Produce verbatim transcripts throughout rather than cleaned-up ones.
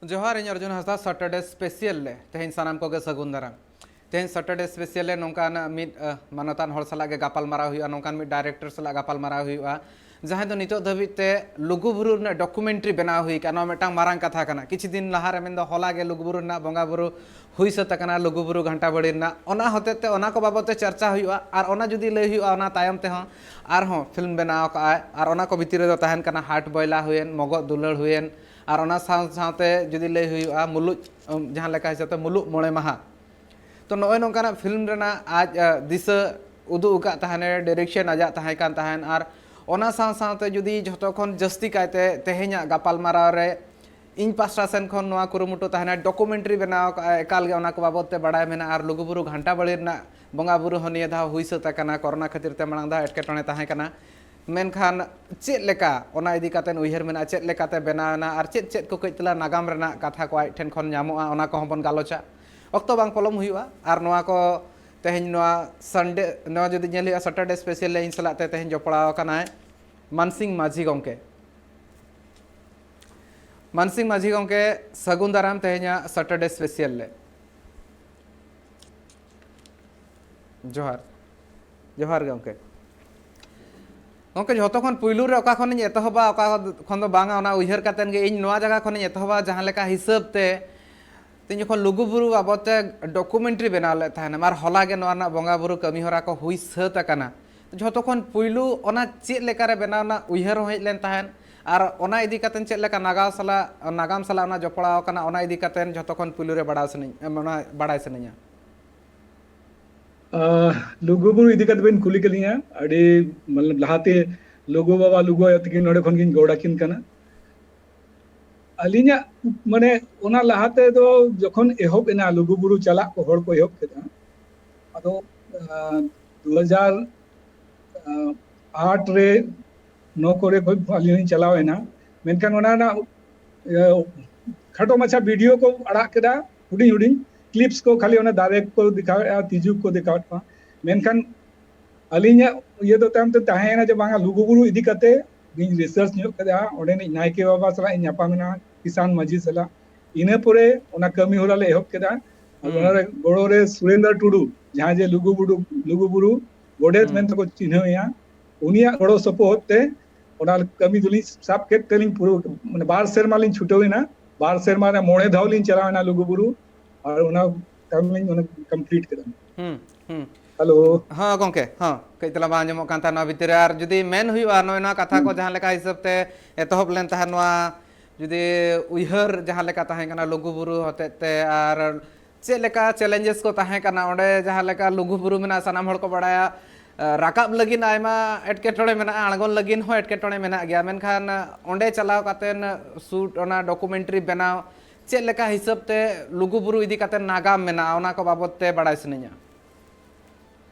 ᱡᱚᱦᱟᱨ, ᱤᱧ ᱚᱨᱡᱩᱱ ᱦᱟᱸᱥᱫᱟ, ᱥᱟᱴᱟᱨᱰᱮ ᱥᱯᱮᱥᱤᱭᱟᱞ ᱨᱮ ᱛᱮᱦᱮᱧ ᱥᱟᱱᱟᱢ ᱠᱚᱜᱮ ᱥᱟᱹᱜᱩᱱ ᱫᱟᱨᱟᱢ᱾ ᱛᱮᱦᱮᱧ ᱥᱟᱴᱟᱨᱰᱮ ᱥᱯᱮᱥᱤᱭᱟᱞ ᱨᱮ ᱱᱚᱝᱠᱟᱱ ᱢᱤᱫ, ᱟᱦ, ᱢᱟᱱᱚᱛᱟᱱ ᱦᱚᱲ ᱥᱟᱞᱟᱜ ᱜᱮ ᱜᱟᱯᱟᱞ ᱢᱟᱨᱟᱣ ᱦᱩᱭᱩᱜᱼᱟ, ᱱᱚᱝᱠᱟᱱ ᱢᱤᱫ ᱰᱟᱭᱨᱮᱠᱴᱚᱨ ᱥᱟᱞᱟᱜ ᱜᱟᱯᱟᱞ ᱢᱟᱨᱟᱣ ᱦᱩᱭᱩᱜᱼᱟ, ᱡᱟᱦᱟᱸᱭ ᱫᱚ ᱱᱤᱛᱚᱜ ᱫᱷᱟᱹᱵᱤᱡ ᱛᱮ ᱞᱩᱜᱩᱵᱩᱨᱩ ᱨᱮᱱᱟᱜ ᱰᱚᱠᱩᱢᱮᱱᱴᱟᱨᱤ ᱵᱮᱱᱟᱣ ᱦᱩᱭ ᱟᱠᱟᱱᱟ᱾ ᱱᱚᱣᱟ ᱢᱤᱫᱴᱟᱝ ᱢᱟᱨᱟᱝ ᱠᱟᱛᱷᱟ ᱠᱟᱱᱟ᱾ ᱠᱤᱪᱷᱩ ᱫᱤᱱ ᱞᱟᱦᱟ ᱨᱮ, ᱢᱮᱱᱫᱚ ᱦᱚᱞᱟ ᱜᱮ ᱞᱩᱜᱩᱵᱩᱨᱩ ᱨᱮᱱᱟᱜ ᱵᱚᱸᱜᱟ ᱵᱩᱨᱩ ᱦᱩᱭ ᱥᱟᱹᱛ ᱟᱠᱟᱱᱟ, ᱞᱩᱜᱩᱵᱩᱨᱩ ᱜᱷᱟᱱᱴᱟ ᱵᱟᱲᱤ ᱨᱮᱱᱟᱜ᱾ ᱚᱱᱟ ᱦᱚᱛᱮᱡ ᱛᱮ ᱚᱱᱟ ᱠᱚ ᱵᱟᱵᱚᱫ ᱛᱮ ᱪᱟᱨᱪᱟ ᱦᱩᱭᱩᱜᱼᱟ, ᱟᱨ ᱚᱱᱟ ᱡᱩᱫᱤ ᱞᱟᱹᱭ ᱦᱩᱭᱩᱜᱼᱟ, ᱚᱱᱟ ᱛᱟᱭᱚᱢ ᱛᱮᱦᱚᱸ ᱟᱨᱦᱚᱸ ᱯᱷᱤᱞᱢ ᱵᱮᱱᱟᱣ ᱟᱠᱟᱫᱼᱟᱭ, ᱟᱨ ᱚᱱᱟ ᱠᱚ ᱵᱷᱤᱛᱤᱨ ᱨᱮᱫᱚ ᱛᱟᱦᱮᱱ ᱠᱟᱱᱟ ᱦᱟᱴ ᱵᱚᱭᱞᱟ ᱦᱩᱭᱮᱱ, ᱢᱚᱜᱚᱜ ᱫᱩᱞᱟᱹᱲ ᱦᱩᱭᱮᱱ, ᱟᱨ ᱚᱱᱟ ᱥᱟᱶ ᱥᱟᱶᱛᱮ ᱡᱩᱫᱤ ᱞᱟᱹᱭ ᱦᱩᱭᱩᱜᱼᱟ, ᱢᱩᱞᱩᱡ, ᱩᱢ, ᱡᱟᱦᱟᱸ ᱞᱮᱠᱟ ᱦᱤᱥᱟᱹᱵ ᱛᱮ ᱢᱩᱞᱩᱜ ᱢᱚᱬᱮ ᱢᱟᱦᱟ᱾ ᱛᱚ, ᱱᱚᱜᱼᱚᱭ ᱱᱚᱝᱠᱟᱱᱟᱜ ᱯᱷᱤᱞᱢ ᱨᱮᱱᱟᱜ ᱟᱡ, ᱟ, ᱫᱤᱥᱟᱹ ᱩᱫᱩᱜ ᱟᱠᱟᱫ ᱛᱟᱦᱮᱱᱮ, ᱰᱟᱭᱨᱮᱠᱥᱚᱱ ᱟᱡᱟᱜ ᱛᱟᱦᱮᱸ ᱠᱟᱱ ᱛᱟᱦᱮᱸᱱ, ᱟᱨ ᱚᱱᱟ ᱥᱟᱶ ᱥᱟᱶᱛᱮ ᱡᱩᱫᱤ ᱡᱷᱚᱛᱚ ᱠᱷᱚᱱ ᱡᱟᱹᱥᱛᱤ ᱠᱟᱭᱛᱮ ᱛᱮᱦᱮᱧᱟᱜ ᱜᱟᱯᱟᱞᱢᱟᱨᱟᱣ ᱨᱮ ᱤᱧ ᱯᱟᱥᱴᱟ ᱥᱮᱱ ᱠᱷᱚᱱ ᱱᱚᱣᱟ ᱠᱩᱨᱩᱢᱩᱴᱩ ᱛᱟᱦᱮᱱᱟ, ᱰᱚᱠᱩᱢᱮᱱᱴᱟᱨᱤ ᱵᱮᱱᱟᱣ ᱟᱠᱟᱫᱼᱟ, ᱮᱠᱟᱞ ᱜᱮ ᱚᱱᱟ ᱠᱚ ᱵᱟᱵᱚᱫ ᱛᱮ ᱵᱟᱲᱟᱭ ᱢᱮᱱᱟᱜᱼᱟ, ᱟᱨ ᱞᱩᱜᱩᱵᱩᱨᱩ ᱜᱷᱟᱱᱴᱟ ᱵᱟᱲᱤ ᱨᱮᱱᱟᱜ ᱵᱚᱸᱜᱟ ᱵᱩᱨᱩ ᱦᱚᱸ ᱱᱤᱭᱟᱹ ᱫᱷᱟᱣ ᱦᱩᱭ ᱥᱟᱹᱛ ᱟᱠᱟᱱᱟ, ᱠᱚᱨᱳᱱᱟ ᱠᱷᱟᱹᱛᱤᱨ ᱛᱮ ᱢᱟᱲᱟᱝ ᱫᱷᱟᱣ ᱮᱴᱠᱮᱴᱚᱬᱮ ᱛᱟᱦᱮᱸ ᱠᱟᱱᱟ᱾ ᱢᱮᱱᱠᱷᱟᱱ ᱪᱮᱫ ᱞᱮᱠᱟ ᱚᱱᱟ ᱤᱫᱤ ᱠᱟᱛᱮ ᱩᱭᱦᱟᱹᱨ ᱢᱮᱱᱟᱜᱼᱟ, ᱪᱮᱫ ᱞᱮᱠᱟᱛᱮ ᱵᱮᱱᱟᱣ ᱮᱱᱟ, ᱟᱨ ᱪᱮᱫ ᱪᱮᱫ ᱠᱚ ᱠᱟᱹᱡ ᱛᱟᱞᱟ ᱱᱟᱜᱟᱢ ᱨᱮᱱᱟᱜ ᱠᱟᱛᱷᱟ ᱠᱚ ᱟᱡ ᱴᱷᱮᱱ ᱠᱷᱚᱱ ᱧᱟᱢᱚᱜᱼᱟ, ᱚᱱᱟ ᱠᱚᱦᱚᱸ ᱵᱚᱱ ᱜᱟᱞᱚᱪᱟ᱾ ᱚᱠᱛᱚ ᱵᱟᱝ ᱯᱚᱞᱚᱢ ᱦᱩᱭᱩᱜᱼᱟ᱾ ᱟᱨ ᱱᱚᱣᱟ ᱠᱚ ᱛᱮᱦᱮᱧ ᱱᱚᱣᱟ ᱥᱟᱱᱰᱮ, ᱱᱚᱣᱟ ᱡᱩᱫᱤ ᱧᱮᱞ ᱦᱩᱭᱩᱜᱼᱟ, ᱥᱟᱴᱟᱨᱰᱮ ᱥᱯᱮᱥᱟᱞ ᱨᱮ ᱤᱧ ᱥᱟᱞᱟᱜ ᱛᱮ ᱛᱮᱦᱮᱧ ᱡᱚᱯᱲᱟᱣ ᱟᱠᱟᱱᱟᱭ ᱢᱟᱱᱥᱤᱝ ᱢᱟᱹᱡᱷᱤ ᱜᱚᱢᱠᱮ᱾ ᱢᱟᱱᱥᱤᱝ ᱢᱟᱹᱡᱷᱤ ᱜᱚᱢᱠᱮ, ᱥᱟᱹᱜᱩᱱ ᱫᱟᱨᱟᱢ ᱛᱮᱦᱮᱧᱟᱜ ᱥᱟᱴᱟᱨᱰᱮ ᱥᱯᱮᱥᱟᱞ ᱨᱮ᱾ ᱡᱚᱦᱟᱨ᱾ ᱡᱚᱦᱟᱨ ᱜᱮ ᱜᱚᱢᱠᱮ᱾ ᱜᱚᱢᱠᱮ, ᱡᱷᱚᱛᱚ ᱠᱷᱚᱱ ᱯᱩᱭᱞᱩ ᱨᱮ ᱚᱠᱟ ᱠᱷᱚᱱᱤᱧ ᱮᱛᱚᱦᱚᱵᱟ, ᱚᱠᱟ ᱠᱷᱚᱱ ᱫᱚ ᱵᱟᱝᱟ, ᱚᱱᱟ ᱩᱭᱦᱟᱹᱨ ᱠᱟᱛᱮᱱ ᱜᱮ ᱤᱧ ᱱᱚᱣᱟ ᱡᱟᱭᱜᱟ ᱠᱷᱚᱱᱤᱧ ᱮᱛᱚᱦᱚᱵᱟ, ᱡᱟᱦᱟᱸ ᱞᱮᱠᱟ ᱦᱤᱥᱟᱹᱵ ᱛᱮ ᱛᱮᱦᱮᱧ ᱡᱚᱠᱷᱚᱱ ᱞᱩᱜᱩᱵᱩᱨᱩ ᱵᱟᱵᱚᱫ ᱛᱮ ᱰᱚᱠᱩᱢᱮᱱᱴᱟᱨᱤ ᱵᱮᱱᱟᱣ ᱞᱮᱫ ᱛᱟᱦᱮᱱᱟ, ᱟᱨ ᱦᱚᱞᱟ ᱜᱮ ᱱᱚᱣᱟ ᱨᱮᱱᱟᱜ ᱵᱚᱸᱜᱟ ᱵᱩᱨᱩ ᱠᱟᱹᱢᱤ ᱦᱚᱨᱟ ᱠᱚ ᱦᱩᱭ ᱥᱟᱹᱛ ᱟᱠᱟᱱᱟ᱾ ᱡᱷᱚᱛᱚ ᱠᱷᱚᱱ ᱯᱩᱭᱞᱩ ᱚᱱᱟ ᱪᱮᱫ ᱞᱮᱠᱟ ᱨᱮ ᱵᱮᱱᱟᱣ ᱨᱮᱱᱟᱜ ᱩᱭᱦᱟᱹᱨ ᱦᱚᱸ ᱦᱮᱡ ᱞᱮᱱ ᱛᱟᱦᱮᱸᱫ, ᱟᱨ ᱚᱱᱟ ᱤᱫᱤ ᱠᱟᱛᱮ ᱪᱮᱫ ᱞᱮᱠᱟ ᱱᱟᱜᱟᱢ ᱥᱟᱞᱟᱜ, ᱱᱟᱜᱟᱢ ᱥᱟᱞᱟᱜ ᱚᱱᱟ ᱡᱚᱯᱲᱟᱣ ᱟᱠᱟᱱᱟ, ᱚᱱᱟ ᱤᱫᱤ ᱠᱟᱛᱮ ᱡᱷᱚᱛᱚ ᱠᱷᱚᱱ ᱯᱩᱭᱞᱩ ᱨᱮ ᱵᱟᱲᱟᱭ ᱥᱟᱱᱟᱧ, ᱚᱱᱟ ᱵᱟᱲᱟᱭ ᱥᱟᱱᱟᱧᱟ᱾ ᱟᱦ, ᱞᱩᱜᱩᱵᱩᱨᱩ ᱤᱫᱤ ᱠᱟᱛᱮ ᱵᱮᱱ ᱠᱩᱞᱤ ᱠᱮᱫᱤᱧᱟ, ᱟᱹᱰᱤ, ᱢᱟᱱᱮ, ᱞᱟᱦᱟᱛᱮ ᱞᱩᱜᱩ ᱵᱟᱵᱟ, ᱞᱩᱜᱩ ᱟᱭᱳ ᱛᱟᱹᱠᱤᱱ ᱱᱚᱰᱮ ᱠᱷᱚᱱ ᱜᱤᱧ ᱜᱚᱲ ᱟᱹᱠᱤᱱ ᱠᱟᱱᱟ᱾ ᱟᱹᱞᱤᱧᱟᱜ, ᱢᱟᱱᱮ, ᱚᱱᱟ ᱞᱟᱦᱟ ᱛᱮᱫᱚ ᱡᱚᱠᱷᱚᱱ ᱮᱦᱚᱵ ᱮᱱᱟ, ᱞᱩᱜᱩᱵᱩᱨᱩ ᱪᱟᱞᱟᱜ ᱠᱚ ᱦᱚᱲ ᱠᱚ ᱮᱦᱚᱵ ᱠᱮᱫᱟ, ᱟᱫᱚ, ᱟᱦ, ᱫᱩ ᱦᱟᱡᱟᱨ ᱟᱴ ᱨᱮ, ᱱᱚ ᱠᱚᱨᱮ ᱠᱷᱚᱱ ᱟᱹᱞᱤᱧ ᱞᱤᱧ ᱪᱟᱞᱟᱣ ᱮᱱᱟ᱾ ᱢᱮᱱᱠᱷᱟᱱ ᱚᱱᱟ ᱨᱮᱱᱟᱜ, ᱤᱭᱟᱹ, ᱠᱷᱟᱴᱚ ᱢᱟᱪᱷᱟ ᱵᱷᱤᱰᱤᱭᱳ ᱠᱚ ᱟᱲᱟᱜ ᱠᱮᱫᱟ, ᱦᱩᱰᱤᱧ ᱦᱩᱰᱤᱧ ᱠᱞᱤᱯᱥ ᱠᱚ, ᱠᱷᱟᱹᱞᱤ ᱚᱱᱟ ᱫᱟᱨᱮ ᱠᱚ ᱫᱮᱠᱷᱟᱣᱮᱫᱼᱟ, ᱛᱤᱡᱩ ᱠᱚ ᱫᱮᱠᱷᱟᱣᱮᱫ ᱠᱚᱣᱟ᱾ ᱢᱮᱱᱠᱷᱟᱱ ᱟᱹᱞᱤᱧᱟᱜ ᱤᱭᱟᱹ ᱫᱚ ᱛᱟᱭᱚᱢ ᱛᱮ ᱛᱟᱦᱮᱸᱭᱮᱱᱟ ᱡᱮ ᱵᱟᱝᱟ, ᱞᱩᱜᱩᱵᱩᱨᱩ ᱤᱫᱤ ᱠᱟᱛᱮ ᱤᱧ ᱨᱤᱥᱟᱨᱪ ᱧᱚᱜ ᱠᱮᱫᱟ, ᱚᱸᱰᱮᱱᱤᱡ ᱱᱟᱭᱠᱮ ᱵᱟᱵᱟ ᱥᱟᱞᱟᱜ ᱤᱧ ᱧᱟᱯᱟᱢ ᱮᱱᱟ, ᱠᱤᱥᱟᱱ ᱢᱟᱹᱡᱷᱤ ᱥᱟᱞᱟᱜ᱾ ᱤᱱᱟᱹ ᱯᱚᱨᱮ ᱚᱱᱟ ᱠᱟᱹᱢᱤ ᱦᱚᱨᱟ ᱞᱮ ᱮᱦᱚᱵ ᱠᱮᱫᱟ᱾ ᱟᱫᱚ ᱚᱱᱟᱨᱮ ᱜᱚᱲᱚ ᱨᱮ ᱥᱩᱨᱮᱱᱫᱨᱚ ᱴᱩᱰᱩ, ᱡᱟᱦᱟᱸ ᱡᱮ ᱞᱩᱜᱩᱵᱩᱨᱩ, ᱞᱩᱜᱩᱵᱩᱨᱩ ᱜᱚᱰᱮᱛ ᱢᱮᱱᱛᱮ ᱠᱚ ᱪᱤᱱᱦᱟᱹᱣᱮᱭᱟ, ᱩᱱᱤᱭᱟᱜ ᱜᱚᱲᱚ ᱥᱚᱯᱚᱦᱚᱫ ᱛᱮ ᱚᱱᱟ ᱠᱟᱹᱢᱤ ᱫᱚᱞᱤᱧ ᱥᱟᱵ ᱠᱮᱫ ᱛᱮᱞᱤᱧ ᱯᱩᱨᱟᱹ, ᱢᱟᱱᱮ, ᱵᱟᱨ ᱥᱮᱨᱢᱟ ᱞᱤᱧ ᱪᱷᱩᱴᱟᱹᱣ ᱮᱱᱟ᱾ ᱵᱟᱨ ᱥᱮᱨᱢᱟ ᱨᱮ ᱢᱚᱬᱮ ᱫᱷᱟᱣ ᱞᱤᱧ ᱪᱟᱞᱟᱣ ᱮᱱᱟ ᱞᱩᱜᱩᱵᱩᱨᱩ, ᱟᱨ ᱚᱱᱟ ᱠᱟᱹᱢᱤ ᱞᱤᱧ ᱚᱱᱟ complete ᱠᱮᱫᱟ᱾ ᱦᱩᱸ ᱦᱩᱸ᱾ ᱦᱮᱞᱳ᱾ ᱦᱚᱸ ᱜᱚᱝᱠᱮ, ᱦᱚᱸ, ᱠᱟᱹᱡ ᱛᱟᱞᱟᱝ ᱵᱟᱝ ᱟᱸᱡᱚᱢᱚᱜ ᱠᱟᱱ ᱛᱟᱦᱮᱸ ᱱᱚᱣᱟ ᱵᱷᱤᱛᱤᱨ ᱨᱮ᱾ ᱟᱨ ᱡᱩᱫᱤ ᱢᱮᱱ ᱦᱩᱭᱩᱜᱼᱟ, ᱱᱚᱜᱼᱚᱭ ᱱᱚᱣᱟ ᱠᱟᱛᱷᱟ ᱠᱚ ᱡᱟᱦᱟᱸ ᱞᱮᱠᱟ ᱦᱤᱥᱟᱹᱵ ᱛᱮ ᱮᱛᱚᱦᱚᱵ ᱞᱮᱱ ᱛᱟᱦᱮᱸᱫ, ᱱᱚᱣᱟ ᱡᱩᱫᱤ ᱩᱭᱦᱟᱹᱨ ᱡᱟᱦᱟᱸ ᱞᱮᱠᱟ ᱛᱟᱦᱮᱸ ᱠᱟᱱᱟ ᱞᱩᱜᱩᱵᱩᱨᱩ ᱦᱚᱛᱮᱡ ᱛᱮ, ᱟᱨ ᱪᱮᱫ ᱞᱮᱠᱟ challenges ᱠᱚ ᱛᱟᱦᱮᱸ ᱠᱟᱱᱟ ᱚᱸᱰᱮ? ᱡᱟᱦᱟᱸ ᱞᱮᱠᱟ ᱞᱩᱜᱩᱵᱩᱨᱩ ᱢᱮᱱᱟᱜᱼᱟ, ᱥᱟᱱᱟᱢ ᱦᱚᱲ ᱠᱚ ᱵᱟᱲᱟᱭᱟ, ᱨᱟᱠᱟᱵ ᱞᱟᱹᱜᱤᱫ ᱟᱭᱢᱟ ᱮᱴᱠᱮᱴᱚᱬᱮ ᱢᱮᱱᱟᱜᱼᱟ, ᱟᱬᱜᱚᱱ ᱞᱟᱹᱜᱤᱫ ᱦᱚᱸ ᱮᱴᱠᱮᱴᱚᱬᱮ ᱢᱮᱱᱟᱜ ᱜᱮᱭᱟ, ᱢᱮᱱᱠᱷᱟᱱ ᱚᱸᱰᱮ ᱪᱟᱞᱟᱣ ᱠᱟᱛᱮ shoot, ᱚᱱᱟ documentary ᱵᱮᱱᱟᱣ, ᱪᱮᱫ ᱞᱮᱠᱟ ᱦᱤᱥᱟᱹᱵ ᱛᱮ ᱞᱩᱜᱩᱵᱩᱨᱩ ᱤᱫᱤ ᱠᱟᱛᱮ ᱱᱟᱜᱟᱢ ᱢᱮᱱᱟᱜᱼᱟ, ᱚᱱᱟ ᱠᱚ ᱵᱟᱵᱚᱫ ᱛᱮ ᱵᱟᱲᱟᱭ ᱥᱟᱱᱟᱧᱟ᱾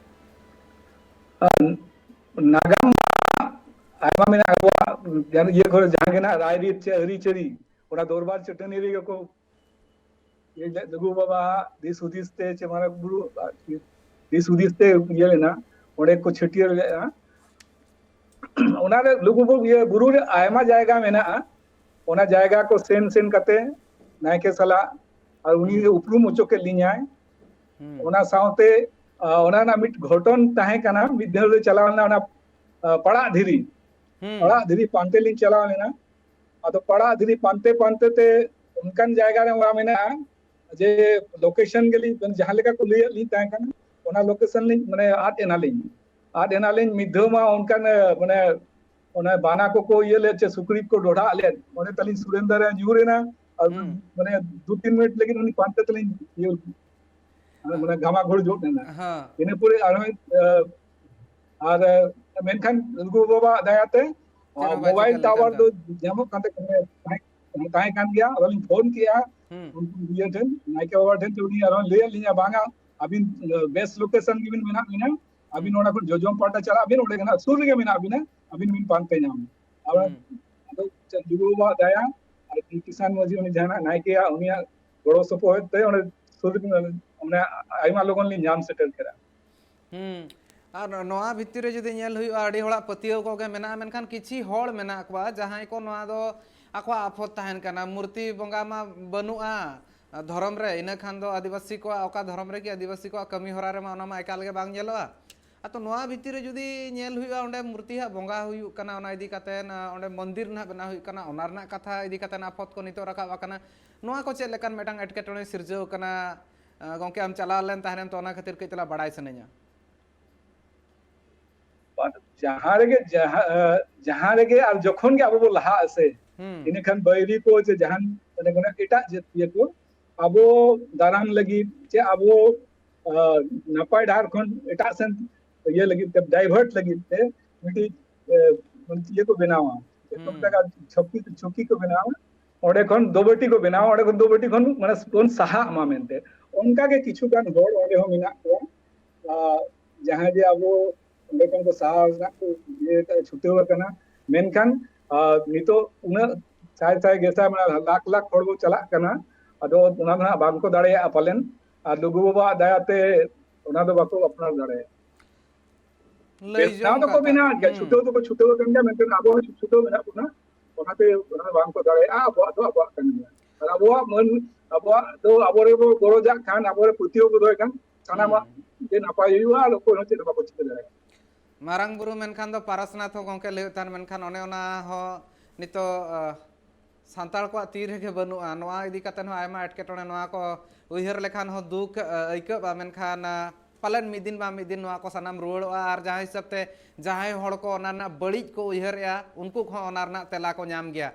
ᱟᱨ ᱱᱟᱜᱟᱢ ᱟᱭᱢᱟ ᱢᱮᱱᱟᱜᱼᱟ ᱟᱵᱚᱣᱟᱜ, ᱡᱟᱦᱟᱸ ᱤᱭᱟᱹ ᱠᱚᱨᱮ ᱡᱟᱦᱟᱸ ᱜᱮ ᱱᱟᱜ ᱨᱟᱭᱨᱤᱛ ᱪᱮ ᱟᱹᱨᱤᱪᱟᱹᱞᱤ, ᱚᱱᱟ ᱫᱚᱨᱵᱟᱨ ᱪᱟᱹᱴᱟᱹᱱᱤ ᱨᱮᱜᱮ ᱠᱚ ᱤᱭᱟᱹ ᱞᱮᱫ, ᱞᱩᱜᱩ ᱵᱟᱵᱟ ᱫᱤᱥ ᱦᱩᱫᱤᱥ ᱛᱮ ᱪᱮ ᱢᱟᱨᱟᱝ ᱵᱩᱨᱩ ᱫᱤᱥ ᱦᱩᱫᱤᱥ ᱛᱮ ᱤᱭᱟᱹ ᱞᱮᱱᱟ, ᱚᱸᱰᱮ ᱠᱚ ᱪᱷᱟᱹᱴᱭᱟᱹᱨ ᱞᱮᱫᱼᱟ᱾ ᱚᱱᱟᱨᱮ ᱞᱩᱜᱩ ᱵᱩ-, ᱤᱭᱟᱹ ᱵᱩᱨᱩ ᱨᱮ ᱟᱭᱢᱟ ᱡᱟᱭᱜᱟ ᱢᱮᱱᱟᱜᱼᱟ, ᱚᱱᱟ ᱡᱟᱭᱜᱟ ᱠᱚ ᱥᱮᱱ ᱥᱮᱱ ᱠᱟᱛᱮ ᱱᱟᱭᱠᱮ ᱥᱟᱞᱟᱜ, ᱟᱨ ᱩᱱᱤ ᱦᱩᱸ᱾ ᱩᱯᱨᱩᱢ ᱦᱚᱪᱚ ᱠᱮᱫ ᱞᱤᱧᱟᱭ᱾ ᱦᱩᱸ᱾ ᱚᱱᱟ ᱥᱟᱶᱛᱮ, ᱟ, ᱚᱱᱟ ᱨᱮᱱᱟᱜ ᱢᱤᱫ ᱜᱷᱚᱴᱚᱱ ᱛᱟᱦᱮᱸ ᱠᱟᱱᱟ, ᱢᱤᱫ ᱫᱷᱟᱣ ᱞᱮ ᱪᱟᱞᱟᱣ ᱞᱮᱱᱟ ᱚᱱᱟ, ᱟ, ᱯᱟᱲᱟᱜ ᱫᱷᱤᱨᱤ, ᱦᱩᱸ᱾ ᱯᱟᱲᱟᱜ ᱫᱷᱤᱨᱤ ᱯᱟᱱᱛᱮ ᱞᱤᱧ ᱪᱟᱞᱟᱣ ᱞᱮᱱᱟ᱾ ᱟᱫᱚ ᱯᱟᱲᱟᱜ ᱫᱷᱤᱨᱤ ᱯᱟᱱᱛᱮ ᱯᱟᱱᱛᱮ ᱛᱮ ᱚᱱᱠᱟᱱ ᱡᱟᱭᱜᱟ ᱨᱮ ᱚᱲᱟᱜ ᱢᱮᱱᱟᱜᱼᱟ, ᱡᱮ location ᱜᱮᱞᱤᱧ, ᱡᱟᱦᱟᱸ ᱞᱮᱠᱟ ᱠᱚ ᱞᱟᱹᱭᱟᱫ ᱞᱤᱧ ᱛᱟᱦᱮᱸ ᱠᱟᱱᱟ, ᱚᱱᱟ location ᱞᱤᱧ, ᱢᱟᱱᱮ, ᱟᱫ ᱮᱱᱟᱞᱤᱧ᱾ ᱟᱫ ᱮᱱᱟᱞᱤᱧ ᱢᱤᱫ ᱫᱷᱟᱣ ᱢᱟ ᱚᱱᱠᱟᱱ, ᱢᱟᱱᱮ, ᱚᱱᱟ ᱵᱟᱱᱟ ᱠᱚᱠᱚ ᱤᱭᱟᱹ ᱞᱮᱫ ᱪᱮ ᱥᱩᱠᱨᱤ ᱠᱚ ᱰᱚᱰᱷᱟᱜ ᱞᱮᱫ, ᱚᱸᱰᱮ ᱛᱟᱹᱞᱤᱧ ᱥᱩᱨᱮᱱᱫᱟᱨ ᱮ ᱧᱩᱨ ᱮᱱᱟ, ᱟᱨ, ᱦᱩᱸ᱾ ᱢᱟᱱᱮ, ᱫᱩ ᱛᱤᱱ ᱢᱤᱱᱤᱴ ᱞᱟᱹᱜᱤᱫ ᱩᱱᱤ ᱯᱟᱱᱛᱮ ᱛᱮᱞᱤᱧ ᱤᱭᱟᱹ, ᱢᱟᱱᱮ, ᱜᱷᱟᱢᱟ ᱜᱷᱳᱲ ᱡᱚᱜ ᱮᱱᱟ᱾ ᱦᱮᱸ᱾ ᱤᱱᱟᱹ ᱯᱚᱨᱮ ᱟᱨᱦᱚᱸ, ᱟᱨ, ᱢᱮᱱᱠᱷᱟᱱ ᱞᱩᱜᱩ ᱵᱟᱵᱟᱣᱟᱜ ᱫᱟᱭᱟᱛᱮ, ᱪᱮᱫ ᱦᱚᱸ ᱵᱟᱭ mobile ᱪᱤᱠᱟᱹ ᱞᱮᱱ tower ᱛᱟᱦᱮᱸ᱾ ᱫᱚ ᱧᱟᱢᱚᱜ ᱠᱟᱱ ᱛᱟᱦᱮᱸ, ᱛᱟᱦᱮᱸ, ᱛᱟᱦᱮᱸ ᱠᱟᱱ ᱜᱮᱭᱟ᱾ ᱟᱫᱚᱞᱤᱧ ᱯᱷᱳᱱ ᱠᱮᱜᱼᱟ ᱦᱩᱸ᱾ ᱩᱱᱠᱩ ᱤᱭᱟᱹ ᱴᱷᱮᱱ, ᱱᱟᱭᱠᱮ ᱵᱟᱵᱟ ᱴᱷᱮᱱ, ᱛᱚ ᱩᱱᱤ ᱟᱨᱦᱚᱸ ᱞᱟᱹᱭᱟᱫ ᱞᱤᱧᱟ, "ᱵᱟᱝᱟ, ᱟᱹᱵᱤᱱ, ᱟᱹ, best location ᱜᱮᱵᱤᱱ ᱢᱮᱱᱟᱜ ᱵᱤᱱᱟ, ᱟᱹᱵᱤᱱ ᱦᱩᱸ᱾ ᱚᱱᱟ ᱠᱷᱚᱱ ᱡᱚᱡᱚᱢ ᱯᱟᱦᱴᱟ ᱪᱟᱞᱟᱜ ᱵᱤᱱ, ᱚᱸᱰᱮ ᱜᱮ ᱱᱟᱜ ᱥᱩᱨ ᱨᱮᱜᱮ ᱢᱮᱱᱟᱜ ᱵᱤᱱᱟ, ᱟᱹᱵᱤᱱ ᱵᱤᱱ ᱯᱟᱱᱛᱮ ᱧᱟᱢᱟ᱾" ᱟᱨ ᱦᱩᱸ᱾ ᱟᱫᱚ ᱪᱮᱫ ᱞᱩᱜᱩ ᱵᱟᱵᱟᱣᱟᱜ ᱫᱟᱭᱟ ᱟᱨ ᱠᱤᱥᱟᱱ ᱢᱟᱹᱡᱷᱤ ᱩᱱᱤ ᱡᱟᱦᱟᱸ ᱱᱟᱜ ᱱᱟᱭᱠᱮᱭᱟᱜ ᱩᱱᱤᱭᱟᱜ ᱜᱚᱲᱚ ᱥᱚᱯᱚᱦᱚᱫ ᱛᱮ ᱚᱸᱰᱮ ᱥᱩᱨ ᱨᱮᱜᱮ, ᱢᱟᱱᱮ, ᱟᱭᱢᱟ ᱞᱚᱜᱚᱱ ᱞᱤᱧ ᱧᱟᱢ ᱥᱮᱴᱮᱨ ᱠᱮᱫᱟ᱾ ᱦᱩᱸ᱾ ᱟᱨ ᱱᱚᱣᱟ ᱵᱷᱤᱛᱤᱨ ᱨᱮ ᱡᱩᱫᱤ ᱧᱮᱞ ᱦᱩᱭᱩᱜᱼᱟ, ᱟᱹᱰᱤ ᱦᱚᱲᱟᱜ ᱯᱟᱹᱛᱭᱟᱹᱣ ᱠᱚᱜᱮ ᱢᱮᱱᱟᱜᱼᱟ, ᱢᱮᱱᱠᱷᱟᱱ ᱠᱤᱪᱷᱤ ᱦᱚᱲ ᱢᱮᱱᱟᱜ ᱠᱚᱣᱟ ᱡᱟᱦᱟᱸᱭ ᱠᱚ ᱱᱚᱣᱟ ᱫᱚ ᱟᱠᱚᱣᱟᱜ ᱟᱯᱷᱚᱛ ᱛᱟᱦᱮᱱ ᱠᱟᱱᱟ, ᱢᱩᱨᱛᱤ ᱵᱚᱸᱜᱟ ᱢᱟ ᱵᱟᱹᱱᱩᱜᱼᱟ ᱫᱷᱚᱨᱚᱢ ᱨᱮ, ᱤᱱᱟᱹ ᱠᱷᱟᱱ ᱫᱚ ᱟᱹᱫᱤᱵᱟᱹᱥᱤ ᱠᱚᱣᱟᱜ, ᱚᱠᱟ ᱫᱷᱚᱨᱚᱢ ᱨᱮᱜᱮ ᱟᱹᱫᱤᱵᱟᱹᱥᱤ ᱠᱚᱣᱟᱜ ᱠᱟᱹᱢᱤ ᱦᱚᱨᱟ ᱨᱮᱢᱟ ᱚᱱᱟ ᱢᱟ ᱮᱠᱟᱞ ᱜᱮ ᱵᱟᱝ ᱧᱮᱞᱚᱜᱼᱟ᱾ ᱟᱫᱚ ᱱᱚᱣᱟ ᱵᱷᱤᱛᱤᱨ ᱨᱮ ᱡᱩᱫᱤ ᱧᱮᱞ ᱦᱩᱭᱩᱜᱼᱟ, ᱚᱸᱰᱮ ᱢᱩᱨᱛᱤ ᱦᱟᱸᱜ ᱵᱚᱸᱜᱟ ᱦᱩᱭᱩᱜ ᱠᱟᱱᱟ, ᱚᱱᱟ ᱤᱫᱤ ᱠᱟᱛᱮ, ᱚᱸᱰᱮ ᱢᱚᱱᱫᱤᱨ ᱱᱟᱦᱟᱜ ᱵᱮᱱᱟᱣ ᱦᱩᱭᱩᱜ ᱠᱟᱱᱟ, ᱚᱱᱟ ᱨᱮᱱᱟᱜ ᱠᱟᱛᱷᱟ ᱤᱫᱤ ᱠᱟᱛᱮ ᱟᱯᱷᱚᱛ ᱠᱚ ᱱᱤᱛᱚᱜ ᱨᱟᱠᱟᱵ ᱟᱠᱟᱱᱟ᱾ ᱱᱚᱣᱟ ᱠᱚ ᱪᱮᱫ ᱞᱮᱠᱟᱱ ᱢᱤᱫᱴᱟᱝ ᱮᱴᱠᱮᱴᱚᱬᱮ ᱥᱤᱨᱡᱟᱹᱣ ᱠᱟᱱᱟ? ᱜᱚᱢᱠᱮ, ᱟᱢ ᱪᱟᱞᱟᱣ ᱞᱮᱱ ᱛᱟᱦᱮᱱᱮᱢ, ᱛᱚ ᱚᱱᱟ ᱠᱷᱟᱹᱛᱤᱨ ᱠᱟᱹᱡ ᱛᱟᱞᱟ ᱵᱟᱲᱟᱭ ᱥᱟᱱᱟᱧᱟ᱾ ᱡᱟᱦᱟᱸ ᱨᱮᱜᱮ ᱡᱟᱦᱟᱸ ᱡᱟᱦᱟᱸ ᱨᱮᱜᱮ ᱟᱨ ᱡᱚᱠᱷᱚᱱ ᱜᱮ ᱟᱵᱚ ᱵᱚ ᱞᱟᱦᱟᱜ ᱟᱥᱮ, ᱦᱩᱸ᱾ ᱤᱱᱟᱹᱠᱷᱟᱱ ᱵᱟᱹᱭᱨᱤ ᱠᱚ ᱪᱮ ᱡᱟᱦᱟᱱ ᱢᱟᱱᱮ ᱢᱟᱱᱮ ᱮᱴᱟᱜ ᱡᱟᱹᱛᱤᱭᱟᱹ ᱠᱚ ᱟᱵᱚ ᱫᱟᱨᱟᱢ ᱞᱟᱹᱜᱤᱫ ᱪᱮ ᱟᱵᱚ ᱟᱸ, ᱱᱟᱯᱟᱭ ᱰᱟᱦᱟᱨ ᱠᱷᱚᱱ ᱮᱴᱟᱜ ᱥᱮᱱ ᱤᱭᱟᱹ ᱞᱟᱹᱜᱤᱫ ᱛᱮ, ᱰᱟᱭᱵᱷᱟᱨᱴ ᱞᱟᱹᱜᱤᱫ ᱛᱮ ᱢᱤᱫᱴᱤᱡ ᱮ, ᱤᱭᱟᱹ ᱠᱚ ᱵᱮᱱᱟᱣᱟ, ᱪᱮᱫ ᱠᱚ ᱦᱩᱸ᱾ ᱢᱮᱛᱟᱜᱼᱟ, ᱪᱷᱚᱠᱤ, ᱪᱷᱚᱠᱤ ᱠᱚ ᱵᱮᱱᱟᱣᱟ᱾ ᱚᱸᱰᱮ ᱠᱷᱚᱱ ᱫᱚᱵᱟᱹᱴᱤ ᱠᱚ ᱵᱮᱱᱟᱣᱟ, ᱚᱸᱰᱮ ᱠᱷᱚᱱ ᱫᱚᱵᱟᱹᱴᱤ ᱠᱷᱚᱱ ᱢᱟᱱᱮ ᱵᱚᱱ ᱥᱟᱦᱟᱜ ᱢᱟ ᱢᱮᱱᱛᱮ᱾ ᱚᱱᱠᱟ ᱜᱮ ᱠᱤᱪᱷᱩ ᱜᱟᱱ ᱦᱚᱲ ᱚᱸᱰᱮ ᱦᱚᱸ ᱢᱮᱱᱟᱜ ᱠᱚᱣᱟ, ᱟᱨ ᱡᱟᱦᱟᱸᱭ ᱡᱮ ᱟᱵᱚ ᱚᱸᱰᱮ ᱠᱷᱚᱱ ᱠᱚ ᱥᱟᱦᱟ ᱨᱮᱱᱟᱜ ᱠᱚ ᱤᱭᱟᱹ ᱪᱷᱩᱴᱟᱹᱣ ᱟᱠᱟᱱᱟ᱾ ᱢᱮᱱᱠᱷᱟᱱ ᱟᱨ ᱱᱤᱛᱚᱜ ᱩᱱᱟᱹᱜ ᱥᱟᱭ ᱥᱟᱭ ᱜᱮᱥᱟᱭ ᱢᱟᱱᱮ ᱞᱟᱠᱷ ᱞᱟᱠᱷ ᱦᱚᱲ ᱵᱚ ᱪᱟᱞᱟᱜ ᱠᱟᱱᱟ, ᱟᱫᱚ ᱚᱱᱟ ᱫᱚ ᱦᱟᱸᱜ ᱵᱟᱝ ᱠᱚ ᱫᱟᱲᱮᱭᱟᱜᱼᱟ ᱯᱟᱞᱮᱱ᱾ ᱟᱨ ᱞᱩᱜᱩ ᱵᱟᱵᱟᱣᱟᱜ ᱫᱟᱭᱟᱛᱮ ᱚᱱᱟ ᱫᱚ ᱵᱟᱠᱚ ᱟᱯᱱᱟᱨ ᱫᱟᱲᱮᱭᱟᱜᱼᱟ᱾ ᱞᱟᱹᱭ ᱵᱮᱱᱟᱣ ᱡᱚᱝ ᱫᱚᱠᱚ ᱠᱟᱛᱷᱟ᱾ ᱵᱮᱱᱟᱣᱮᱫ ᱜᱮᱭᱟ, ᱦᱩᱸ᱾ ᱪᱷᱩᱴᱟᱹᱣ ᱫᱚᱠᱚ ᱪᱷᱩᱴᱟᱹᱣ ᱟᱠᱟᱱ ᱜᱮᱭᱟ, ᱢᱮᱱᱠᱷᱟᱱ ᱟᱵᱚ ᱦᱚᱸ ᱪᱷᱩᱴᱟᱹᱣ ᱢᱮᱱᱟᱜ ᱵᱚᱱᱟ, ᱚᱱᱟᱛᱮ ᱚᱱᱟ ᱫᱚ ᱵᱟᱝ ᱠᱚ ᱫᱟᱲᱮᱭᱟᱜᱼᱟ᱾ ᱟᱵᱚᱣᱟᱜ ᱫᱚ ᱟᱵᱚᱣᱟᱜ ᱠᱟᱱ ᱜᱮᱭᱟ, ᱟᱨ ᱟᱵᱚᱣᱟᱜ ᱢᱟᱹᱱ, ᱟᱵᱚᱣᱟᱜ ᱫᱚ ᱟᱵᱚ ᱨᱮᱵᱚ ᱜᱚᱨᱚᱡᱟᱜ ᱠᱷᱟᱱ, ᱟᱵᱚ ᱨᱮ ᱯᱟᱹᱛᱭᱟᱹᱣ ᱵᱚ ᱫᱚᱦᱚᱭ ᱠᱷᱟᱱ, ᱥᱟᱱᱟᱢᱟᱜ ᱦᱩᱸ᱾ ᱜᱮ ᱱᱟᱯᱟᱭ ᱦᱩᱭᱩᱜᱼᱟ, ᱟᱨ ᱚᱠᱚᱭ ᱦᱚᱸ ᱪᱮᱫ ᱦᱚᱸ ᱵᱟᱠᱚ ᱪᱤᱠᱟᱹ ᱫᱟᱲᱮᱭᱟᱜᱼᱟ᱾ ᱢᱟᱨᱟᱝ ᱵᱩᱨᱩ ᱢᱮᱱᱠᱷᱟᱱ ᱫᱚ ᱯᱟᱨᱟᱥᱱᱟᱛᱷ ᱦᱚᱸ ᱜᱚᱢᱠᱮ ᱞᱟᱹᱭ ᱦᱩᱭᱩᱜ ᱛᱟᱦᱮᱱ, ᱢᱮᱱᱠᱷᱟᱱ ᱚᱱᱮ ᱚᱱᱟ ᱦᱚᱸ ᱱᱤᱛᱚᱜ, ᱟᱦ, ᱥᱟᱱᱛᱟᱲ ᱠᱚᱣᱟᱜ ᱛᱤ ᱨᱮᱜᱮ ᱵᱟᱹᱱᱩᱜᱼᱟ᱾ ᱱᱚᱣᱟ ᱤᱫᱤ ᱠᱟᱛᱮ ᱦᱚᱸ ᱟᱭᱢᱟ ᱮᱴᱠᱮᱴᱚᱬᱮ ᱱᱚᱣᱟ ᱠᱚ ᱩᱭᱦᱟᱹᱨ ᱞᱮᱠᱷᱟᱱ ᱦᱚᱸ ᱫᱩᱠ, ᱟ, ᱟᱹᱭᱠᱟᱹᱜᱼᱟ, ᱢᱮᱱᱠᱷᱟᱱ, ᱟ, ᱯᱟᱞᱮᱱ ᱢᱤᱫ ᱫᱤᱱ ᱵᱟᱝ ᱢᱤᱫ ᱫᱤᱱ ᱱᱚᱣᱟ ᱠᱚ ᱥᱟᱱᱟᱢ ᱨᱩᱣᱟᱹᱲᱚᱜᱼᱟ᱾ ᱟᱨ ᱡᱟᱦᱟᱸ ᱦᱤᱥᱟᱹᱵ ᱛᱮ ᱡᱟᱦᱟᱸᱭ ᱦᱚᱲ ᱠᱚ ᱚᱱᱟ ᱨᱮᱱᱟᱜ ᱵᱟᱹᱲᱤᱡ ᱠᱚ ᱩᱭᱦᱟᱹᱨᱮᱜᱼᱟ, ᱩᱱᱠᱩ ᱠᱚᱦᱚᱸ ᱚᱱᱟ ᱨᱮᱱᱟᱜ ᱛᱮᱞᱟ ᱠᱚ ᱧᱟᱢ ᱜᱮᱭᱟ᱾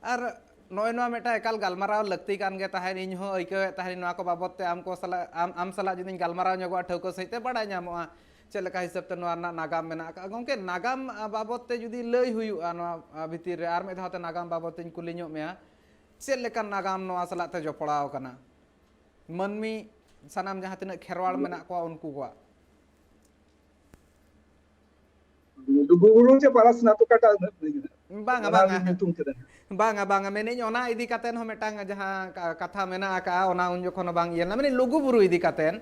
ᱟᱨ ᱱᱚᱜᱼᱚᱭ ᱱᱚᱣᱟ ᱢᱤᱫᱴᱟᱝ ᱮᱠᱟᱞ ᱜᱟᱞᱢᱟᱨᱟᱣ ᱞᱟᱹᱠᱛᱤ ᱠᱟᱱ ᱜᱮ ᱛᱟᱦᱮᱸᱫ᱾ ᱤᱧ ᱦᱚᱸ ᱟᱹᱭᱠᱟᱹᱣᱮᱫ ᱛᱟᱦᱮᱸᱫ ᱱᱚᱣᱟ ᱠᱚ ᱵᱟᱵᱚᱫ ᱛᱮ ᱟᱢ ᱠᱚ ᱥᱟᱞᱟᱜ, ᱟᱢ, ᱟᱢ ᱥᱟᱞᱟᱜ ᱡᱩᱫᱤᱧ ᱜᱟᱞᱢᱟᱨᱟᱣ ᱧᱚᱜᱚᱜᱼᱟ, ᱴᱷᱟᱹᱣᱠᱟᱹ ᱥᱟᱺᱦᱤᱡ ᱛᱮ ᱵᱟᱲᱟᱭ ᱧᱟᱢᱚᱜᱼᱟ ᱪᱮᱫ ᱞᱮᱠᱟ ᱦᱤᱥᱟᱹᱵ ᱛᱮ ᱱᱚᱣᱟ ᱨᱮᱱᱟᱜ ᱱᱟᱜᱟᱢ ᱢᱮᱱᱟᱜ ᱟᱠᱟᱫᱼᱟ᱾ ᱜᱚᱢᱠᱮ, ᱱᱟᱜᱟᱢ, ᱟ, ᱵᱟᱵᱚᱫ ᱛᱮ ᱡᱩᱫᱤ ᱞᱟᱹᱭ ᱦᱩᱭᱩᱜᱼᱟ ᱱᱚᱣᱟ, ᱟ, ᱵᱷᱤᱛᱤᱨ ᱨᱮ, ᱟᱨ ᱢᱤᱫ ᱫᱷᱟᱣ ᱛᱮ ᱱᱟᱜᱟᱢ ᱵᱟᱵᱚᱫ ᱛᱮᱧ ᱠᱩᱞᱤ ᱧᱚᱜ ᱢᱮᱭᱟ, ᱪᱮᱫ ᱞᱮᱠᱟᱱ ᱱᱟᱜᱟᱢ ᱱᱚᱣᱟ ᱥᱟᱞᱟᱜ ᱛᱮ ᱡᱚᱯᱲᱟᱣ ᱟᱠᱟᱱᱟ? ᱢᱟᱹᱱᱢᱤ ᱥᱟᱱᱟᱢ ᱡᱟᱦᱟᱸ ᱛᱤᱱᱟᱹᱜ ᱠᱷᱮᱨᱣᱟᱲ ᱢᱮᱱᱟᱜ ᱠᱚᱣᱟ ᱩᱱᱠᱩ ᱠᱚᱣᱟᱜ᱾ ᱞᱩᱜᱩᱵᱩᱨᱩ ᱪᱮ ᱯᱟᱨᱟᱥᱱᱟᱛᱷ, ᱚᱠᱟᱴᱟᱜ ᱩᱱᱟᱹᱜ ᱵᱷᱟᱹᱜᱤ ᱢᱮᱱᱟᱜᱼᱟ? ᱵᱟᱝᱟ, ᱚᱱᱟ ᱵᱟᱝᱟ᱾ ᱨᱮᱱᱟᱜ ᱧᱩᱛᱩᱢ ᱪᱮᱫ ᱦᱟᱸᱜ? ᱵᱟᱝᱟ, ᱵᱟᱝᱟ, ᱢᱮᱱᱮᱫ ᱚᱱᱟ ᱤᱫᱤ ᱠᱟᱛᱮ ᱦᱚᱸ ᱢᱤᱫᱴᱟᱝ ᱡᱟᱦᱟᱸ ᱠᱟ-, ᱠᱟᱛᱷᱟ ᱢᱮᱱᱟᱜ ᱟᱠᱟᱫᱼᱟ, ᱚᱱᱟ ᱩᱱ ᱡᱚᱠᱷᱚᱱ ᱦᱚᱸ ᱵᱟᱝ ᱤᱭᱟᱹ ᱞᱮᱱᱟ᱾ ᱢᱮᱱᱮᱫ ᱞᱩᱜᱩᱵᱩᱨᱩ ᱤᱫᱤ ᱠᱟᱛᱮ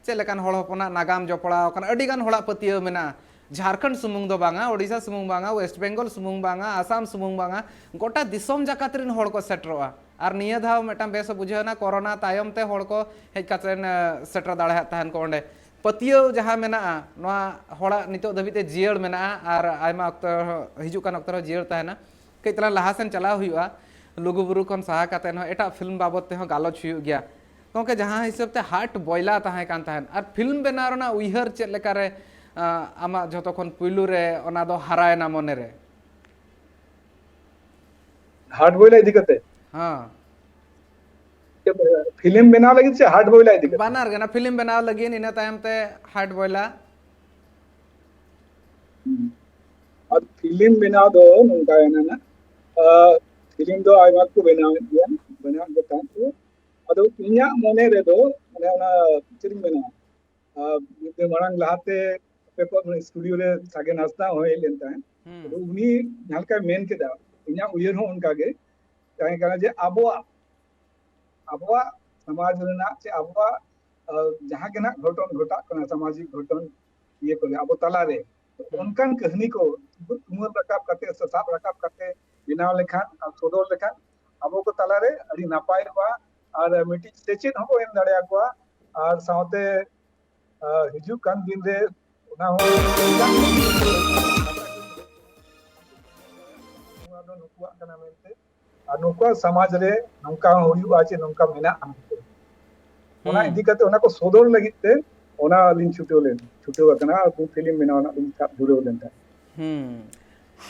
ᱪᱮᱫ ᱞᱮᱠᱟᱱ ᱦᱚᱲ ᱦᱚᱯᱚᱱᱟᱜ ᱱᱟᱜᱟᱢ ᱡᱚᱯᱲᱟᱣ ᱟᱠᱟᱱᱟ, ᱟᱹᱰᱤ ᱜᱟᱱ ᱦᱚᱲᱟᱜ ᱯᱟᱹᱛᱭᱟᱹᱣ ᱢᱮᱱᱟᱜᱼᱟ᱾ ᱡᱷᱟᱲᱠᱷᱚᱸᱰ ᱥᱩᱢᱩᱝ ᱫᱚ ᱵᱟᱝᱟ, ᱳᱰᱤᱥᱟ ᱥᱩᱢᱩᱝ ᱵᱟᱝᱟ, ᱳᱭᱮᱥᱴ ᱵᱮᱝᱜᱚᱞ ᱥᱩᱢᱩᱝ ᱵᱟᱝᱟ, ᱟᱥᱟᱢ ᱥᱩᱢᱩᱝ ᱵᱟᱝᱟ, ᱜᱚᱴᱟ ᱫᱤᱥᱚᱢ ᱡᱟᱠᱟᱛ ᱨᱮᱱ ᱦᱚᱲ ᱠᱚ ᱥᱮᱴᱮᱨᱚᱜᱼᱟ᱾ ᱟᱨ ᱱᱤᱭᱟᱹ ᱫᱷᱟᱣ ᱢᱤᱫᱴᱟᱝ ᱵᱮᱥ ᱵᱩᱡᱷᱟᱹᱣ ᱮᱱᱟ, ᱠᱚᱨᱳᱱᱟ ᱛᱟᱭᱚᱢ ᱛᱮ ᱦᱚᱲ ᱠᱚ ᱦᱮᱡ ᱠᱟᱛᱮ, ᱮ, ᱥᱮᱴᱮᱨ ᱫᱟᱲᱮᱭᱟᱜ ᱛᱟᱦᱮᱱ ᱠᱚ ᱚᱸᱰᱮ᱾ ᱯᱟᱹᱛᱭᱟᱹᱣ ᱡᱟᱦᱟᱸ ᱢᱮᱱᱟᱜᱼᱟ, ᱱᱚᱣᱟ ᱦᱚᱲᱟᱜ ᱱᱤᱛᱚᱜ ᱫᱷᱟᱹᱵᱤᱡ ᱛᱮ ᱡᱤᱭᱟᱹᱲ ᱢᱮᱱᱟᱜᱼᱟ ᱟᱨ ᱟᱭᱢᱟ ᱚᱠᱛᱚ ᱨᱮᱦᱚᱸ, ᱦᱤᱡᱩᱜ ᱠᱟᱱ ᱚᱠᱛᱚ ᱨᱮᱦᱚᱸ ᱡᱤᱭᱟᱹᱲ ᱛᱟᱦᱮᱱᱟ᱾ ᱠᱟᱹᱡ ᱛᱟᱞᱟᱝ ᱞᱟᱦᱟ ᱥᱮᱱ ᱪᱟᱞᱟᱣ ᱦᱩᱭᱩᱜᱼᱟ᱾ ᱞᱩᱜᱩᱵᱩᱨᱩ ᱠᱷᱚᱱ ᱥᱟᱦᱟ ᱠᱟᱛᱮ ᱦᱚᱸ ᱮᱴᱟᱜ ᱯᱷᱤᱞᱢ ᱵᱟᱵᱚᱫ ᱛᱮᱦᱚᱸ ᱜᱟᱞᱚᱪ ᱦᱩᱭᱩᱜ ᱜᱮᱭᱟ᱾ ᱜᱚᱢᱠᱮ, ᱡᱟᱦᱟᱸ ᱦᱤᱥᱟᱹᱵ ᱛᱮ ᱦᱟᱴ ᱵᱚᱭᱞᱟ ᱛᱟᱦᱮᱸ ᱠᱟᱱ ᱛᱟᱦᱮᱸᱫ, ᱟᱨ ᱯᱷᱤᱞᱢ ᱵᱮᱱᱟᱣ ᱨᱮᱱᱟᱜ ᱩᱭᱦᱟᱹᱨ ᱪᱮᱫ ᱞᱮᱠᱟᱨᱮ, ᱟᱸ, ᱟᱢᱟᱜ ᱡᱷᱚᱛᱚ ᱠᱷᱚᱱ ᱯᱩᱭᱞᱩ ᱨᱮ ᱚᱱᱟ ᱫᱚ ᱦᱟᱨᱟᱭᱮᱱᱟ ᱢᱚᱱᱮ ᱨᱮ? ᱦᱟᱴ ᱵᱚᱭᱞᱟ ᱤᱫᱤ ᱠᱟᱛᱮ? ᱦᱮᱸ᱾ ᱪᱮᱫ, ᱯᱷᱤᱞᱢ ᱵᱮᱱᱟᱣ ᱞᱟᱹᱜᱤᱫ ᱥᱮ ᱦᱟᱴ ᱵᱚᱭᱞᱟ ᱤᱫᱤ ᱠᱟᱛᱮ? ᱵᱟᱱᱟᱨ ᱜᱮ, ᱚᱱᱟ ᱯᱷᱤᱞᱢ ᱵᱮᱱᱟᱣ ᱞᱟᱹᱜᱤᱫ, ᱤᱱᱟᱹ ᱛᱟᱭᱚᱢ ᱛᱮ ᱦᱟᱴ ᱵᱚᱭᱞᱟ᱾ ᱦᱩᱸ᱾ ᱟᱨ ᱯᱷᱤᱞᱢ ᱵᱮᱱᱟᱣ ᱫᱚ ᱱᱚᱝᱠᱟᱭᱮᱱᱟ ᱱᱟᱜ, ᱟᱨ ᱯᱷᱤᱞᱢ ᱫᱚ ᱟᱭᱢᱟ ᱠᱚ ᱵᱮᱱᱟᱣᱮᱫ ᱜᱮᱭᱟ, ᱵᱮᱱᱟᱣᱮᱫ ᱜᱮ ᱛᱟᱦᱮᱸᱫ ᱠᱚ᱾ ᱟᱫᱚ ᱤᱧᱟᱹᱜ ᱢᱚᱱᱮ ᱨᱮᱫᱚ, ᱢᱟᱱᱮ, ᱚᱱᱟ ᱪᱮᱫ ᱤᱧ ᱢᱮᱱᱟ, ᱟᱨ ᱢᱤᱫ ᱫᱤᱱ ᱢᱟᱲᱟᱝ ᱞᱟᱦᱟᱛᱮ ᱟᱯᱮ ᱠᱚᱣᱟᱜ ᱥᱴᱩᱰᱤᱭᱳ ᱨᱮ ᱥᱟᱜᱮᱱ ᱦᱟᱸᱥᱫᱟ ᱦᱚᱸ ᱦᱮᱡ ᱞᱮᱱ ᱛᱟᱦᱮᱸᱫ᱾ ᱦᱩᱸ᱾ ᱟᱫᱚ ᱩᱱᱤ ᱡᱟᱦᱟᱸ ᱞᱮᱠᱟᱭ ᱢᱮᱱ ᱠᱮᱫᱟ, ᱤᱧᱟᱹᱜ ᱩᱭᱦᱟᱹᱨ ᱦᱚᱸ ᱚᱱᱠᱟ ᱜᱮ ᱛᱟᱦᱮᱸ ᱠᱟᱱᱟ ᱡᱮ ᱟᱵᱚᱣᱟᱜ, ᱟᱵᱚᱣᱟᱜ ᱥᱚᱢᱟᱡᱽ ᱨᱮᱱᱟᱜ ᱪᱮ ᱟᱵᱚᱣᱟᱜ, ᱟᱨ ᱡᱟᱦᱟᱸ ᱜᱮ ᱱᱟᱜ ᱜᱷᱚᱴᱚᱱ ᱜᱷᱚᱴᱟᱜ ᱠᱟᱱᱟ, ᱥᱟᱢᱟᱡᱤᱠ ᱜᱷᱚᱴᱚᱱ ᱤᱭᱟᱹ ᱠᱚᱨᱮ ᱟᱵᱚ ᱛᱟᱞᱟᱨᱮ, ᱛᱚ ᱦᱩᱸ᱾ ᱚᱱᱠᱟᱱ ᱠᱟᱹᱦᱱᱤ ᱠᱚ ᱛᱩᱢᱟᱹᱞ ᱨᱟᱠᱟᱵ ᱠᱟᱛᱮ ᱥᱮ ᱥᱟᱵ ᱨᱟᱠᱟᱵ ᱠᱟᱛᱮ ᱵᱮᱱᱟᱣ ᱞᱮᱠᱷᱟᱱ ᱟᱨ ᱥᱚᱫᱚᱨ ᱞᱮᱠᱷᱟᱱ ᱟᱵᱚ ᱠᱚ ᱛᱟᱞᱟᱨᱮ ᱟᱹᱰᱤ ᱱᱟᱯᱟᱭ ᱠᱚᱜᱼᱟ᱾ ᱟᱨ ᱢᱤᱫᱴᱤᱡ ᱥᱮᱪᱮᱫ ᱦᱚᱸᱵᱚ ᱮᱢ ᱫᱟᱲᱮᱭᱟᱠᱚᱣᱟ᱾ ᱟᱨ ᱥᱟᱶᱛᱮ, ᱟᱨ ᱦᱤᱡᱩᱜ ᱠᱟᱱ ᱫᱤᱱ ᱨᱮ ᱚᱱᱟ ᱦᱚᱸ ᱱᱚᱣᱟ ᱫᱚ ᱱᱩᱠᱩᱣᱟᱜ ᱠᱟᱱᱟ ᱢᱮᱱᱛᱮ, ᱟᱨ ᱱᱩᱠᱩᱣᱟᱜ ᱥᱚᱢᱟᱡᱽ ᱨᱮ ᱱᱚᱝᱠᱟ ᱦᱚᱸ ᱦᱩᱭᱩᱜᱼᱟ ᱪᱮ ᱱᱚᱝᱠᱟ ᱢᱮᱱᱟᱜᱼᱟ ᱢᱮᱱᱛᱮ᱾ ᱚᱱᱟ ᱦᱩᱸ᱾ ᱤᱫᱤ ᱠᱟᱛᱮ ᱚᱱᱟ ᱠᱚ ᱥᱚᱫᱚᱨ ᱞᱟᱹᱜᱤᱫ ᱛᱮ ᱚᱱᱟ ᱞᱤᱧ ᱪᱷᱩᱴᱟᱹᱣ ᱞᱮᱱ, ᱪᱷᱩᱴᱟᱹᱣ ᱟᱠᱟᱱᱟ᱾ ᱟᱨ ᱯᱷᱤᱞᱢ ᱵᱮᱱᱟᱣ ᱨᱮᱱᱟᱜ ᱞᱤᱧ ᱥᱟᱵ ᱫᱷᱩᱨᱟᱹᱣ ᱞᱮᱱ ᱛᱟᱦᱮᱸᱫ᱾ ᱦᱩᱸ᱾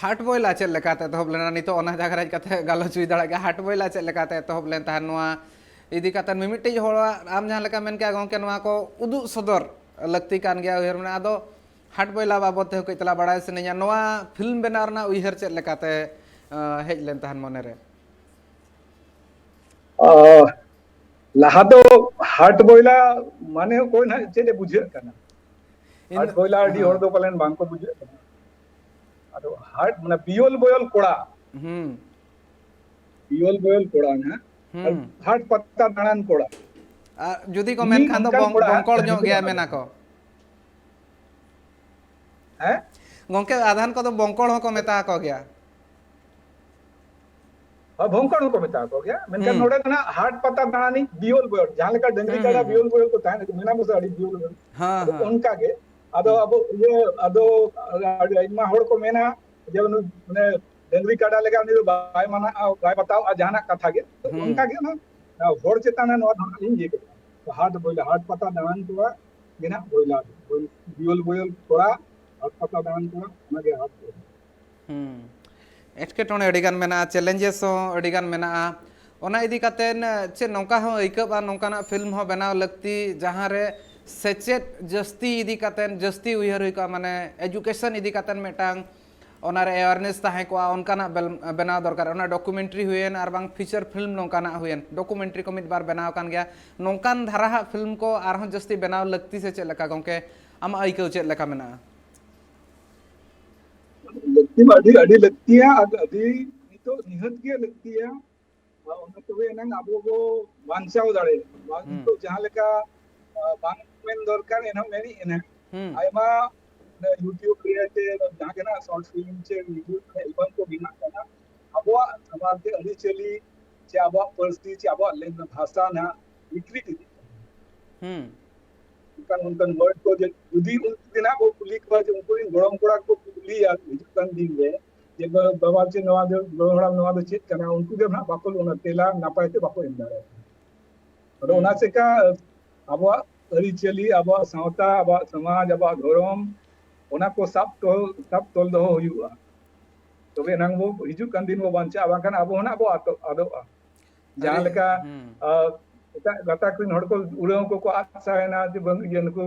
ᱦᱟᱴ ᱵᱚᱭᱞᱟ ᱪᱮᱫ ᱞᱮᱠᱟᱛᱮ ᱮᱛᱚᱦᱚᱵ ᱞᱮᱱᱟ? ᱱᱤᱛᱚᱜ ᱚᱱᱟ ᱡᱟᱭᱜᱟ ᱨᱮ ᱦᱮᱡ ᱠᱟᱛᱮ ᱜᱟᱞᱚᱪ ᱦᱩᱭ ᱫᱟᱲᱮᱭᱟᱜ ᱜᱮᱭᱟ᱾ ᱦᱟᱴ ᱵᱚᱭᱞᱟ ᱪᱮᱫ ᱞᱮᱠᱟᱛᱮ ᱮᱛᱚᱦᱚᱵ ᱞᱮᱱ ᱛᱟᱦᱮᱸᱫ? ᱱᱚᱣᱟ ᱤᱫᱤ ᱠᱟᱛᱮ ᱢᱤᱢᱤᱫᱴᱤᱡ ᱦᱚᱲᱟᱜ, ᱟᱢ ᱡᱟᱦᱟᱸ ᱞᱮᱠᱟ ᱢᱮᱱ ᱠᱮᱜᱼᱟ ᱜᱚᱢᱠᱮ, ᱱᱚᱣᱟ ᱠᱚ ᱩᱫᱩᱜ ᱥᱚᱫᱚᱨ ᱞᱟᱹᱠᱛᱤ ᱠᱟᱱ ᱜᱮᱭᱟ, ᱩᱭᱦᱟᱹᱨ ᱢᱮᱱᱟᱜᱼᱟ᱾ ᱟᱫᱚ ᱦᱟᱴ ᱵᱚᱭᱞᱟ ᱵᱟᱵᱚᱫ ᱛᱮᱦᱚᱸ ᱠᱟᱹᱡ ᱛᱟᱞᱟ ᱵᱟᱲᱟᱭ ᱥᱟᱱᱟᱧᱟ, ᱱᱚᱣᱟ ᱯᱷᱤᱞᱢ ᱵᱮᱱᱟᱣ ᱨᱮᱱᱟᱜ ᱩᱭᱦᱟᱹᱨ ᱪᱮᱫ ᱞᱮᱠᱟᱛᱮ, ᱟᱸ, ᱦᱮᱡ ᱞᱮᱱ ᱛᱟᱦᱮᱸᱫ ᱢᱚᱱᱮᱨᱮ? ᱟᱦ, ᱞᱟᱦᱟ ᱫᱚ ᱦᱟᱴ ᱵᱚᱭᱞᱟ ᱢᱟᱱᱮ ᱚᱠᱚᱭ ᱱᱟᱦᱟᱜ ᱪᱮᱫ ᱮ ᱵᱩᱡᱷᱟᱹᱜ ᱠᱟᱱᱟ? ᱤᱧ ᱦᱟᱴ ᱫᱚ, ᱵᱚᱭᱞᱟ ᱟᱹᱰᱤ ᱦᱚᱲ ᱦᱮᱸ᱾ ᱫᱚ ᱯᱟᱞᱮᱱ ᱵᱟᱝ ᱠᱚ ᱵᱩᱡᱷᱟᱹᱜ ᱠᱟᱱᱟ᱾ ᱟᱫᱚ ᱦᱟᱴ ᱢᱟᱱᱮ ᱵᱤᱭᱚᱞ ᱵᱚᱭᱚᱞ ᱠᱚᱲᱟ, ᱦᱩᱸ᱾ ᱵᱤᱭᱚᱞ ᱵᱚᱭᱚᱞ ᱠᱚᱲᱟ ᱱᱟᱦᱟᱜ, ᱟᱨ ᱦᱩᱸ᱾ ᱦᱟᱴ ᱯᱟᱛᱟ ᱫᱟᱬᱟᱱ ᱠᱚᱲᱟ᱾ ᱟᱨ ᱡᱩᱫᱤ ᱠᱚ ᱢᱮᱱᱠᱷᱟᱱ ᱫᱚ ᱱᱚᱝᱠᱟᱱ ᱵᱚᱝ-, ᱠᱚᱲᱟ ᱵᱚᱝᱠᱚᱲ ᱧᱚᱜ ᱜᱮᱭᱟ ᱢᱮᱱᱟ ᱠᱚ᱾ ᱦᱮᱸ? ᱜᱚᱝᱠᱮ, ᱟᱫᱷᱟᱱ ᱠᱚᱫᱚ ᱵᱚᱝᱠᱚᱲ ᱦᱚᱸᱠᱚ ᱢᱮᱛᱟ ᱠᱚ ᱜᱮᱭᱟ᱾ ᱦᱳᱭ, ᱵᱚᱝᱠᱚᱲ ᱦᱚᱸᱠᱚ ᱢᱮᱛᱟ ᱠᱚ ᱜᱮᱭᱟ, ᱢᱮᱱᱠᱷᱟᱱ ᱦᱩᱸ᱾ ᱱᱚᱰᱮ ᱫᱚ ᱱᱟᱜ ᱦᱟᱴ ᱯᱟᱛᱟ ᱫᱟᱬᱟᱱᱤᱡ ᱵᱤᱭᱳᱞ ᱵᱚᱭᱚᱞ, ᱡᱟᱦᱟᱸ ᱞᱮᱠᱟ ᱰᱟᱹᱝᱨᱤ ᱦᱩᱸ, ᱠᱟᱰᱟ ᱦᱩᱸ, ᱦᱩᱸ᱾ ᱵᱤᱭᱳᱞ ᱵᱚᱭᱚᱞ ᱠᱚ ᱛᱟᱦᱮᱱᱟ, ᱢᱮᱱᱟ ᱵᱚᱱ ᱥᱮ ᱟᱹᱰᱤ ᱵᱤᱭᱳᱞ ᱵᱚᱭᱚᱞ᱾ ᱦᱮᱸ, ᱟᱫᱚ ᱦᱮᱸ᱾ ᱚᱱᱠᱟ ᱜᱮ, ᱟᱫᱚ ᱦᱩᱸ᱾ ᱟᱵᱚ ᱤᱭᱟᱹ, ᱟᱫᱚ ᱟᱹᱰᱤ ᱟᱭᱢᱟ ᱦᱚᱲ ᱠᱚ ᱢᱮᱱᱟ ᱡᱮ ᱩᱱᱤ ᱢᱟᱱᱮ ᱰᱟᱹᱝᱨᱤ ᱠᱟᱰᱟ ᱞᱮᱠᱟ ᱩᱱᱤ ᱫᱚ ᱵᱟᱭ ᱢᱟᱱᱟᱜᱼᱟ, ᱵᱟᱭ ᱵᱟᱛᱟᱣᱟ ᱡᱟᱦᱟᱱᱟᱜ ᱠᱟᱛᱷᱟ ᱜᱮ᱾ ᱛᱚ ᱦᱩᱸ᱾ ᱚᱱᱠᱟ ᱜᱮ ᱚᱱᱟ ᱦᱚᱲ ᱪᱮᱛᱟᱱ ᱨᱮ ᱱᱚᱣᱟ ᱫᱚ ᱦᱟᱸᱜ ᱞᱤᱧ ᱤᱭᱟᱹ ᱠᱮᱫᱟ᱾ ᱛᱚ ᱦᱟᱴ ᱵᱚᱭᱞᱟ, ᱦᱟᱴ ᱯᱟᱛᱟ ᱫᱟᱬᱟᱱ ᱠᱚᱣᱟ ᱜᱮ ᱱᱟᱜ ᱵᱚᱭᱞᱟ ᱫᱚ᱾ ᱵᱚᱭ-, ᱵᱤᱭᱳᱞ ᱵᱚᱭᱚᱞ ᱠᱚᱲᱟ ᱦᱟᱴ ᱯᱟᱛᱟ ᱫᱟᱬᱟᱱ ᱠᱚᱣᱟ, ᱚᱱᱟ ᱜᱮ ᱦᱟᱴ ᱵᱚᱭᱞᱟ᱾ ᱦᱩᱸ᱾ ᱮᱴᱠᱮᱴᱚᱬᱮ ᱟᱹᱰᱤᱜᱟᱱ ᱢᱮᱱᱟᱜᱼᱟ, challenges ᱦᱚᱸ ᱟᱹᱰᱤᱜᱟᱱ ᱢᱮᱱᱟᱜᱼᱟ᱾ ᱚᱱᱟ ᱤᱫᱤ ᱠᱟᱛᱮᱱ ᱪᱮᱫ ᱱᱚᱝᱠᱟ ᱦᱚᱸ ᱟᱹᱭᱠᱟᱹᱜᱼᱟ, ᱱᱚᱝᱠᱟᱱᱟᱜ ᱯᱷᱤᱞᱢ ᱦᱚᱸ ᱵᱮᱱᱟᱣ ᱞᱟᱹᱠᱛᱤ, ᱡᱟᱦᱟᱸ ᱨᱮ ᱥᱮᱪᱮᱫ ᱡᱟᱹᱥᱛᱤ ᱤᱫᱤ ᱠᱟᱛᱮᱱ ᱡᱟᱹᱥᱛᱤ ᱩᱭᱦᱟᱹᱨ ᱦᱩᱭ ᱠᱚᱜᱼᱟ, ᱢᱟᱱᱮ education ᱤᱫᱤ ᱠᱟᱛᱮᱱ ᱢᱤᱫᱴᱟᱝ ᱚᱱᱟᱨᱮ awareness ᱛᱟᱦᱮᱸ ᱠᱚᱜᱼᱟ, ᱚᱱᱠᱟᱱᱟᱜ ᱵᱮᱞ-, ᱵᱮᱱᱟᱣ ᱫᱚᱨᱠᱟᱨ᱾ ᱚᱱᱟ documentary ᱦᱩᱭᱮᱱ ᱟᱨ ᱵᱟᱝ feature film ᱱᱚᱝᱠᱟᱱᱟᱜ ᱦᱩᱭᱮᱱ, documentary ᱠᱚ ᱢᱤᱫ ᱵᱟᱨ ᱵᱮᱱᱟᱣ ᱟᱠᱟᱱ ᱜᱮᱭᱟ, ᱱᱚᱝᱠᱟᱱ ᱫᱷᱟᱨᱟ ᱦᱟᱜ ᱯᱷᱤᱞᱢ ᱠᱚ ᱟᱨᱦᱚᱸ ᱡᱟᱹᱥᱛᱤ ᱵᱮᱱᱟᱣ ᱞᱟᱹᱠᱛᱤ ᱥᱮ ᱪᱮᱫ ᱞᱮᱠᱟ ᱜᱚᱝᱠᱮ? ᱟᱢᱟᱜ ᱟᱹᱭᱠᱟᱹᱣ ᱪᱮᱫ ᱞᱮᱠᱟ ᱢᱮᱱᱟᱜᱼᱟ? ᱞᱟᱹᱠᱛᱤ ᱢᱟ ᱟᱹᱰᱤ, ᱟᱹᱰᱤ ᱞᱟᱹᱠᱛᱤᱭᱟ᱾ ᱟᱨ ᱟᱹᱰᱤ ᱱᱤᱛᱚᱜ ᱱᱤᱦᱟᱹᱛ ᱜᱮ ᱞᱟᱹᱠᱛᱤᱭᱟ᱾ ᱟᱨ ᱚᱱᱟ ᱛᱚᱵᱮ ᱮᱱᱟᱝ ᱟᱵᱚ ᱵᱚ ᱵᱟᱧᱪᱟᱣ ᱫᱟᱲᱮᱭᱟᱜᱼᱟ᱾ ᱵᱟᱝ ᱦᱩᱸ᱾ ᱱᱤᱛᱚᱜ ᱡᱟᱦᱟᱸ ᱞᱮᱠᱟ, ᱟ, ᱵᱟᱝ ᱢᱮᱱ ᱫᱚᱨᱠᱟᱨ, ᱮᱱᱦᱚᱸ ᱢᱮᱱᱮᱫ ᱮᱱᱟ᱾ ᱦᱩᱸ᱾ ᱟᱭᱢᱟ ᱚᱱᱮ YouTube ᱨᱮ ᱪᱮ ᱡᱟᱦᱟᱸ ᱜᱮ ᱱᱟᱜ short film ᱪᱮ video ᱨᱮ album ᱠᱚ ᱵᱮᱱᱟᱜ ᱠᱟᱱᱟ, ᱟᱵᱚᱣᱟᱜ ᱥᱟᱶᱛᱟ ᱟᱹᱨᱤᱪᱟᱹᱞᱤ ᱪᱮ ᱟᱵᱚᱣᱟᱜ ᱯᱟᱹᱨᱥᱤ ᱪᱮ ᱟᱵᱚᱣᱟᱜ ᱞᱮᱝ-, ᱵᱷᱟᱥᱟ ᱱᱟᱜ ᱵᱤᱠᱨᱤᱛ ᱤᱫᱤᱜ ᱠᱟᱱᱟ᱾ ᱦᱩᱸ᱾ ᱚᱱᱠᱟᱱ, ᱚᱱᱠᱟᱱ ᱦᱚᱲ ᱠᱚ ᱡᱮ ᱡᱩᱫᱤ ᱩᱱᱠᱩ ᱜᱮ ᱱᱟᱜ ᱵᱚ ᱠᱩᱞᱤ ᱠᱚᱣᱟ, ᱡᱮ ᱩᱱᱠᱩ ᱨᱮᱱ ᱜᱚᱲᱚᱢ ᱠᱚᱲᱟ ᱠᱚ ᱠᱩᱞᱤᱭᱟ ᱦᱤᱡᱩᱜ ᱠᱟᱱ ᱫᱤᱱ ᱨᱮ, ᱡᱮ ᱵᱟ-, ᱵᱟᱵᱟ ᱪᱮ ᱱᱚᱣᱟ ᱫᱚ, ᱜᱚᱲᱚᱢ ᱦᱟᱲᱟᱢ ᱱᱚᱣᱟ ᱫᱚ ᱪᱮᱫ ᱠᱟᱱᱟ, ᱩᱱᱠᱩ ᱜᱮ ᱱᱟᱜ ᱵᱟᱠᱚ ᱚᱱᱟ ᱛᱮᱞᱟ ᱱᱟᱯᱟᱭ ᱛᱮ ᱵᱟᱠᱚ ᱮᱢ ᱫᱟᱲᱮᱭᱟᱜᱼᱟ᱾ ᱟᱫᱚ ᱚᱱᱟ ᱦᱩᱸ᱾ ᱪᱮᱠᱟ ᱟᱵᱚᱣᱟᱜ ᱟᱹᱨᱤᱪᱟᱹᱞᱤ, ᱟᱵᱚᱣᱟᱜ ᱥᱟᱶᱛᱟ, ᱟᱵᱚᱣᱟᱜ ᱥᱚᱢᱟᱡᱽ, ᱟᱵᱚᱣᱟᱜ ᱫᱷᱚᱨᱚᱢ, ᱚᱱᱟ ᱠᱚ ᱥᱟᱵ ᱫᱚᱦᱚ, ᱥᱟᱵ ᱛᱚᱞ ᱫᱚᱦᱚ ᱦᱩᱭᱩᱜᱼᱟ᱾ ᱛᱚᱵᱮ ᱮᱱᱟᱝ ᱵᱚ ᱦᱤᱡᱩᱜ ᱠᱟᱱ ᱫᱤᱱ ᱵᱚ ᱵᱟᱧᱪᱟᱜᱼᱟ, ᱵᱟᱝᱠᱷᱟᱱ ᱟᱵᱚ ᱦᱚᱸ ᱱᱟᱜ ᱵᱚ ᱟᱫᱚ-, ᱟᱫᱚᱜᱼᱟ᱾ ᱡᱟᱦᱟᱸ ᱟᱹᱰᱤ, ᱞᱮᱠᱟ, ᱦᱩᱸ᱾ ᱟ, ᱮᱴᱟᱜ ᱜᱟᱛᱟᱠ ᱨᱮᱱ ᱦᱚᱲ ᱠᱚ ᱩᱲᱟᱹᱣ ᱠᱚᱠᱚ ᱟᱫ ᱥᱟᱭᱮᱱᱟ, ᱡᱮ ᱵᱟᱝ, ᱤᱭᱟᱹ, ᱱᱩᱠᱩ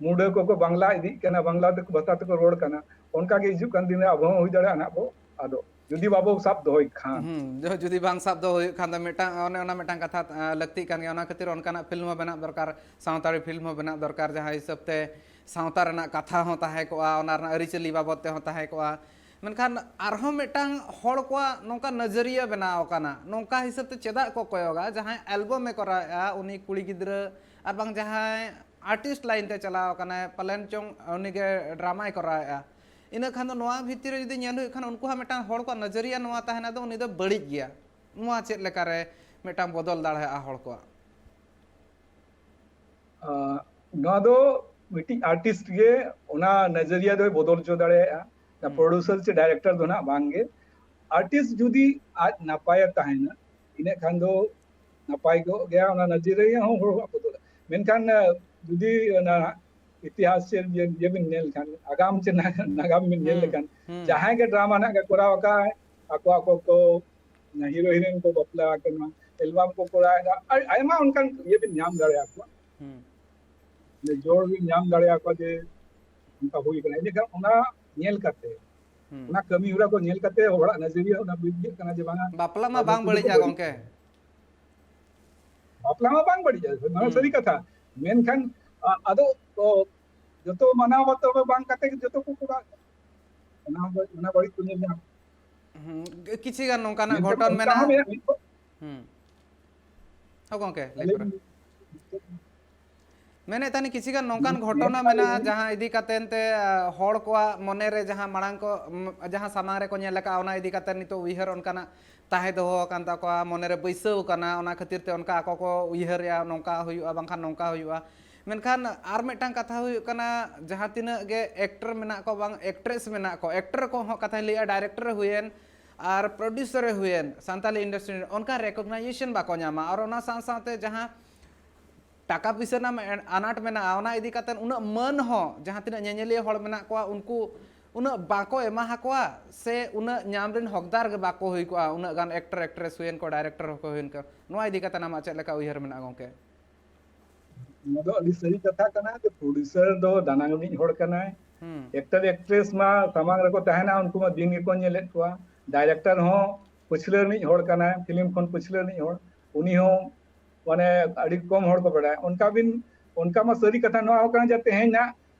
ᱢᱩᱰᱟᱹ ᱠᱚᱠᱚ ᱵᱟᱝᱞᱟ ᱤᱫᱤᱜ ᱠᱟᱱᱟ, ᱵᱟᱝᱞᱟ ᱛᱮᱠᱚ, ᱵᱷᱟᱥᱟ ᱛᱮᱠᱚ ᱨᱚᱲ ᱠᱟᱱᱟ᱾ ᱚᱱᱠᱟ ᱜᱮ ᱦᱤᱡᱩᱜ ᱠᱟᱱ ᱫᱤᱱ ᱨᱮ ᱟᱵᱚ ᱦᱚᱸ ᱦᱩᱭ ᱫᱟᱲᱮᱭᱟᱜᱼᱟ ᱱᱟᱜ ᱵᱚ ᱟᱫᱚᱜ, ᱡᱩᱫᱤ ᱵᱟᱵᱚ ᱥᱟᱵ ᱫᱚᱦᱚᱭ ᱠᱷᱟᱱ᱾ ᱦᱩᱸ, ᱡᱩ-, ᱡᱩᱫᱤ ᱵᱟᱝ ᱥᱟᱵ ᱫᱚᱦᱚ ᱦᱩᱭᱩᱜ ᱠᱷᱟᱱ ᱫᱚ ᱢᱤᱫᱴᱟᱝ, ᱚᱱᱮ ᱚᱱᱟ ᱢᱤᱫᱴᱟᱝ ᱠᱟᱛᱷᱟ, ᱟ, ᱞᱟᱹᱠᱛᱤᱜ ᱠᱟᱱ ᱜᱮᱭᱟ᱾ ᱚᱱᱟ ᱠᱷᱟᱹᱛᱤᱨ ᱚᱱᱠᱟᱱᱟᱜ ᱯᱷᱤᱞᱢ ᱦᱚᱸ ᱵᱮᱱᱟᱜ ᱫᱚᱨᱠᱟᱨ, ᱥᱟᱱᱛᱟᱲᱤ ᱯᱷᱤᱞᱢ ᱦᱚᱸ ᱵᱮᱱᱟᱜ ᱫᱚᱨᱠᱟᱨ, ᱡᱟᱦᱟᱸ ᱦᱤᱥᱟᱹᱵ ᱛᱮ ᱥᱟᱶᱛᱟ ᱨᱮᱱᱟᱜ ᱠᱟᱛᱷᱟ ᱦᱚᱸ ᱛᱟᱦᱮᱸ ᱠᱚᱜᱼᱟ, ᱚᱱᱟ ᱨᱮᱱᱟᱜ ᱟᱹᱨᱤᱪᱟᱹᱞᱤ ᱵᱟᱵᱚᱫ ᱛᱮᱦᱚᱸ ᱛᱟᱦᱮᱸ ᱠᱚᱜᱼᱟ᱾ ᱢᱮᱱᱠᱷᱟᱱ ᱟᱨᱦᱚᱸ ᱢᱤᱫᱴᱟᱝ ᱦᱚᱲ ᱠᱚᱣᱟᱜ ᱱᱚᱝᱠᱟ ᱱᱚᱡᱚᱨᱤᱭᱟᱹ ᱵᱮᱱᱟᱣ ᱟᱠᱟᱱᱟ, ᱱᱚᱝᱠᱟ ᱦᱤᱥᱟᱹᱵ ᱛᱮ ᱪᱮᱫᱟᱜ ᱠᱚ ᱠᱚᱭᱚᱜᱟ, ᱡᱟᱦᱟᱸᱭ ᱮᱞᱵᱟᱢ ᱮ ᱠᱚᱨᱟᱣᱮᱫᱼᱟ ᱩᱱᱤ ᱠᱩᱲᱤ ᱜᱤᱫᱽᱨᱟᱹ ᱟᱨ ᱵᱟᱝ ᱡᱟᱦᱟᱸᱭ ᱟᱨᱴᱤᱥᱴ ᱞᱟᱭᱤᱱ ᱛᱮ ᱪᱟᱞᱟᱣ ᱟᱠᱟᱱᱟᱭ, ᱯᱟᱞᱮᱱ ᱪᱚᱝ ᱩᱱᱤᱜᱮ ᱰᱨᱟᱢᱟᱭ ᱠᱚᱨᱟᱣᱮᱫᱼᱟ᱾ ᱤᱱᱟᱹ ᱠᱷᱟᱱ ᱫᱚ ᱱᱚᱣᱟ ᱵᱷᱤᱛᱤᱨ ᱨᱮ ᱡᱩᱫᱤ ᱧᱮᱞ ᱦᱩᱭᱩᱜ ᱠᱷᱟᱱ ᱩᱱᱠᱩᱣᱟᱜ ᱢᱤᱫᱴᱟᱝ ᱦᱚᱲ ᱠᱚᱣᱟᱜ ᱱᱚᱡᱚᱨᱤᱭᱟᱹ ᱱᱚᱣᱟ ᱛᱟᱦᱮᱱᱟ ᱫᱚ ᱩᱱᱤ ᱫᱚ ᱵᱟᱹᱲᱤᱡ ᱜᱮᱭᱟ᱾ ᱱᱚᱣᱟ ᱪᱮᱫ ᱞᱮᱠᱟᱨᱮ ᱢᱤᱫᱴᱟᱝ ᱵᱚᱫᱚᱞ ᱫᱟᱲᱮᱭᱟᱜᱼᱟ ᱦᱚᱲ ᱠᱚᱣᱟᱜ? ᱟᱸ, ᱱᱚᱣᱟ ᱫᱚ ᱢᱤᱫᱴᱤᱡ ᱟᱨᱴᱤᱥᱴ ᱜᱮ ᱚᱱᱟ ᱱᱚᱡᱚᱨᱤᱭᱟᱹ ᱫᱚᱭ ᱵᱚᱫᱚᱞ ᱦᱚᱪᱚ ᱫᱟᱲᱮᱭᱟᱜᱼᱟ᱾ ᱚᱱᱟ ᱦᱩᱸ᱾ ᱯᱨᱚᱰᱩᱥᱟᱨ ᱥᱮ ᱰᱟᱭᱨᱮᱠᱴᱚᱨ ᱫᱚ ᱱᱟᱜ ᱵᱟᱝ ᱜᱮ᱾ ᱟᱨᱴᱤᱥᱴ ᱡᱩᱫᱤ ᱟᱡ ᱱᱟᱯᱟᱭᱮ ᱛᱟᱦᱮᱱᱟ, ᱤᱱᱟᱹ ᱠᱷᱟᱱ ᱫᱚ ᱱᱟᱯᱟᱭ ᱠᱚᱜ ᱜᱮᱭᱟ, ᱚᱱᱟ ᱱᱚᱡᱚᱨᱤᱭᱟᱹ ᱦᱚᱸ ᱦᱚᱲ ᱦᱚᱸ ᱵᱚᱫᱚᱞᱟ᱾ ᱢᱮᱱᱠᱷᱟᱱ ᱟᱸ, ᱡᱩᱫᱤ ᱚᱱᱟ ᱤᱛᱤᱦᱟᱥ ᱪᱮ ᱤᱭᱟᱹ ᱤᱭᱟᱹ ᱵᱤᱱ ᱧᱮᱞ ᱠᱷᱟᱱ, ᱟᱜᱟᱢ ᱪᱮ ᱱᱟ- ᱱᱟᱜᱟᱢ ᱵᱤᱱ ᱧᱮᱞ ᱦᱩᱸ, ᱞᱮᱠᱷᱟᱱ, ᱦᱩᱸ᱾ ᱡᱟᱦᱟᱸᱭ ᱜᱮ ᱰᱨᱟᱢᱟ ᱱᱟᱜ ᱠᱚ ᱠᱚᱨᱟᱣ ᱟᱠᱟᱫ, ᱟᱠᱚ ᱟᱠᱚ ᱠᱚ ᱦᱤᱨᱳ ᱦᱤᱨᱳᱭᱤᱱ ᱠᱚ ᱵᱟᱯᱞᱟ ᱟᱠᱟᱱᱟ, ᱮᱞᱵᱟᱢ ᱠᱚ ᱠᱚᱨᱟᱣ ᱮᱫᱟ, ᱟᱭ- ᱟᱭᱢᱟ ᱚᱱᱠᱟᱱ ᱤᱭᱟᱹ ᱵᱤᱱ ᱧᱟᱢ ᱫᱟᱲᱮᱭᱟᱠᱚᱣᱟ, ᱦᱩᱸ᱾ ᱡᱳᱨ ᱵᱤᱱ ᱧᱟᱢ ᱫᱟᱲᱮᱭᱟᱠᱚᱣᱟ ᱡᱮ ᱚᱱᱠᱟ ᱦᱩᱭ ᱠᱟᱱᱟ᱾ ᱤᱱᱟᱹᱠᱷᱟᱱ ᱚᱱᱟ ᱧᱮᱞ ᱠᱟᱛᱮ, ᱦᱩᱸ᱾ ᱚᱱᱟ ᱠᱟᱹᱢᱤ ᱦᱚᱨᱟ ᱠᱚ ᱧᱮᱞ ᱠᱟᱛᱮ ᱦᱚᱲᱟᱜ ᱱᱚᱡᱚᱨᱤᱭᱟᱹ ᱚᱱᱟ ᱵᱤᱨᱡᱟᱹᱜ ᱠᱟᱱᱟ ᱡᱮ ᱵᱟᱝᱟ, ᱵᱟᱯᱞᱟ ᱢᱟ ᱟᱫᱚ ᱵᱟᱝ ᱱᱩᱠᱩ ᱫᱚᱠᱚ ᱵᱟᱹᱲᱤᱡᱟ ᱵᱟᱹᱲᱤᱡ ᱜᱚᱝᱠᱮ᱾ ᱜᱮᱭᱟ᱾ ᱵᱟᱯᱞᱟ ᱢᱟ ᱵᱟᱝ ᱵᱟᱹᱲᱤᱡᱟ, ᱱᱚᱣᱟ ᱦᱩᱸ᱾ ᱥᱟᱹᱨᱤ ᱠᱟᱛᱷᱟ᱾ ᱢᱮᱱᱠᱷᱟᱱ ᱟ- ᱟᱫᱚ ᱠᱚ ᱡᱚᱛᱚ ᱢᱟᱱᱟᱣ ᱵᱟᱛᱟᱣ ᱵᱟᱝ ᱠᱟᱛᱮ ᱜᱮ ᱡᱚᱛᱚ ᱠᱚ ᱠᱚᱨᱟᱣ ᱮᱫᱟ᱾ ᱚᱱᱟ ᱫᱚ, ᱚᱱᱟ ᱵᱟᱹᱲᱤᱡ ᱠᱚ ᱧᱮᱞ ᱧᱟᱢ᱾ ᱦᱩᱸ, ᱠᱤᱪᱷᱤ ᱜᱟᱱ ᱱᱚᱝᱠᱟᱱᱟᱜ ᱢᱮᱱᱠᱷᱟᱱ ᱜᱷᱚᱴᱚᱱ ᱚᱱᱠᱟ ᱢᱮᱱᱟᱜᱼᱟ᱾ ᱦᱚᱸ ᱢᱮᱱᱟᱜ ᱢᱤᱫ ᱠᱚ- ᱦᱩᱸ᱾ ᱦᱚᱸ ᱜᱚᱝᱠᱮ, ᱞᱟᱹᱭ ᱞᱟᱹᱭ ᱯᱩᱨᱟᱹ᱾ ᱵᱤᱱ᱾ ᱢᱮᱱᱮᱫ ᱛᱟᱦᱮᱱ ᱠᱤᱪᱷᱤ ᱜᱟᱱ ᱱᱚᱝᱠᱟᱱ ᱢᱮᱱ- ᱜᱷᱚᱴᱚᱱᱟ ᱢᱮᱱ- ᱢᱮᱱᱟᱜᱼᱟ, ᱡᱟᱦᱟᱸ ᱤᱫᱤ ᱠᱟᱛᱮᱱ ᱛᱮ, ᱟ, ᱦᱚᱲ ᱠᱚᱣᱟᱜ ᱢᱚᱱᱮ ᱨᱮ ᱡᱟᱦᱟᱸ ᱢᱟᱲᱟᱝ ᱠᱚ, ᱩᱢ, ᱡᱟᱦᱟᱸ ᱥᱟᱢᱟᱝ ᱨᱮᱠᱚ ᱧᱮᱞ ᱟᱠᱟᱫᱼᱟ, ᱚᱱᱟ ᱤᱫᱤ ᱠᱟᱛᱮ ᱱᱤᱛᱚᱜ ᱩᱭᱦᱟᱹᱨ ᱚᱱᱠᱟᱱᱟᱜ ᱛᱟᱦᱮᱸ ᱫᱚᱦᱚ ᱟᱠᱟᱱ ᱛᱟᱠᱚᱣᱟ, ᱢᱚᱱᱮ ᱨᱮ ᱵᱟᱹᱭᱥᱟᱹᱣ ᱟᱠᱟᱱᱟ, ᱚᱱᱟ ᱠᱷᱟᱹᱛᱤᱨ ᱛᱮ ᱚᱱᱠᱟ ᱟᱠᱚ ᱠᱚ ᱩᱭᱦᱟᱹᱨᱮᱜᱼᱟ, ᱱᱚᱝᱠᱟ ᱦᱩᱭᱩᱜᱼᱟ, ᱵᱟᱝᱠᱷᱟᱱ ᱱᱚᱝᱠᱟ ᱦᱩᱭᱩᱜᱼᱟ᱾ ᱢᱮᱱᱠᱷᱟᱱ ᱟᱨ ᱢᱤᱫᱴᱟᱝ ᱠᱟᱛᱷᱟ ᱦᱩᱭᱩᱜ ᱠᱟᱱᱟ, ᱡᱟᱦᱟᱸ ᱛᱤᱱᱟᱹᱜ ᱜᱮ ᱮᱠᱴᱚᱨ ᱢᱮᱱᱟᱜ ᱠᱚ, ᱵᱟᱝ ᱮᱠᱴᱨᱮᱥ ᱢᱮᱱᱟᱜ ᱠᱚ, ᱮᱠᱴᱚᱨ ᱠᱚᱦᱚᱸ ᱠᱟᱛᱷᱟᱧ ᱞᱟᱹᱭᱮᱜᱼᱟ, ᱰᱟᱭᱨᱮᱠᱴᱚᱨ ᱮ ᱦᱩᱭᱮᱱ ᱟᱨ ᱯᱨᱚᱰᱭᱩᱥᱟᱨ ᱮ ᱦᱩᱭᱮᱱ, ᱥᱟᱱᱛᱟᱞᱤ ᱤᱱᱰᱟᱥᱴᱨᱤ ᱨᱮ ᱚᱱᱠᱟ ᱨᱮᱠᱚᱜᱱᱟᱭᱡᱮᱥᱚᱱ ᱵᱟᱠᱚ ᱧᱟᱢᱟ᱾ ᱟᱨ ᱚᱱᱟ ᱥᱟᱶ ᱥᱟᱶᱛᱮ ᱡᱟᱦᱟᱸ ᱴᱟᱠᱟ ᱯᱩᱭᱥᱟᱹ ᱨᱮᱱᱟᱜ ᱟᱱᱟᱴ ᱢᱮᱱᱟᱜᱼᱟ, ᱚᱱᱟ ᱤᱫᱤ ᱠᱟᱛᱮ ᱩᱱᱟᱹᱜ ᱢᱟᱹᱱ ᱦᱚᱸ, ᱡᱟᱦᱟᱸ ᱛᱤᱱᱟᱹᱜ ᱧᱮᱧᱮᱞᱤᱭᱟᱹ ᱦᱚᱲ ᱢᱮᱱᱟᱜ ᱠᱚᱣᱟ, ᱩᱱᱠᱩ ᱩᱱᱟᱹᱜ ᱵᱟᱠᱚ ᱮᱢᱟ ᱦᱟᱠᱚᱣᱟ, ᱥᱮ ᱩᱱᱟᱹᱜ ᱧᱟᱢ ᱨᱮᱱ ᱦᱚᱠᱫᱟᱨ ᱜᱮ ᱵᱟᱠᱚ ᱦᱩᱭ ᱠᱚᱜᱼᱟ, ᱩᱱᱟᱹᱜ ᱜᱟᱱ ᱮᱠᱴᱚᱨ ᱮᱠᱴᱨᱮᱥ ᱦᱩᱭᱮᱱ ᱠᱚ, ᱰᱟᱭᱨᱮᱠᱴᱚᱨ ᱦᱚᱸᱠᱚ ᱦᱩᱭᱮᱱ ᱠᱚ᱾ ᱱᱚᱣᱟ ᱤᱫᱤ ᱠᱟᱛᱮ ᱟᱢᱟᱜ ᱪᱮᱫ ᱞᱮᱠᱟ ᱩᱭᱦᱟᱹᱨ ᱢᱮᱱᱟᱜᱼᱟ ᱜᱚᱝᱠᱮ? ᱱᱚᱣᱟ ᱫᱚ ᱟᱹᱰᱤ ᱥᱟᱹᱨᱤ ᱠᱟᱛᱷᱟ ᱠᱟᱱᱟ ᱡᱮ ᱯᱨᱚᱰᱭᱩᱥᱟᱨ ᱫᱚ ᱫᱟᱱᱟᱝ ᱨᱤᱱᱤᱡ ᱦᱚᱲ ᱠᱟᱱᱟᱭ᱾ ᱦᱩᱸ᱾ ᱮᱠᱴᱚᱨ ᱮᱠᱴᱨᱮᱥ ᱢᱟ ᱥᱟᱢᱟᱝ ᱨᱮᱠᱚ ᱛᱟᱦᱮᱱᱟ, ᱩᱱᱠᱩ ᱢᱟ ᱫᱤᱱ ᱜᱮᱠᱚ ᱧᱮᱞᱮᱫ ᱠᱚᱣᱟ᱾ ᱰᱟᱭᱨᱮᱠᱴᱚᱨ ᱦᱚᱸ ᱯᱟᱹᱪᱷᱞᱟᱹ ᱨᱤᱱᱤᱡ ᱦᱚᱲ ᱠᱟᱱᱟᱭ, ᱯᱷᱤᱞᱢ ᱠᱷᱚᱱ ᱯᱟᱹᱪᱷᱞᱟᱹ ᱨᱤᱱᱤᱡ ᱦᱚᱲ, ᱩᱱᱤ ᱦᱚᱸ ᱢᱟᱱᱮ ᱟᱹᱰᱤ ᱠᱚᱢ ᱦᱚᱲ ᱠᱚ ᱵᱟᱲᱟᱭᱟ᱾ ᱚᱱᱠᱟ ᱵᱤᱱ, ᱚᱱᱠᱟ ᱢᱟ ᱥᱟᱹᱨᱤ ᱠᱟᱛᱷᱟ ᱱᱚᱣᱟ ᱦᱚᱸ ᱠᱟᱱᱟ ᱡᱮ ᱛᱮᱦᱮᱧ ᱱᱟᱜ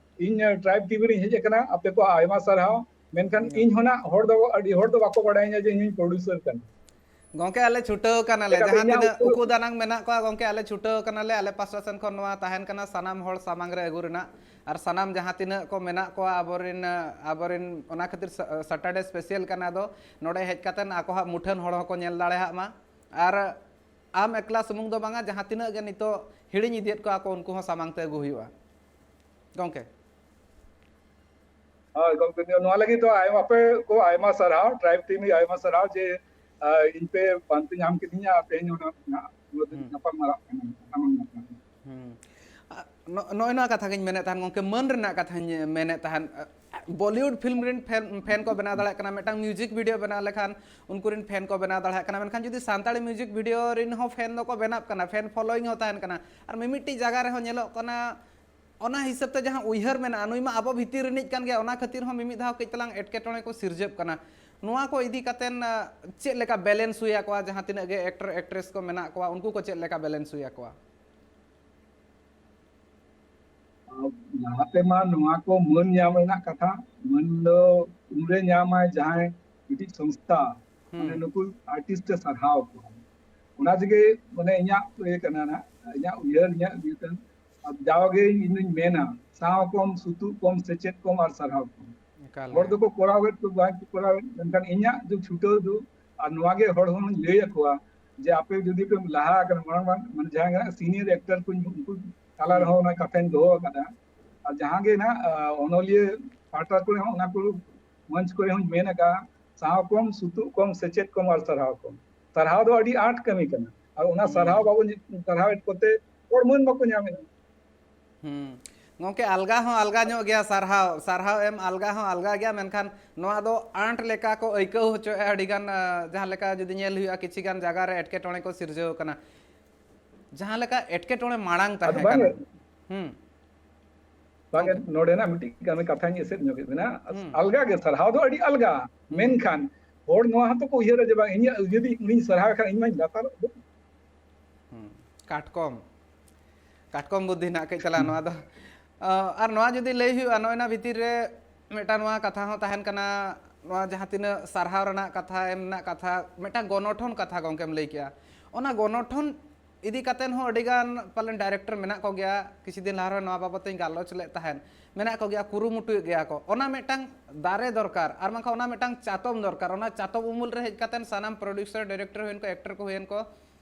ᱤᱧ ᱴᱨᱟᱭᱤᱵ ᱴᱤᱵᱷᱤ ᱨᱤᱧ ᱦᱮᱡ ᱟᱠᱟᱱᱟ, ᱟᱯᱮ ᱠᱚ ᱟᱭᱢᱟ ᱥᱟᱨᱦᱟᱣ᱾ ᱢᱮᱱᱠᱷᱟᱱ ᱤᱧ ᱦᱚᱸ ᱱᱟᱜ ᱦᱚᱲ ᱫᱚ, ᱟᱹᱰᱤ ᱦᱚᱲ ᱫᱚ ᱵᱟᱠᱚ ᱵᱟᱲᱟᱭᱟ ᱡᱮ ᱤᱧ ᱦᱚᱸᱧ producer ᱠᱟᱱᱟ᱾ ᱜᱚᱝᱠᱮ, ᱟᱞᱮ ᱪᱷᱩᱴᱟᱹᱣ ᱠᱟᱱᱟᱞᱮ᱾ ᱪᱮᱠᱟᱛᱮ ᱡᱟᱦᱟᱸ ᱤᱧᱟᱹᱜ ᱛᱤᱱᱟᱹᱜ ᱩᱠᱩ ᱩᱠᱩ ᱫᱟᱱᱟᱝ ᱢᱮᱱᱟᱜ ᱠᱚᱣᱟ ᱜᱚᱝᱠᱮ, ᱟᱞᱮ ᱪᱷᱩᱴᱟᱹᱣ ᱠᱟᱱᱟᱞᱮ᱾ ᱟᱞᱮ ᱯᱟᱥᱴᱟ ᱥᱮᱱ ᱠᱷᱚᱱ ᱱᱚᱣᱟ ᱛᱟᱦᱮᱱ ᱠᱟᱱᱟ ᱥᱟᱱᱟᱢ ᱦᱚᱲ ᱥᱟᱢᱟᱝ ᱨᱮ ᱟᱹᱜᱩ ᱨᱮᱱᱟᱜ᱾ ᱟᱨ ᱥᱟᱱᱟᱢ ᱡᱟᱦᱟᱸ ᱛᱤᱱᱟᱹᱜ ᱠᱚ ᱢᱮᱱᱟᱜ ᱠᱚᱣᱟ ᱟᱵᱚᱨᱮᱱ, ᱟᱵᱚᱨᱮᱱ, ᱚᱱᱟ ᱠᱷᱟᱹᱛᱤᱨ ᱥᱟ-, Saturday special ᱠᱟᱱᱟ ᱫᱚ, ᱱᱚᱰᱮ ᱦᱮᱡ ᱠᱟᱛᱮᱱ ᱟᱠᱚᱣᱟᱜ ᱢᱩᱴᱷᱟᱹᱱ ᱦᱚᱲ ᱦᱚᱸᱠᱚ ᱧᱮᱞ ᱫᱟᱲᱮᱭᱟᱜ ᱢᱟ᱾ ᱟᱨ ᱟᱢ ᱮᱠᱞᱟ ᱥᱩᱢᱩᱝ ᱫᱚ ᱵᱟᱝᱟ, ᱡᱟᱦᱟᱸ ᱛᱤᱱᱟᱹᱜ ᱜᱮ ᱱᱤᱛᱚᱜ ᱦᱤᱲᱤᱧ ᱤᱫᱤᱭᱮᱫ ᱠᱚᱣᱟ ᱠᱚ, ᱩᱱᱠᱩ ᱦᱚᱸ ᱥᱟᱢᱟᱝ ᱛᱮ ᱟᱹᱜᱩ ᱦᱩᱭᱩᱜᱼᱟ ᱜᱚᱝᱠᱮ᱾ ᱦᱳᱭ ᱜᱚᱝᱠᱮ, ᱱᱚᱣᱟ ᱞᱟᱹᱜᱤᱫ ᱫᱚ ᱟᱭᱢᱟ, ᱟᱯᱮ ᱠᱚ ᱟᱭᱢᱟ ᱥᱟᱨᱦᱟᱣ, Tribe Team ᱟᱭᱢᱟ ᱥᱟᱨᱦᱟᱣ ᱡᱮ, ᱟᱭ, ᱤᱧ ᱯᱮ ᱯᱟᱱᱛᱮ ᱧᱟᱢ ᱠᱤᱫᱤᱧᱟ ᱟᱨ ᱛᱮᱦᱮᱧ ᱚᱱᱟ, ᱚᱱᱟ, ᱚᱱᱟ ᱫᱚ ᱦᱩᱸ᱾ ᱧᱟᱯᱟᱢ ᱢᱟᱨᱟᱜ ᱠᱟᱱᱟ, ᱥᱟᱢᱟᱝ ᱧᱟᱯᱟᱢ᱾ ᱦᱩᱸ᱾ ᱟ, ᱱᱚ-, ᱱᱚᱜᱼᱚᱭ ᱱᱚᱣᱟ ᱠᱟᱛᱷᱟ ᱜᱤᱧ ᱢᱮᱱᱮᱫ ᱛᱟᱦᱮᱱ ᱜᱚᱝᱠᱮ, ᱢᱟᱹᱱ ᱨᱮᱱᱟᱜ ᱠᱟᱛᱷᱟᱧ ᱢᱮᱱᱮᱫ ᱛᱟᱦᱮᱱ᱾ ᱟ, Bollywood film ᱨᱮᱱ fan, fan ᱠᱚ ᱵᱮᱱᱟᱣ ᱫᱟᱲᱮᱭᱟᱜ ᱠᱟᱱᱟ, ᱢᱤᱫᱴᱟᱝ music video ᱵᱮᱱᱟᱣ ᱞᱮᱠᱷᱟᱱ ᱩᱱᱠᱩ ᱨᱮᱱ fan ᱠᱚ ᱵᱮᱱᱟᱣ ᱫᱟᱲᱮᱭᱟᱜ ᱠᱟᱱᱟ, ᱢᱮᱱᱠᱷᱟᱱ ᱡᱩᱫᱤ ᱥᱟᱱᱛᱟᱲᱤ music video ᱨᱮᱱ ᱦᱚᱸ fan ᱫᱚᱠᱚ ᱵᱮᱱᱟᱜ ᱠᱟᱱᱟ, fan following ᱦᱚᱸ ᱛᱟᱦᱮᱱ ᱠᱟᱱᱟ, ᱟᱨ ᱢᱤᱢᱤᱫᱴᱤᱡ ᱡᱟᱭᱜᱟ ᱨᱮᱦᱚᱸ ᱧᱮᱞᱚᱜ ᱠᱟᱱᱟ, ᱚᱱᱟ ᱦᱤᱥᱟᱹᱵ ᱛᱮ ᱡᱟᱦᱟᱸ ᱩᱭᱦᱟᱹᱨ ᱢᱮᱱᱟᱜᱼᱟ, ᱱᱩᱭ ᱢᱟ ᱟᱵᱚ ᱵᱷᱤᱛᱤᱨ ᱨᱤᱱᱤᱡ ᱠᱟᱱ ᱜᱮᱭᱟ, ᱚᱱᱟ ᱠᱷᱟᱹᱛᱤᱨ ᱦᱚᱸ ᱢᱤᱢᱤᱫ ᱫᱷᱟᱣ ᱠᱟᱹᱡ ᱛᱟᱞᱟᱝ ᱮᱴᱠᱮᱴᱚᱬᱮ ᱠᱚ ᱥᱤᱨᱡᱟᱹᱜ ᱠᱟᱱᱟ᱾ ᱱᱚᱣᱟ ᱠᱚ ᱤᱫᱤ ᱠᱟᱛᱮᱱ, ᱟ, ᱪᱮᱫ ᱞᱮᱠᱟ balance ᱦᱩᱭ ᱟᱠᱚᱣᱟ? ᱡᱟᱦᱟᱸ ᱛᱤᱱᱟᱹᱜ ᱜᱮ actor actress ᱠᱚ ᱢᱮᱱᱟᱜ ᱠᱚᱣᱟ, ᱩᱱᱠᱩ ᱠᱚ ᱪᱮᱫ ᱞᱮᱠᱟ balance ᱦᱩᱭ ᱟᱠᱚᱣᱟ? ᱞᱟᱦᱟᱛᱮ ᱢᱟ ᱱᱚᱣᱟ ᱠᱚ ᱢᱟᱹᱱ ᱧᱟᱢ ᱨᱮᱱᱟᱜ ᱠᱟᱛᱷᱟ, ᱢᱟᱹᱱ ᱫᱚ ᱩᱱᱨᱮ ᱧᱟᱢᱟᱭ ᱡᱟᱦᱟᱸᱭ ᱢᱤᱫᱴᱤᱡ ᱥᱚᱝᱥᱛᱷᱟ, ᱢᱟᱱᱮ ᱦᱩᱸ᱾ ᱱᱩᱠᱩ artist ᱮ ᱥᱟᱨᱦᱟᱣ ᱠᱚᱣᱟ᱾ ᱚᱱᱟ ᱛᱮᱜᱮ ᱢᱟᱱᱮ ᱤᱧᱟᱹᱜ ᱤᱭᱟᱹ ᱠᱟᱱᱟ ᱱᱟᱜ, ᱤᱧᱟᱹᱜ ᱩᱭᱦᱟᱹᱨ, ᱤᱧᱟᱹᱜ ᱤᱭᱟᱹ ᱠᱟᱱᱟ᱾ ᱟᱨ ᱡᱟᱣᱜᱮ ᱤᱧ ᱫᱩᱧ ᱢᱮᱱᱟ, ᱥᱟᱶ ᱠᱚᱢ, ᱥᱩᱛᱩᱜ ᱠᱚᱢ, ᱥᱮᱪᱮᱫ ᱠᱚᱢ ᱟᱨ ᱥᱟᱨᱦᱟᱣ ᱠᱚᱢ᱾ ᱮᱠᱟᱞ ᱦᱚᱲ ᱜᱮ᱾ ᱫᱚᱠᱚ ᱠᱚᱨᱟᱣᱮᱫ ᱠᱚ, ᱵᱟᱝ ᱠᱚ ᱠᱚᱨᱟᱣᱮᱫ, ᱢᱮᱱᱠᱷᱟᱱ ᱤᱧᱟᱹᱜ ᱡᱮ ᱪᱷᱩᱴᱟᱹᱣ ᱫᱚ, ᱟᱨ ᱱᱚᱣᱟ ᱜᱮ ᱦᱚᱲ ᱦᱚᱸᱧ ᱞᱟᱹᱭ ᱟᱠᱚᱣᱟ ᱡᱮ ᱟᱯᱮ ᱡᱩᱫᱤ ᱯᱮ ᱞᱟᱦᱟ ᱟᱠᱟᱱᱟ, ᱢᱟᱲᱟᱝ ᱢᱟᱲᱟᱝ, ᱢᱟᱱᱮ ᱡᱟᱦᱟᱸᱭ ᱜᱮ senior actor ᱠᱚ, ᱩᱱᱠᱩ ᱛᱟᱞᱟ ᱦᱩᱸ᱾ ᱨᱮᱦᱚᱸ ᱚᱱᱟ ᱠᱟᱛᱷᱟᱧ ᱫᱚᱦᱚ ᱟᱠᱟᱫᱟ᱾ ᱟᱨ ᱡᱟᱦᱟᱸ ᱜᱮ ᱱᱟᱜ, ᱟ, ᱚᱱᱚᱞᱤᱭᱟᱹ ᱯᱟᱦᱴᱟ ᱠᱚᱨᱮ ᱦᱚᱸ, ᱚᱱᱟ ᱠᱚ ᱢᱚᱧᱪ ᱠᱚᱨᱮ ᱦᱚᱸᱧ ᱢᱮᱱ ᱟᱠᱟᱫᱼᱟ, ᱥᱟᱶ ᱠᱚᱢ, ᱥᱩᱛᱩᱜ ᱠᱚᱢ, ᱥᱮᱪᱮᱫ ᱠᱚᱢ ᱟᱨ ᱥᱟᱨᱦᱟᱣ ᱠᱚᱢ᱾ ᱥᱟᱨᱦᱟᱣ ᱫᱚ ᱟᱹᱰᱤ ᱟᱸᱴ ᱠᱟᱹᱢᱤ ᱠᱟᱱᱟ, ᱟᱨ ᱚᱱᱟ ᱦᱩᱸ᱾ ᱥᱟᱨᱦᱟᱣ ᱵᱟᱵᱚᱱ ᱥᱟᱨᱦᱟᱣᱮᱫ ᱠᱚᱛᱮ ᱦᱚᱲ ᱢᱟᱹᱱ ᱵᱟᱠᱚ ᱧᱟᱢᱮᱫᱼᱟ᱾ ᱦᱩᱸ᱾ ᱜᱚᱝᱠᱮ, ᱟᱞᱜᱟ ᱦᱚᱸ ᱟᱞᱜᱟ ᱧᱚᱜ ᱜᱮᱭᱟ ᱥᱟᱨᱦᱟᱣ, ᱥᱟᱨᱦᱟᱣ ᱮᱢ ᱟᱞᱜᱟ ᱦᱚᱸ ᱟᱞᱜᱟ ᱜᱮᱭᱟ, ᱢᱮᱱᱠᱷᱟᱱ ᱱᱚᱣᱟ ᱫᱚ ᱟᱸᱴ ᱞᱮᱠᱟ ᱠᱚ ᱟᱹᱭᱠᱟᱹᱣ ᱦᱚᱪᱚᱭᱮᱫᱼᱟ ᱟᱹᱰᱤ ᱜᱟᱱ, ᱟ, ᱡᱟᱦᱟᱸ ᱞᱮᱠᱟ ᱡᱩᱫᱤ ᱧᱮᱞ ᱦᱩᱭᱩᱜᱼᱟ, ᱠᱤᱪᱷᱤ ᱜᱟᱱ ᱡᱟᱭᱜᱟ ᱨᱮ ᱮᱴᱠᱮᱴᱚᱬᱮ ᱠᱚ ᱥᱤᱨᱡᱟᱹᱣ ᱠᱟᱱᱟ᱾ ᱡᱟᱦᱟᱸ ᱞᱮᱠᱟ ᱮᱴᱠᱮᱴᱚᱬᱮ ᱢᱟᱲᱟᱝ ᱟᱫᱚ ᱛᱟᱦᱮᱸ ᱵᱟᱝ ᱠᱟᱱᱟ᱾ ᱦᱩᱸ᱾ ᱵᱟᱝ, ᱜᱚᱝᱠᱮ᱾ ᱱᱚᱰᱮᱱᱟᱜ ᱢᱤᱫᱴᱤᱡ ᱠᱟᱹᱢᱤ ᱠᱟᱛᱷᱟᱧ ᱮᱥᱮᱫ ᱧᱚᱜᱮᱫ ᱵᱮᱱᱟ᱾ ᱦᱩᱸ᱾ ᱟᱞᱜᱟ ᱜᱮ, ᱥᱟᱨᱦᱟᱣ ᱫᱚ ᱟᱹᱰᱤ ᱟᱞᱜᱟ᱾ ᱦᱩᱸ᱾ ᱢᱮᱱᱠᱷᱟᱱ ᱦᱚᱲ ᱱᱚᱣᱟ ᱦᱚᱸᱛᱚ ᱠᱚ ᱩᱭᱦᱟᱹᱨᱟ ᱡᱮ ᱵᱟᱝ, ᱤᱧᱟᱹᱜ ᱡᱩᱫᱤ ᱩᱱᱤᱧ ᱥᱟᱨᱦᱟᱣ ᱠᱷᱟᱱ, ᱤᱧ ᱢᱟᱧ ᱞᱟᱛᱟᱨᱚᱜ ᱫᱚ᱾ ᱦᱩᱸ᱾ ᱠᱟᱴᱠᱚᱢ, ᱠᱟᱴᱠᱚᱢ ᱵᱩᱫᱽᱫᱷᱤ ᱱᱟᱜ ᱠᱟᱹᱡ ᱛᱟᱞᱟᱝ ᱱᱚᱣᱟ ᱫᱚ᱾ ᱟ, ᱟᱨ ᱱᱚᱣᱟ ᱡᱩᱫᱤ ᱞᱟᱹᱭ ᱦᱩᱭᱩᱜᱼᱟ, ᱱᱚᱜᱼᱚᱭ ᱱᱟ ᱵᱷᱤᱛᱤᱨ ᱨᱮ ᱢᱤᱫᱴᱟᱝ ᱱᱚᱣᱟ ᱠᱟᱛᱷᱟ ᱦᱚᱸ ᱛᱟᱦᱮᱱ ᱠᱟᱱᱟ, ᱱᱚᱣᱟ ᱡᱟᱦᱟᱸ ᱛᱤᱱᱟᱹᱜ ᱥᱟᱨᱦᱟᱣ ᱨᱮᱱᱟᱜ ᱠᱟᱛᱷᱟ, ᱮᱢ ᱨᱮᱱᱟᱜ ᱠᱟᱛᱷᱟ, ᱢᱤᱫᱴᱟᱝ ᱜᱚᱱᱚᱴᱷᱚᱱ ᱠᱟᱛᱷᱟ ᱜᱚᱢᱠᱮᱢ ᱞᱟᱹᱭ ᱠᱮᱜᱼᱟ, ᱚᱱᱟ ᱜᱚᱱᱚᱴᱷᱚᱱ ᱤᱫᱤ ᱠᱟᱛᱮᱱ ᱦᱚᱸ ᱟᱹᱰᱤ ᱜᱟᱱ ᱯᱟᱞᱮᱱ ᱰᱟᱭᱨᱮᱠᱴᱚᱨ ᱢᱮᱱᱟᱜ ᱠᱚᱜᱮᱭᱟ, ᱠᱤᱪᱷᱩ ᱫᱤᱱ ᱞᱟᱦᱟ ᱨᱮ ᱱᱚᱣᱟ ᱵᱟᱵᱚᱛ ᱤᱧ ᱜᱟᱞᱚᱪ ᱞᱮᱫ ᱛᱟᱦᱮᱸᱫ, ᱢᱮᱱᱟᱜ ᱠᱚᱜᱮᱭᱟ, ᱠᱩᱨᱩᱢᱩᱴᱩᱭᱮᱫ ᱜᱮᱭᱟ ᱠᱚ᱾ ᱚᱱᱟ ᱢᱤᱫᱴᱟᱝ ᱫᱟᱨᱮ ᱫᱚᱨᱠᱟᱨ, ᱟᱨ ᱵᱟᱝᱠᱷᱟᱱ ᱚᱱᱟ ᱢᱤᱫᱴᱟᱝ ᱪᱟᱛᱚᱢ ᱫᱚᱨᱠᱟᱨ, ᱚᱱᱟ ᱪᱟᱛᱚᱢ ᱩᱢᱩᱞ ᱨᱮ ᱦᱮᱡ ᱠᱟᱛᱮᱱ ᱥᱟᱱᱟᱢ ᱯᱨᱚᱰᱭᱩᱥᱟᱨ, ᱰᱟᱭᱨᱮᱠᱴᱚᱨ ᱦᱩᱭᱮᱱ ᱠᱚ, ᱮᱠᱴᱚᱨ ᱠᱚ ᱦᱩᱭᱮᱱ ᱠᱚ,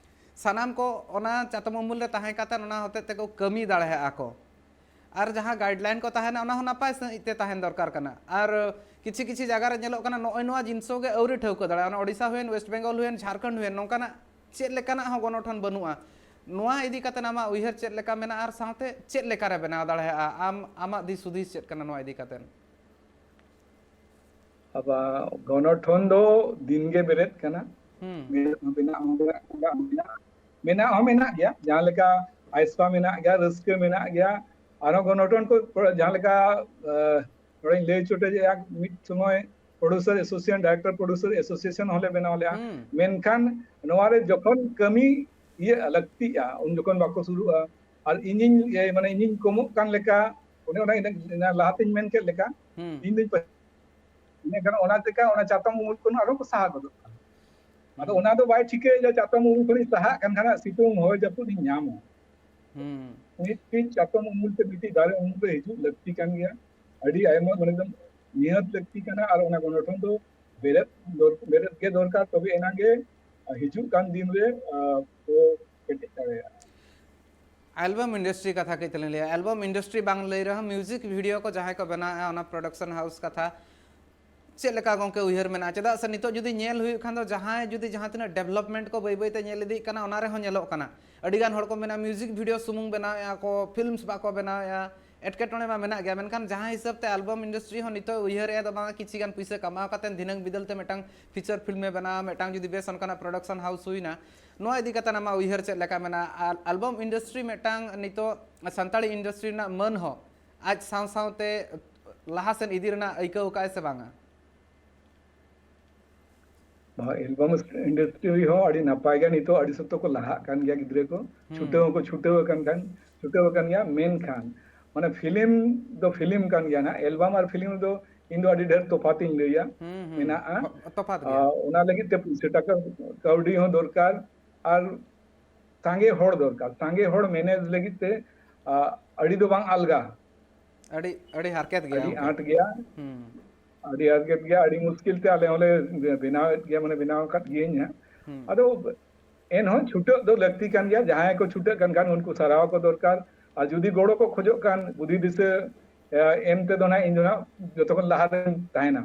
ᱥᱟᱱᱟᱢ ᱠᱚ ᱚᱱᱟ ᱪᱟᱛᱚᱢ ᱩᱢᱩᱞ ᱨᱮ ᱛᱟᱦᱮᱸ ᱠᱟᱛᱮᱱ ᱚᱱᱟ ᱦᱚᱛᱮᱡ ᱛᱮᱠᱚ ᱠᱟᱹᱢᱤ ᱫᱟᱲᱮᱭᱟᱜᱼᱟ ᱠᱚ᱾ ᱟᱨ ᱡᱟᱦᱟᱸ ᱜᱟᱭᱤᱰᱞᱟᱭᱤᱱ ᱠᱚ ᱛᱟᱦᱮᱱᱟ, ᱚᱱᱟ ᱦᱚᱸ ᱱᱟᱯᱟᱭ ᱥᱟᱺᱦᱤᱡ ᱛᱮ ᱛᱟᱦᱮᱱ ᱫᱚᱨᱠᱟᱨ ᱠᱟᱱᱟ᱾ ᱟᱨ ᱠᱤᱪᱷᱤ ᱠᱤᱪᱷᱤ ᱡᱟᱭᱜᱟ ᱨᱮ ᱧᱮᱞᱚᱜ ᱠᱟᱱᱟ, ᱱᱚᱜᱼᱚᱭ ᱱᱚᱣᱟ ᱡᱤᱱᱤᱥ ᱜᱮ ᱟᱹᱣᱨᱤ ᱴᱷᱟᱹᱣᱠᱟᱹ ᱫᱟᱲᱮᱭᱟᱜᱼᱟ᱾ ᱚᱱᱟ ᱳᱰᱤᱥᱟ ᱦᱩᱭᱮᱱ, ᱳᱭᱮᱥᱴ ᱵᱮᱝᱜᱚᱞ ᱦᱩᱭᱮᱱ, ᱡᱷᱟᱲᱠᱷᱚᱸᱰ ᱦᱩᱭᱮᱱ, ᱱᱚᱝᱠᱟᱱᱟᱜ ᱪᱮᱫ ᱞᱮᱠᱟᱱᱟᱜ ᱦᱚᱸ ᱜᱚᱱᱚᱴᱷᱚᱱ ᱵᱟᱹᱱᱩᱜᱼᱟ᱾ ᱱᱚᱣᱟ ᱤᱫᱤ ᱠᱟᱛᱮ ᱟᱢᱟᱜ ᱩᱭᱦᱟᱹᱨ ᱪᱮᱫ ᱞᱮᱠᱟ ᱢᱮᱱᱟᱜᱼᱟ, ᱟᱨ ᱥᱟᱶᱛᱮ ᱪᱮᱫ ᱞᱮᱠᱟ ᱨᱮ ᱵᱮᱱᱟᱣ ᱫᱟᱲᱮᱭᱟᱜᱼᱟ? ᱟᱢ, ᱟᱢᱟᱜ ᱫᱤᱥ ᱦᱩᱫᱤᱥ ᱪᱮᱫ ᱠᱟᱱᱟ ᱱᱚᱣᱟ ᱤᱫᱤ ᱠᱟᱛᱮ? ᱟᱵᱟᱨ ᱜᱚᱱᱚᱴᱷᱚᱱ ᱫᱚ ᱫᱤᱱ ᱜᱮ ᱵᱮᱨᱮᱫ ᱠᱟᱱᱟ᱾ ᱦᱩᱸ᱾ ᱵᱮᱨᱮᱫ ᱦᱚᱸ ᱵᱮᱱᱟᱜ ᱦᱚᱸ ᱵᱮᱱᱟᱜ ᱠᱟᱱᱟ, ᱢᱮᱱᱟᱜ, ᱢᱮᱱᱟᱜ ᱦᱚᱸ ᱢᱮᱱᱟᱜ ᱜᱮᱭᱟ, ᱡᱟᱦᱟᱸ ᱞᱮᱠᱟ ᱟᱭᱥᱯᱟ ᱢᱮᱱᱟᱜ ᱜᱮᱭᱟ, ᱨᱟᱹᱥᱠᱟᱹ ᱢᱮᱱᱟᱜ ᱜᱮᱭᱟ, ᱟᱨᱦᱚᱸ ᱜᱚᱱᱚᱴᱷᱚᱱ ᱠᱚ ᱡᱟᱦᱟᱸ ᱞᱮᱠᱟ, ᱟᱸ, ᱱᱚᱰᱮᱧ ᱞᱟᱹᱭ ᱦᱚᱪᱚ ᱡᱮ ᱢᱤᱫ ᱥᱚᱢᱚᱭ producer association, director producer association ᱦᱚᱸᱞᱮ ᱵᱮᱱᱟᱣ ᱞᱮᱜᱼᱟ᱾ ᱦᱩᱸ᱾ ᱢᱮᱱᱠᱷᱟᱱ ᱱᱚᱣᱟ ᱨᱮ ᱡᱚᱠᱷᱚᱱ ᱠᱟᱹᱢᱤ ᱤᱭᱟᱹ ᱞᱟᱹᱠᱛᱤᱜᱼᱟ, ᱩᱱ ᱡᱚᱠᱷᱚᱱ ᱵᱟᱠᱚ ᱥᱩᱨᱩᱜᱼᱟ᱾ ᱟᱨ ᱤᱧᱤᱧ, ᱮ, ᱢᱟᱱᱮ ᱤᱧᱤᱧ ᱠᱚᱢᱚᱜ ᱠᱟᱱ ᱞᱮᱠᱟ, ᱚᱱᱮ ᱚᱱᱟ ᱤᱧ ᱞᱟᱦᱟᱛᱮᱧ ᱢᱮᱱ ᱠᱮᱫ ᱞᱮᱠᱟ, ᱦᱩᱸ᱾ ᱤᱧ ᱫᱚᱧ ᱯᱟᱹ-, ᱤᱱᱟᱹ ᱠᱷᱟᱱ ᱚᱱᱟ ᱪᱮᱠᱟ ᱚᱱᱟ ᱪᱟᱛᱚᱢ ᱩᱢᱩᱞ ᱠᱷᱚᱱ ᱟᱨᱦᱚᱸ ᱠᱚ ᱥᱟᱦᱟ ᱜᱚᱫᱚᱜ ᱠᱟᱱᱟ᱾ ᱟᱫᱚ ᱦᱩᱸ᱾ ᱚᱱᱟ ᱫᱚ ᱵᱟᱭ ᱴᱷᱤᱠᱟᱹᱭᱟ ᱡᱮ ᱪᱟᱛᱚᱢ ᱩᱢᱩᱞ ᱠᱷᱚᱱᱤᱧ ᱥᱟᱦᱟᱜ ᱠᱟᱱ ᱠᱷᱟᱱ ᱥᱤᱛᱩᱝ ᱦᱚᱭ ᱡᱟᱹᱯᱩᱫ ᱤᱧ ᱧᱟᱢᱟ᱾ ᱦᱩᱸ᱾ ᱢᱤᱫᱴᱤᱡ ᱪᱟᱛᱚᱢ ᱩᱢᱩᱞ ᱛᱮ ᱢᱤᱫᱴᱤᱡ ᱫᱟᱨᱮ ᱩᱢᱩᱞ ᱨᱮ ᱦᱤᱡᱩᱜ ᱞᱟᱹᱠᱛᱤ ᱠᱟᱱ ᱜᱮᱭᱟ᱾ ᱟᱹᱰᱤ ᱟᱭᱢᱟ, ᱢᱟᱱᱮ, ᱮᱠᱫᱚᱢ ᱱᱤᱦᱟᱹᱛ ᱞᱟᱹᱠᱛᱤ ᱠᱟᱱᱟ᱾ ᱟᱨ ᱚᱱᱟ ᱜᱚᱱᱚᱴᱷᱚᱱ ᱫᱚ ᱵᱮᱨᱮᱫ ᱫᱚᱨ-, ᱵᱮᱨᱮᱫ ᱜᱮ ᱫᱚᱨᱠᱟᱨ, ᱛᱚᱵᱮ ᱮᱱᱟᱝ ᱜᱮ ᱦᱤᱡᱩᱜ ᱠᱟᱱ ᱫᱤᱱ ᱨᱮ, ᱟ, ᱠᱚ ᱠᱮᱴᱮᱡ ᱫᱟᱲᱮᱭᱟᱜᱼᱟ᱾ ᱮᱞᱵᱟᱢ ᱤᱱᱰᱟᱥᱴᱨᱤ ᱠᱟᱛᱷᱟ ᱠᱟᱹᱡ ᱛᱟᱞᱟᱝ ᱞᱟᱹᱭᱟ᱾ ᱮᱞᱵᱟᱢ ᱤᱱᱰᱟᱥᱴᱨᱤ ᱵᱟᱝ ᱞᱟᱹᱭ ᱨᱮᱦᱚᱸ, ᱢᱤᱣᱡᱤᱠ ᱵᱷᱤᱰᱤᱭᱳ ᱠᱚ ᱡᱟᱦᱟᱸᱭ ᱠᱚ ᱵᱮᱱᱟᱣᱮᱫᱼᱟ, ᱚᱱᱟ ᱯᱨᱚᱰᱟᱠᱥᱚᱱ ᱦᱟᱣᱩᱥ ᱠᱟᱛᱷᱟ ᱪᱮᱫ ᱞᱮᱠᱟ ᱜᱚᱝᱠᱮ ᱩᱭᱦᱟᱹᱨ ᱢᱮᱱᱟᱜᱼᱟ? ᱪᱮᱫᱟᱜ ᱥᱮ ᱱᱤᱛᱚᱜ ᱡᱩᱫᱤ ᱧᱮᱞ ᱦᱩᱭᱩᱜ ᱠᱷᱟᱱ ᱫᱚ, ᱡᱟᱦᱟᱸᱭ ᱡᱩᱫᱤ ᱡᱟᱦᱟᱸ ᱛᱤᱱᱟᱹᱜ ᱰᱮᱵᱷᱞᱚᱯᱢᱮᱱᱴ ᱠᱚ ᱵᱟᱹᱭ ᱵᱟᱹᱭ ᱛᱮ ᱧᱮᱞ ᱤᱫᱤᱜ ᱠᱟᱱᱟ, ᱚᱱᱟ ᱨᱮᱦᱚᱸ ᱧᱮᱞᱚᱜ ᱠᱟᱱᱟ᱾ ᱟᱹᱰᱤ ᱜᱟᱱ ᱦᱚᱲ ᱠᱚ ᱢᱮᱱᱟ, ᱢᱤᱣᱡᱤᱠ ᱵᱷᱤᱰᱤᱭᱳ ᱥᱩᱢᱩᱝ ᱵᱮᱱᱟᱣᱮᱫᱼᱟ ᱠᱚ, ᱯᱷᱤᱞᱢᱥ ᱵᱟᱠᱚ ᱵᱮᱱᱟᱣᱮᱫᱼᱟ, ᱮᱴᱠᱮᱴᱚᱬᱮ ᱢᱟ ᱢᱮᱱᱟᱜ ᱜᱮᱭᱟ᱾ ᱢᱮᱱᱠᱷᱟᱱ ᱡᱟᱦᱟᱸ ᱦᱤᱥᱟᱹᱵ ᱛᱮ ᱮᱞᱵᱟᱢ ᱤᱱᱰᱟᱥᱴᱨᱤ ᱦᱚᱸ ᱱᱤᱛᱚᱜ ᱩᱭᱦᱟᱹᱨᱮᱫᱼᱟ, ᱫᱚ ᱵᱟᱝ, ᱠᱤᱪᱷᱤ ᱜᱟᱱ ᱯᱩᱭᱥᱟᱹ ᱠᱟᱢᱟᱣ ᱠᱟᱛᱮ ᱫᱷᱤᱱᱟᱹᱝ ᱵᱤᱫᱟᱹᱞ ᱛᱮ ᱢᱤᱫᱴᱟᱝ ᱯᱷᱤᱪᱟᱨ ᱯᱷᱤᱞᱢ ᱮ ᱵᱮᱱᱟᱣᱟ, ᱢᱤᱫᱴᱟᱝ ᱡᱩᱫᱤ ᱵᱮᱥ ᱚᱱᱠᱟᱱᱟᱜ ᱯᱨᱚᱰᱟᱠᱥᱚᱱ ᱦᱟᱣᱩᱥ ᱦᱩᱭᱱᱟ, ᱱᱚᱣᱟ ᱤᱫᱤ ᱠᱟᱛᱮ ᱟᱢᱟᱜ ᱩᱭᱦᱟᱹᱨ ᱪᱮᱫ ᱞᱮᱠᱟ ᱢᱮᱱᱟᱜᱼᱟ? ᱟᱨ ᱮᱞᱵᱟᱢ ᱤᱱᱰᱟᱥᱴᱨᱤ ᱢᱤᱫᱴᱟᱝ ᱱᱤᱛᱚᱜ ᱥᱟᱱᱛᱟᱲᱤ ᱤᱱᱰᱟᱥᱴᱨᱤ ᱨᱮᱱᱟᱜ ᱢᱟᱹᱱ ᱦᱚᱸ ᱟᱡ ᱥᱟᱶ ᱥᱟᱶᱛᱮ ᱞᱟᱦᱟ ᱥᱮᱱ ᱤᱫᱤ ᱨᱮᱱᱟᱜ ᱟᱹᱭᱠᱟᱹᱣ ᱠᱟᱜᱼᱟᱭ ᱥᱮ ᱵᱟᱝᱟ? ᱵᱟ, ᱮᱞᱵᱟᱢ ᱤᱱᱰᱟᱥᱴᱨᱤ ᱦᱚᱸ ᱟᱹᱰᱤ ᱱᱟᱯᱟᱭ ᱜᱮᱭᱟ, ᱱᱤᱛᱚᱜ ᱟᱹᱰᱤ ᱥᱚᱠᱛᱚ ᱠᱚ ᱞᱟᱦᱟᱜ ᱠᱟᱱ ᱜᱮᱭᱟ ᱜᱤᱫᱽᱨᱟᱹ ᱠᱚ, ᱦᱩᱸ᱾ ᱪᱷᱩᱴᱟᱹᱣ ᱦᱚᱸᱠᱚ ᱪᱷᱩᱴᱟᱹᱣ ᱟᱠᱟᱱ ᱠᱷᱟᱱ, ᱪᱷᱩᱴᱟᱹᱣ ᱟᱠᱟᱱ ᱜᱮᱭᱟ᱾ ᱢᱮᱱᱠᱷᱟᱱ ᱢᱟᱱᱮ ᱯᱷᱤᱞᱢ ᱫᱚ ᱯᱷᱤᱞᱢ ᱠᱟᱱ ᱜᱮᱭᱟ ᱱᱟᱜ, ᱮᱞᱵᱟᱢ ᱟᱨ ᱯᱷᱤᱞᱢ ᱫᱚ ᱤᱧ ᱫᱚ ᱟᱹᱰᱤ ᱰᱷᱮᱨ ᱛᱚᱯᱷᱟᱛ ᱤᱧ ᱞᱟᱹᱭᱟ᱾ ᱦᱩᱸ, ᱦᱩᱸ᱾ ᱢᱮᱱᱟᱜᱼᱟ᱾ ᱦᱚ-, ᱛᱚᱯᱷᱟᱛ ᱜᱮᱭᱟ᱾ ᱟᱨ ᱚᱱᱟ ᱞᱟᱹᱜᱤᱫ ᱛᱮ ᱯᱩᱭᱥᱟᱹ ᱴᱟᱠᱟ ᱠᱟᱹᱣᱰᱤ ᱦᱚᱸ ᱫᱚᱨᱠᱟᱨ, ᱟᱨ ᱥᱟᱸᱜᱮ ᱦᱚᱲ ᱫᱚᱨᱠᱟᱨ᱾ ᱥᱟᱸᱜᱮ ᱦᱚᱲ ᱢᱮᱱᱮᱡᱽ ᱞᱟᱹᱜᱤᱫ ᱛᱮ, ᱟ, ᱟᱹᱰᱤ ᱫᱚ ᱵᱟᱝ ᱟᱞᱜᱟ, ᱟᱹᱰᱤ, ᱟᱹᱰᱤ ᱦᱟᱨᱠᱮᱛ ᱜᱮᱭᱟ ᱟᱹᱰᱤ ᱜᱚᱢᱠᱮ᱾ ᱟᱸᱴ ᱜᱮᱭᱟ, ᱦᱩᱸ᱾ ᱟᱹᱰᱤ ᱦᱟᱨᱠᱮᱛ ᱜᱮᱭᱟ, ᱟᱹᱰᱤ ᱢᱩᱥᱠᱤᱞ ᱛᱮ ᱟᱞᱮ ᱦᱚᱸᱞᱮ ᱵᱮᱱᱟᱣᱮᱫ ᱜᱮᱭᱟ, ᱢᱟᱱᱮ ᱵᱮᱱᱟᱣ ᱟᱠᱟᱫ ᱜᱤᱭᱟᱹᱧ ᱦᱟᱸᱜ᱾ ᱦᱩᱸ᱾ ᱟᱫᱚ ᱮᱱᱦᱚᱸ ᱪᱷᱩᱴᱟᱹᱜ ᱫᱚ ᱞᱟᱹᱠᱛᱤ ᱠᱟᱱ ᱜᱮᱭᱟ᱾ ᱡᱟᱦᱟᱸᱭ ᱠᱚ ᱪᱷᱩᱴᱟᱹᱜ ᱠᱟᱱ ᱠᱷᱟᱱ ᱩᱱᱠᱩ ᱥᱟᱨᱦᱟᱣ ᱠᱚ ᱫᱚᱨᱠᱟᱨ, ᱟᱨ ᱡᱩᱫᱤ ᱜᱚᱲᱚ ᱠᱚ ᱠᱷᱚᱡᱚᱜ ᱠᱷᱟᱱ ᱵᱩᱫᱷᱤ ᱫᱤᱥᱟᱹ, ᱮ, ᱮᱢ ᱛᱮᱫᱚ ᱱᱟᱜ ᱤᱧ ᱫᱚ ᱱᱟᱜ ᱡᱚᱛᱚ ᱠᱷᱚᱱ ᱞᱟᱦᱟ ᱨᱮᱧ ᱛᱟᱦᱮᱱᱟ᱾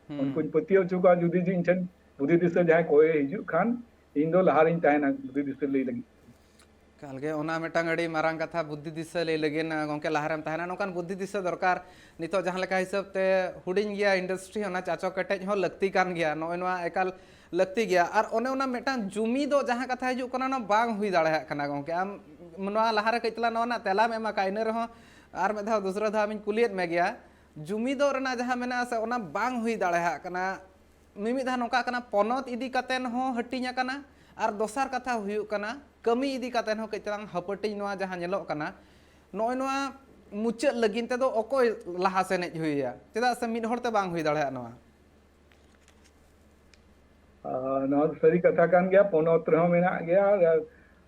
ᱦᱩᱸ᱾ ᱩᱱᱠᱩᱧ ᱯᱟᱹᱛᱭᱟᱹᱣ ᱦᱚᱪᱚ ᱠᱚᱣᱟ, ᱡᱩᱫᱤ ᱡᱮ ᱤᱧ ᱴᱷᱮᱱ ᱵᱩᱫᱷᱤ ᱫᱤᱥᱟᱹ ᱡᱟᱦᱟᱸᱭ ᱠᱚᱭᱮ ᱦᱤᱡᱩᱜ ᱠᱷᱟᱱ ᱤᱧ ᱫᱚ ᱞᱟᱦᱟ ᱨᱮᱧ ᱛᱟᱦᱮᱱᱟ ᱵᱩᱫᱷᱤ ᱫᱤᱥᱟᱹ ᱞᱟᱹᱭ ᱞᱟᱹᱜᱤᱫ᱾ ᱮᱠᱟᱞ ᱜᱮ, ᱚᱱᱟ ᱢᱤᱫᱴᱟᱝ ᱟᱹᱰᱤ ᱢᱟᱨᱟᱝ ᱠᱟᱛᱷᱟ, ᱵᱩᱫᱷᱤ ᱫᱤᱥᱟᱹ ᱞᱟᱹᱭ ᱞᱟᱹᱜᱤᱫ, ᱜᱚᱢᱠᱮ, ᱞᱟᱦᱟ ᱨᱮᱢ ᱛᱟᱦᱮᱱᱟ᱾ ᱱᱚᱝᱠᱟᱱ ᱵᱩᱫᱷᱤ ᱫᱤᱥᱟᱹ ᱫᱚᱨᱠᱟᱨ᱾ ᱱᱤᱛᱚᱜ ᱡᱟᱦᱟᱸ ᱞᱮᱠᱟ ᱦᱤᱥᱟᱹᱵ ᱛᱮ ᱦᱩᱰᱤᱧ ᱜᱮᱭᱟ ᱤᱱᱰᱟᱥᱴᱨᱤ, ᱚᱱᱟ ᱪᱟᱪᱚ ᱠᱮᱴᱮᱡ ᱦᱚᱸ ᱞᱟᱹᱠᱛᱤ ᱠᱟᱱ ᱜᱮᱭᱟ, ᱱᱚᱜᱼᱚᱭ ᱱᱚᱣᱟ ᱮᱠᱟᱞ ᱞᱟᱹᱠᱛᱤ ᱜᱮᱭᱟ᱾ ᱟᱨ ᱚᱱᱮ ᱚᱱᱟ ᱢᱤᱫᱴᱟᱝ ᱡᱩᱢᱤᱫᱚᱜ ᱡᱟᱦᱟᱸ ᱠᱟᱛᱷᱟ ᱦᱤᱡᱩᱜ ᱠᱟᱱᱟ, ᱚᱱᱟ ᱵᱟᱝ ᱦᱩᱭ ᱫᱟᱲᱮᱭᱟᱜ ᱠᱟᱱᱟ᱾ ᱜᱚᱢᱠᱮ, ᱟᱢ ᱱᱚᱣᱟ ᱞᱟᱦᱟ ᱨᱮ ᱠᱟᱹᱡ ᱛᱟᱞᱟᱝ ᱱᱚᱣᱟ ᱨᱮᱱᱟᱜ ᱛᱮᱞᱟᱢ ᱮᱢ ᱟᱠᱟᱫ, ᱤᱱᱟᱹ ᱨᱮᱦᱚᱸ ᱟᱨ ᱢᱤᱫ ᱫᱷᱟᱣ ᱫᱚᱥᱨᱟ ᱫᱷᱟᱣ ᱤᱧ ᱠᱩᱞᱤᱭᱮᱫ ᱢᱮ ᱜᱮᱭᱟ, ᱡᱩᱢᱤᱫᱚᱜ ᱨᱮᱱᱟᱜ ᱡᱟᱦᱟᱸ ᱢᱮᱱᱟᱜᱼᱟ ᱥᱮ, ᱚᱱᱟ ᱵᱟᱝ ᱦᱩᱭ ᱫᱟᱲᱮᱭᱟᱜ ᱠᱟᱱᱟ᱾ ᱢᱤᱢᱤᱫ ᱫᱷᱟᱣ ᱱᱚᱝᱠᱟ ᱠᱟᱱᱟ, ᱯᱚᱱᱚᱛ ᱤᱫᱤ ᱠᱟᱛᱮ ᱦᱚᱸ ᱦᱟᱹᱴᱤᱧ ᱟᱠᱟᱱᱟ, ᱟᱨ ᱫᱚᱥᱟᱨ ᱠᱟᱛᱷᱟ ᱦᱩᱭᱩᱜ ᱠᱟᱱᱟ, ᱠᱟᱹᱢᱤ ᱤᱫᱤ ᱠᱟᱛᱮ ᱦᱚᱸ ᱠᱟᱹᱡ ᱛᱟᱞᱟᱝ ᱦᱟᱹᱯᱟᱹᱴᱤᱧ ᱱᱚᱣᱟ ᱡᱟᱦᱟᱸ ᱧᱮᱞᱚᱜ ᱠᱟᱱᱟ, ᱱᱚᱜᱼᱚᱭ ᱱᱚᱣᱟ ᱢᱩᱪᱟᱹᱫ ᱞᱟᱹᱜᱤᱫ ᱛᱮᱫᱚ ᱚᱠᱚᱭ ᱞᱟᱦᱟ ᱥᱮᱱᱮᱡ ᱦᱩᱭᱩᱜᱼᱟ? ᱪᱮᱫᱟᱜ ᱥᱮ ᱢᱤᱫ ᱦᱚᱲ ᱛᱮ ᱵᱟᱝ ᱦᱩᱭ ᱫᱟᱲᱮᱭᱟᱜᱼᱟ ᱱᱚᱣᱟ᱾ ᱟᱨ ᱱᱚᱣᱟ ᱫᱚ ᱥᱟᱹᱨᱤ ᱠᱟᱛᱷᱟ ᱠᱟᱱ ᱜᱮᱭᱟ, ᱯᱚᱱᱚᱛ ᱨᱮᱦᱚᱸ ᱢᱮᱱᱟᱜ ᱜᱮᱭᱟ, ᱟᱨ,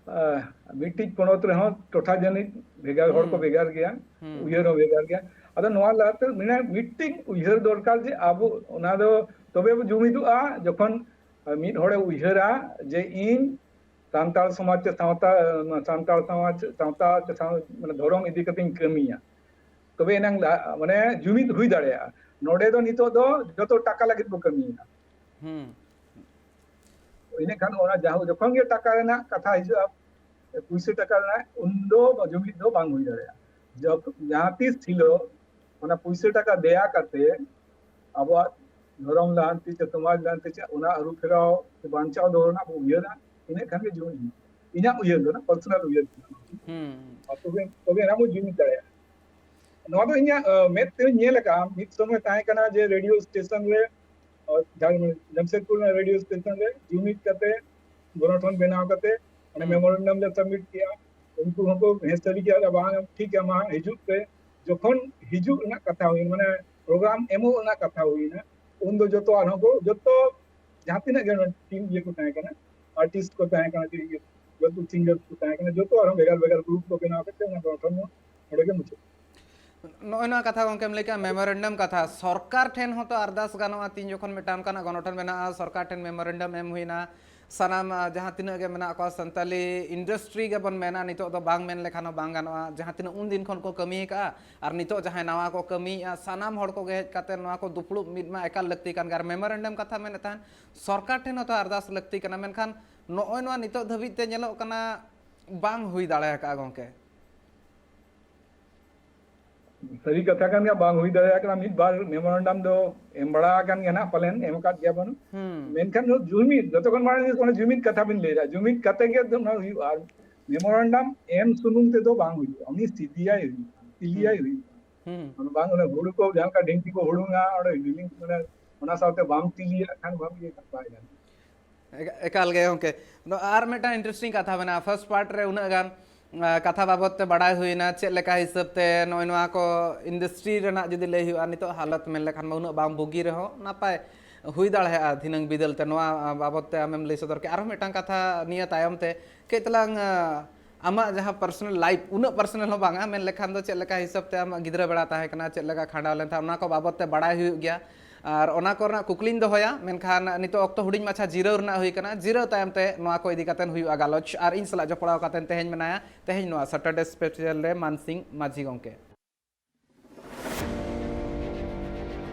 ᱟᱨ ᱢᱤᱫᱴᱤᱡ ᱯᱚᱱᱚᱛ ᱨᱮᱦᱚᱸ ᱴᱚᱴᱷᱟ ᱡᱟᱹᱱᱤᱡ ᱵᱷᱮᱜᱟᱨ ᱦᱚᱲ ᱠᱚ ᱦᱩᱸ᱾ ᱵᱷᱮᱜᱟᱨ ᱜᱮᱭᱟ, ᱦᱩᱸ᱾ ᱩᱭᱦᱟᱹᱨ ᱦᱚᱸ ᱵᱷᱮᱜᱟᱨ ᱜᱮᱭᱟ᱾ ᱟᱫᱚ ᱱᱚᱣᱟ ᱞᱟᱦᱟᱛᱮ ᱢᱮᱱᱟᱜ ᱢᱤᱫᱴᱤᱡ ᱩᱭᱦᱟᱹᱨ ᱫᱚᱨᱠᱟᱨ ᱡᱮ ᱟᱵᱚ ᱚᱱᱟ ᱫᱚ ᱛᱚᱵᱮ ᱵᱚ ᱡᱩᱢᱤᱫᱚᱜᱼᱟ ᱡᱚᱠᱷᱚᱱ ᱢᱤᱫ ᱦᱚᱲᱮ ᱩᱭᱦᱟᱹᱨᱟ ᱡᱮ ᱤᱧ ᱥᱟᱱᱛᱟᱲ ᱥᱚᱢᱟᱡᱽ ᱪᱮ ᱥᱟᱶᱛᱟ, ᱥᱟᱱᱛᱟᱲ ᱥᱚᱢᱟᱡᱽ, ᱥᱟᱶᱛᱟ ᱪᱮ ᱥᱟᱶ-, ᱢᱟᱱᱮ ᱫᱷᱚᱨᱚᱢ ᱤᱫᱤ ᱠᱟᱛᱮᱧ ᱠᱟᱹᱢᱤᱭᱟ, ᱛᱚᱵᱮ ᱮᱱᱟᱝ ᱞᱟ-, ᱢᱟᱱᱮ ᱡᱩᱢᱤᱫ ᱦᱩᱭ ᱫᱟᱲᱮᱭᱟᱜᱼᱟ᱾ ᱱᱚᱰᱮ ᱫᱚ ᱱᱤᱛᱚᱜ ᱫᱚ ᱡᱚᱛᱚ ᱴᱟᱠᱟ ᱞᱟᱹᱜᱤᱫ ᱵᱚ ᱠᱟᱹᱢᱤᱭᱮᱫᱟ᱾ ᱦᱩᱸ᱾ ᱤᱱᱟᱹᱠᱷᱟᱱ ᱚᱱᱟ ᱡᱟᱦᱟᱸ ᱡᱚᱠᱷᱚᱱ ᱜᱮ ᱴᱟᱠᱟ ᱨᱮᱱᱟᱜ ᱠᱟᱛᱷᱟ ᱦᱤᱡᱩᱜᱼᱟ, ᱯᱩᱭᱥᱟᱹ ᱴᱟᱠᱟ ᱨᱮᱱᱟᱜ, ᱩᱱᱫᱚ ᱡᱩᱢᱤᱫ ᱫᱚ ᱵᱟᱝ ᱦᱩᱭ ᱫᱟᱲᱮᱭᱟᱜᱼᱟ᱾ ᱡᱚᱠ-, ᱡᱟᱦᱟᱸ ᱛᱤᱥ ᱦᱤᱞᱳᱜ ᱚᱱᱟ ᱯᱩᱭᱥᱟᱹ ᱴᱟᱠᱟ ᱫᱮᱭᱟ ᱠᱟᱛᱮ ᱟᱵᱚᱣᱟᱜ ᱫᱷᱚᱨᱚᱢ ᱞᱟᱦᱟᱱᱛᱤ ᱪᱮ ᱥᱚᱢᱟᱡᱽ ᱞᱟᱦᱟᱱᱛᱤ ᱪᱮ ᱚᱱᱟ ᱟᱹᱨᱩ ᱯᱷᱮᱨᱟᱣ ᱥᱮ ᱵᱟᱧᱪᱟᱣ ᱫᱚᱦᱚ ᱨᱮᱱᱟᱜ ᱵᱚ ᱩᱭᱦᱟᱹᱨᱟ, ᱤᱱᱟᱹᱜ ᱠᱷᱟᱱ ᱜᱮ ᱡᱩᱢᱤᱫ ᱦᱩᱭᱩᱜᱼᱟ᱾ ᱤᱧᱟᱜ ᱩᱭᱦᱟᱹᱨ ᱫᱚ, ᱯᱟᱨᱥᱚᱱᱟᱞ ᱩᱭᱦᱟᱹᱨ ᱠᱟᱱᱟ᱾ ᱦᱩᱸ᱾ ᱟᱨ ᱛᱚᱵᱮ, ᱛᱚᱵᱮ ᱮᱱᱟ ᱵᱚ ᱡᱩᱢᱤᱫ ᱫᱟᱲᱮᱭᱟᱜᱼᱟ᱾ ᱱᱚᱣᱟ ᱫᱚ ᱤᱧᱟᱜ, ᱟᱸ, ᱢᱮᱫ ᱛᱮ ᱧᱮᱞ ᱟᱠᱟᱫᱼᱟ᱾ ᱢᱤᱫ ᱥᱚᱢᱚᱭ ᱛᱟᱦᱮᱸ ᱠᱟᱱᱟ ᱡᱮ ᱨᱮᱰᱤᱭᱳ ᱥᱴᱮᱥᱚᱱ ᱨᱮ, ᱟᱸ, ᱡᱟᱢ-, ᱡᱟᱢᱥᱮᱫᱽᱯᱩᱨ ᱨᱮᱱᱟᱜ ᱨᱮᱰᱤᱭᱳ ᱥᱴᱮᱥᱚᱱ ᱨᱮ ᱡᱩᱢᱤᱫ ᱠᱟᱛᱮ, ᱜᱚᱱᱚᱴᱷᱚᱱ ᱵᱮᱱᱟᱣ ᱠᱟᱛᱮ ᱚᱱᱟ ᱦᱩᱸ᱾ ᱢᱮᱢᱳᱨᱮᱱᱰᱟᱢ ᱞᱮ ᱥᱟᱵᱢᱤᱴ ᱠᱮᱜᱼᱟ᱾ ᱩᱱᱠᱩ ᱦᱚᱸᱠᱚ ᱦᱮᱸ ᱥᱟᱹᱨᱤ ᱜᱮᱭᱟ, ᱵᱟᱝ ᱴᱷᱤᱠ ᱜᱮᱭᱟ, ᱢᱟ ᱦᱤᱡᱩᱜ ᱯᱮ᱾ ᱡᱚᱠᱷᱚᱱ ᱦᱤᱡᱩᱜ ᱨᱮᱱᱟᱜ ᱠᱟᱛᱷᱟ ᱦᱩᱭᱮᱱᱟ, ᱢᱟᱱᱮ ᱯᱨᱳᱜᱨᱟᱢ ᱮᱢᱚᱜ ᱨᱮᱱᱟᱜ ᱠᱟᱛᱷᱟ ᱦᱩᱭᱮᱱᱟ, ᱩᱱᱫᱚ ᱡᱚᱛᱚ ᱟᱨᱦᱚᱸ ᱠᱚ, ᱡᱚᱛᱚ ᱡᱟᱦᱟᱸ ᱛᱤᱱᱟᱹᱜ ᱜᱮ ᱴᱤᱢ ᱤᱭᱟᱹ ᱠᱚ ᱛᱟᱦᱮᱸ ᱠᱟᱱᱟ, ᱟᱨᱴᱤᱥᱴ ᱠᱚ ᱛᱟᱦᱮᱸ ᱠᱟᱱᱟ, ᱡᱚᱛᱚ ᱥᱤᱝᱜᱟᱨ ᱠᱚ ᱛᱟᱦᱮᱸ ᱠᱟᱱᱟ, ᱡᱚᱛᱚ ᱟᱨᱦᱚᱸ ᱵᱷᱮᱜᱟᱨ ᱵᱷᱮᱜᱟᱨ ᱜᱨᱩᱯ ᱠᱚ ᱵᱮᱱᱟᱣ ᱠᱟᱛᱮ ᱚᱱᱟ ᱜᱚᱴᱷᱚᱱ ᱚᱸᱰᱮ ᱜᱮ ᱢᱩᱪᱟᱹᱫ᱾ ᱱᱚᱜᱼᱚᱭ ᱱᱚᱣᱟ ᱠᱟᱛᱷᱟ ᱜᱚᱢᱠᱮᱢ ᱞᱟᱹᱭ ᱠᱮᱜᱼᱟ, ᱢᱮᱢᱳᱨᱮᱱᱰᱟᱢ ᱠᱟᱛᱷᱟ, ᱥᱚᱨᱠᱟᱨ ᱴᱷᱮᱱ ᱦᱚᱸᱛᱚ ᱟᱨᱫᱟᱥ ᱜᱟᱱᱚᱜᱼᱟ, ᱛᱤᱱ ᱡᱚᱠᱷᱚᱱ ᱢᱤᱫᱴᱟᱝ ᱚᱱᱠᱟᱱᱟᱜ ᱜᱚᱱᱚᱴᱷᱚᱱ ᱢᱮᱱᱟᱜᱼᱟ, ᱥᱚᱨᱠᱟᱨ ᱴᱷᱮᱱ ᱢᱮᱢᱳᱨᱮᱱᱰᱟᱢ ᱮᱢ ᱦᱩᱭᱱᱟ, ᱥᱟᱱᱟᱢ, ᱟ, ᱡᱟᱦᱟᱸ ᱛᱤᱱᱟᱹᱜ ᱜᱮ ᱢᱮᱱᱟᱜ ᱠᱚᱣᱟ, ᱥᱟᱱᱛᱟᱞᱤ ᱤᱱᱰᱟᱥᱴᱨᱤ ᱜᱮᱵᱚᱱ ᱢᱮᱱᱟ, ᱱᱤᱛᱚᱜ ᱫᱚ ᱵᱟᱝ ᱢᱮᱱ ᱞᱮᱠᱷᱟᱱ ᱦᱚᱸ ᱵᱟᱝ ᱜᱟᱱᱚᱜᱼᱟ᱾ ᱡᱟᱦᱟᱸ ᱛᱤᱱᱟᱹᱜ ᱩᱱᱫᱤᱱ ᱠᱷᱚᱱ ᱠᱚ ᱠᱟᱹᱢᱤ ᱟᱠᱟᱫᱼᱟ ᱟᱨ ᱱᱤᱛᱚᱜ ᱡᱟᱦᱟᱸᱭ ᱱᱟᱣᱟ ᱠᱚ ᱠᱟᱹᱢᱤᱭᱮᱫᱼᱟ, ᱥᱟᱱᱟᱢ ᱦᱚᱲ ᱠᱚᱜᱮ ᱦᱮᱡ ᱠᱟᱛᱮ ᱱᱚᱣᱟ ᱠᱚ ᱫᱩᱯᱲᱩᱵ ᱢᱤᱫ ᱢᱟ ᱮᱠᱟᱞ ᱞᱟᱹᱠᱛᱤ ᱠᱟᱱ ᱜᱮ᱾ ᱟᱨ ᱢᱮᱢᱳᱨᱮᱱᱰᱟᱢ ᱠᱟᱛᱷᱟ ᱢᱮᱱᱮᱫ ᱛᱟᱦᱮᱸᱫ, ᱥᱚᱨᱠᱟᱨ ᱴᱷᱮᱱ ᱦᱚᱸᱛᱚ ᱟᱨᱫᱟᱥ ᱞᱟᱹᱠᱛᱤ ᱠᱟᱱᱟ, ᱢᱮᱱᱠᱷᱟᱱ ᱱᱚᱜᱼᱚᱭ ᱱᱚᱣᱟ ᱱᱤᱛᱚᱜ ᱫᱷᱟᱹᱵᱤᱡ ᱛᱮ ᱧᱮᱞᱚᱜ ᱠᱟᱱᱟ ᱵᱟᱝ ᱦᱩᱭ ᱫᱟᱲᱮ ᱟᱠᱟᱫᱼᱟ ᱜᱚᱢᱠᱮ᱾ ᱥᱟᱹᱨᱤ ᱠᱟᱛᱷᱟ ᱠᱟᱱ ᱜᱮᱭᱟ, ᱵᱟᱝ ᱦᱩᱭ ᱫᱟᱲᱮᱭᱟᱜ ᱠᱟᱱᱟ᱾ ᱢᱤᱫ ᱵᱟᱨ ᱢᱮᱢᱳᱨᱮᱱᱰᱟᱢ ᱫᱚ ᱮᱢ ᱵᱟᱲᱟ ᱟᱠᱟᱱ ᱜᱮᱭᱟ ᱱᱟᱜ ᱯᱟᱞᱮᱱ, ᱮᱢ ᱟᱠᱟᱫ ᱜᱮᱭᱟ ᱵᱚᱱ᱾ ᱦᱩᱸ᱾ ᱢᱮᱱᱠᱷᱟᱱ ᱱᱚᱣᱟ ᱡᱩᱢᱤᱫ, ᱡᱚᱛᱚ ᱠᱷᱚᱱ ᱢᱟᱲᱟᱝ ᱡᱤᱱᱤᱥ ᱚᱱᱟ ᱡᱩᱢᱤᱫ ᱠᱟᱛᱷᱟ ᱵᱤᱱ ᱞᱟᱹᱭ ᱮᱫᱟ, ᱡᱩᱢᱤᱫ ᱠᱟᱛᱮ ᱜᱮ ᱫᱚ ᱱᱚᱣᱟ ᱦᱩᱭᱩᱜᱼᱟ᱾ ᱟᱨ ᱢᱮᱢᱳᱨᱮᱱᱰᱟᱢ ᱮᱢ ᱥᱩᱢᱩᱝ ᱛᱮᱫᱚ ᱵᱟᱝ ᱦᱩᱭᱩᱜᱼᱟ, ᱩᱱᱤ ᱥᱤᱫᱤᱭᱟᱭ ᱦᱩᱭᱩᱜᱼᱟ, ᱛᱤᱞᱤᱭᱟᱭ ᱦᱩᱭᱩᱜᱼᱟ᱾ ᱦᱩᱸ᱾ ᱚᱱᱟ ᱵᱟᱝ, ᱚᱱᱟ ᱦᱩᱲᱩ ᱠᱚ ᱡᱟᱦᱟᱸ ᱞᱮᱠᱟ ᱰᱷᱤᱝᱠᱤ ᱠᱚ ᱦᱩᱲᱩᱝᱟ, ᱚᱸᱰᱮ ᱰᱨᱤᱞᱤᱝ, ᱢᱟᱱᱮ ᱚᱱᱟ ᱥᱟᱶᱛᱮ ᱵᱟᱢ ᱛᱤᱞᱤᱭᱟᱜ ᱠᱷᱟᱱ ᱵᱟᱢ ᱤᱭᱟᱹ ᱠᱷᱟᱱ ᱵᱟᱭ ᱜᱟᱱᱚᱜᱼᱟ᱾ ᱮᱠ-, ᱮᱠᱟᱞ ᱜᱮ ᱜᱚᱢᱠᱮ᱾ ᱱᱚᱣᱟ ᱟᱨ ᱢᱤᱫᱴᱟᱝ ᱤᱱᱴᱟᱨᱮᱥᱴᱤᱝ ᱠᱟᱛᱷᱟ ᱢᱮᱱᱟᱜᱼᱟ᱾ ᱯᱷᱟᱨᱥᱴ ᱯᱟᱨᱴ ᱨᱮ ᱩᱱᱟᱹᱜ ᱜᱟᱱ, ᱟ, ᱠᱟᱛᱷᱟ ᱵᱟᱵᱚᱫ ᱛᱮ ᱵᱟᱲᱟᱭ ᱦᱩᱭᱱᱟ, ᱪᱮᱫ ᱞᱮᱠᱟ ᱦᱤᱥᱟᱹᱵ ᱛᱮ ᱱᱚᱜᱼᱚᱭ ᱱᱚᱣᱟ ᱠᱚ ᱤᱱᱰᱟᱥᱴᱨᱤ ᱨᱮᱱᱟᱜ ᱡᱩᱫᱤ ᱞᱟᱹᱭ ᱦᱩᱭᱩᱜᱼᱟ, ᱱᱤᱛᱚᱜ ᱦᱟᱞᱚᱛ ᱢᱮᱱ ᱞᱮᱠᱷᱟᱱ ᱢᱟ ᱩᱱᱟᱹᱜ ᱵᱟᱝ ᱵᱩᱜᱤ ᱨᱮᱦᱚᱸ ᱱᱟᱯᱟᱭ ᱦᱩᱭ ᱫᱟᱲᱮᱭᱟᱜᱼᱟ ᱫᱷᱤᱱᱟᱹᱝ ᱵᱤᱫᱟᱹᱞ ᱛᱮ᱾ ᱱᱚᱣᱟ, ᱟ, ᱵᱟᱵᱚᱫ ᱛᱮ ᱟᱢᱮᱢ ᱞᱟᱹᱭ ᱥᱚᱫᱚᱨ ᱠᱮᱫᱼᱟ᱾ ᱟᱨᱦᱚᱸ ᱢᱤᱫᱴᱟᱝ ᱠᱟᱛᱷᱟ ᱱᱤᱭᱟᱹ ᱛᱟᱭᱚᱢ ᱛᱮ ᱠᱟᱹᱡ ᱛᱟᱞᱟᱝ, ᱟ, ᱟᱢᱟᱜ ᱡᱟᱦᱟᱸ ᱯᱟᱨᱥᱚᱱᱟᱞ ᱞᱟᱭᱤᱯᱷ, ᱩᱱᱟᱹᱜ ᱯᱟᱨᱥᱚᱱᱟᱞ ᱦᱚᱸ ᱵᱟᱝᱟ, ᱢᱮᱱ ᱞᱮᱠᱷᱟᱱ ᱫᱚ ᱪᱮᱫ ᱞᱮᱠᱟ ᱦᱤᱥᱟᱹᱵ ᱛᱮ ᱟᱢᱟᱜ ᱜᱤᱫᱽᱨᱟᱹ ᱵᱮᱲᱟ ᱛᱟᱦᱮᱸ ᱠᱟᱱᱟ, ᱪᱮᱫ ᱞᱮᱠᱟ ᱠᱷᱟᱸᱰᱟᱣ ᱞᱮᱱ ᱛᱟᱦᱮᱸᱫ, ᱚᱱᱟ ᱠᱚ ᱵᱟᱵᱚᱫ ᱛᱮ ᱵᱟᱲᱟᱭ ᱦᱩᱭᱩᱜ ᱜᱮᱭᱟ᱾ ᱟᱨ ᱚᱱᱟ ᱠᱚᱨᱮᱱᱟᱜ ᱠᱩᱠᱞᱤᱧ ᱫᱚᱦᱚᱭᱟ, ᱢᱮᱱᱠᱷᱟᱱ ᱱᱤᱛᱚᱜ ᱚᱠᱛᱚ ᱦᱩᱰᱤᱧ ᱢᱟᱪᱷᱟ ᱡᱤᱨᱟᱹᱣ ᱨᱮᱱᱟᱜ ᱦᱩᱭ ᱠᱟᱱᱟ᱾ ᱡᱤᱨᱟᱹᱣ ᱛᱟᱭᱚᱢ ᱛᱮ ᱱᱚᱣᱟ ᱠᱚ ᱤᱫᱤ ᱠᱟᱛᱮ ᱦᱩᱭᱩᱜᱼᱟ ᱜᱟᱞᱚᱪ᱾ ᱟᱨ ᱤᱧ ᱥᱟᱞᱟᱜ ᱡᱚᱯᱲᱟᱣ ᱠᱟᱛᱮ ᱛᱮᱦᱮᱧ ᱢᱮᱱᱟᱭᱟ, ᱛᱮᱦᱮᱧ ᱱᱚᱣᱟ ᱥᱟᱴᱟᱨᱰᱮ ᱥᱯᱮᱥᱟᱞ ᱨᱮ ᱢᱟᱱᱥᱤᱝ ᱢᱟᱹᱡᱷᱤ ᱜᱚᱢᱠᱮ᱾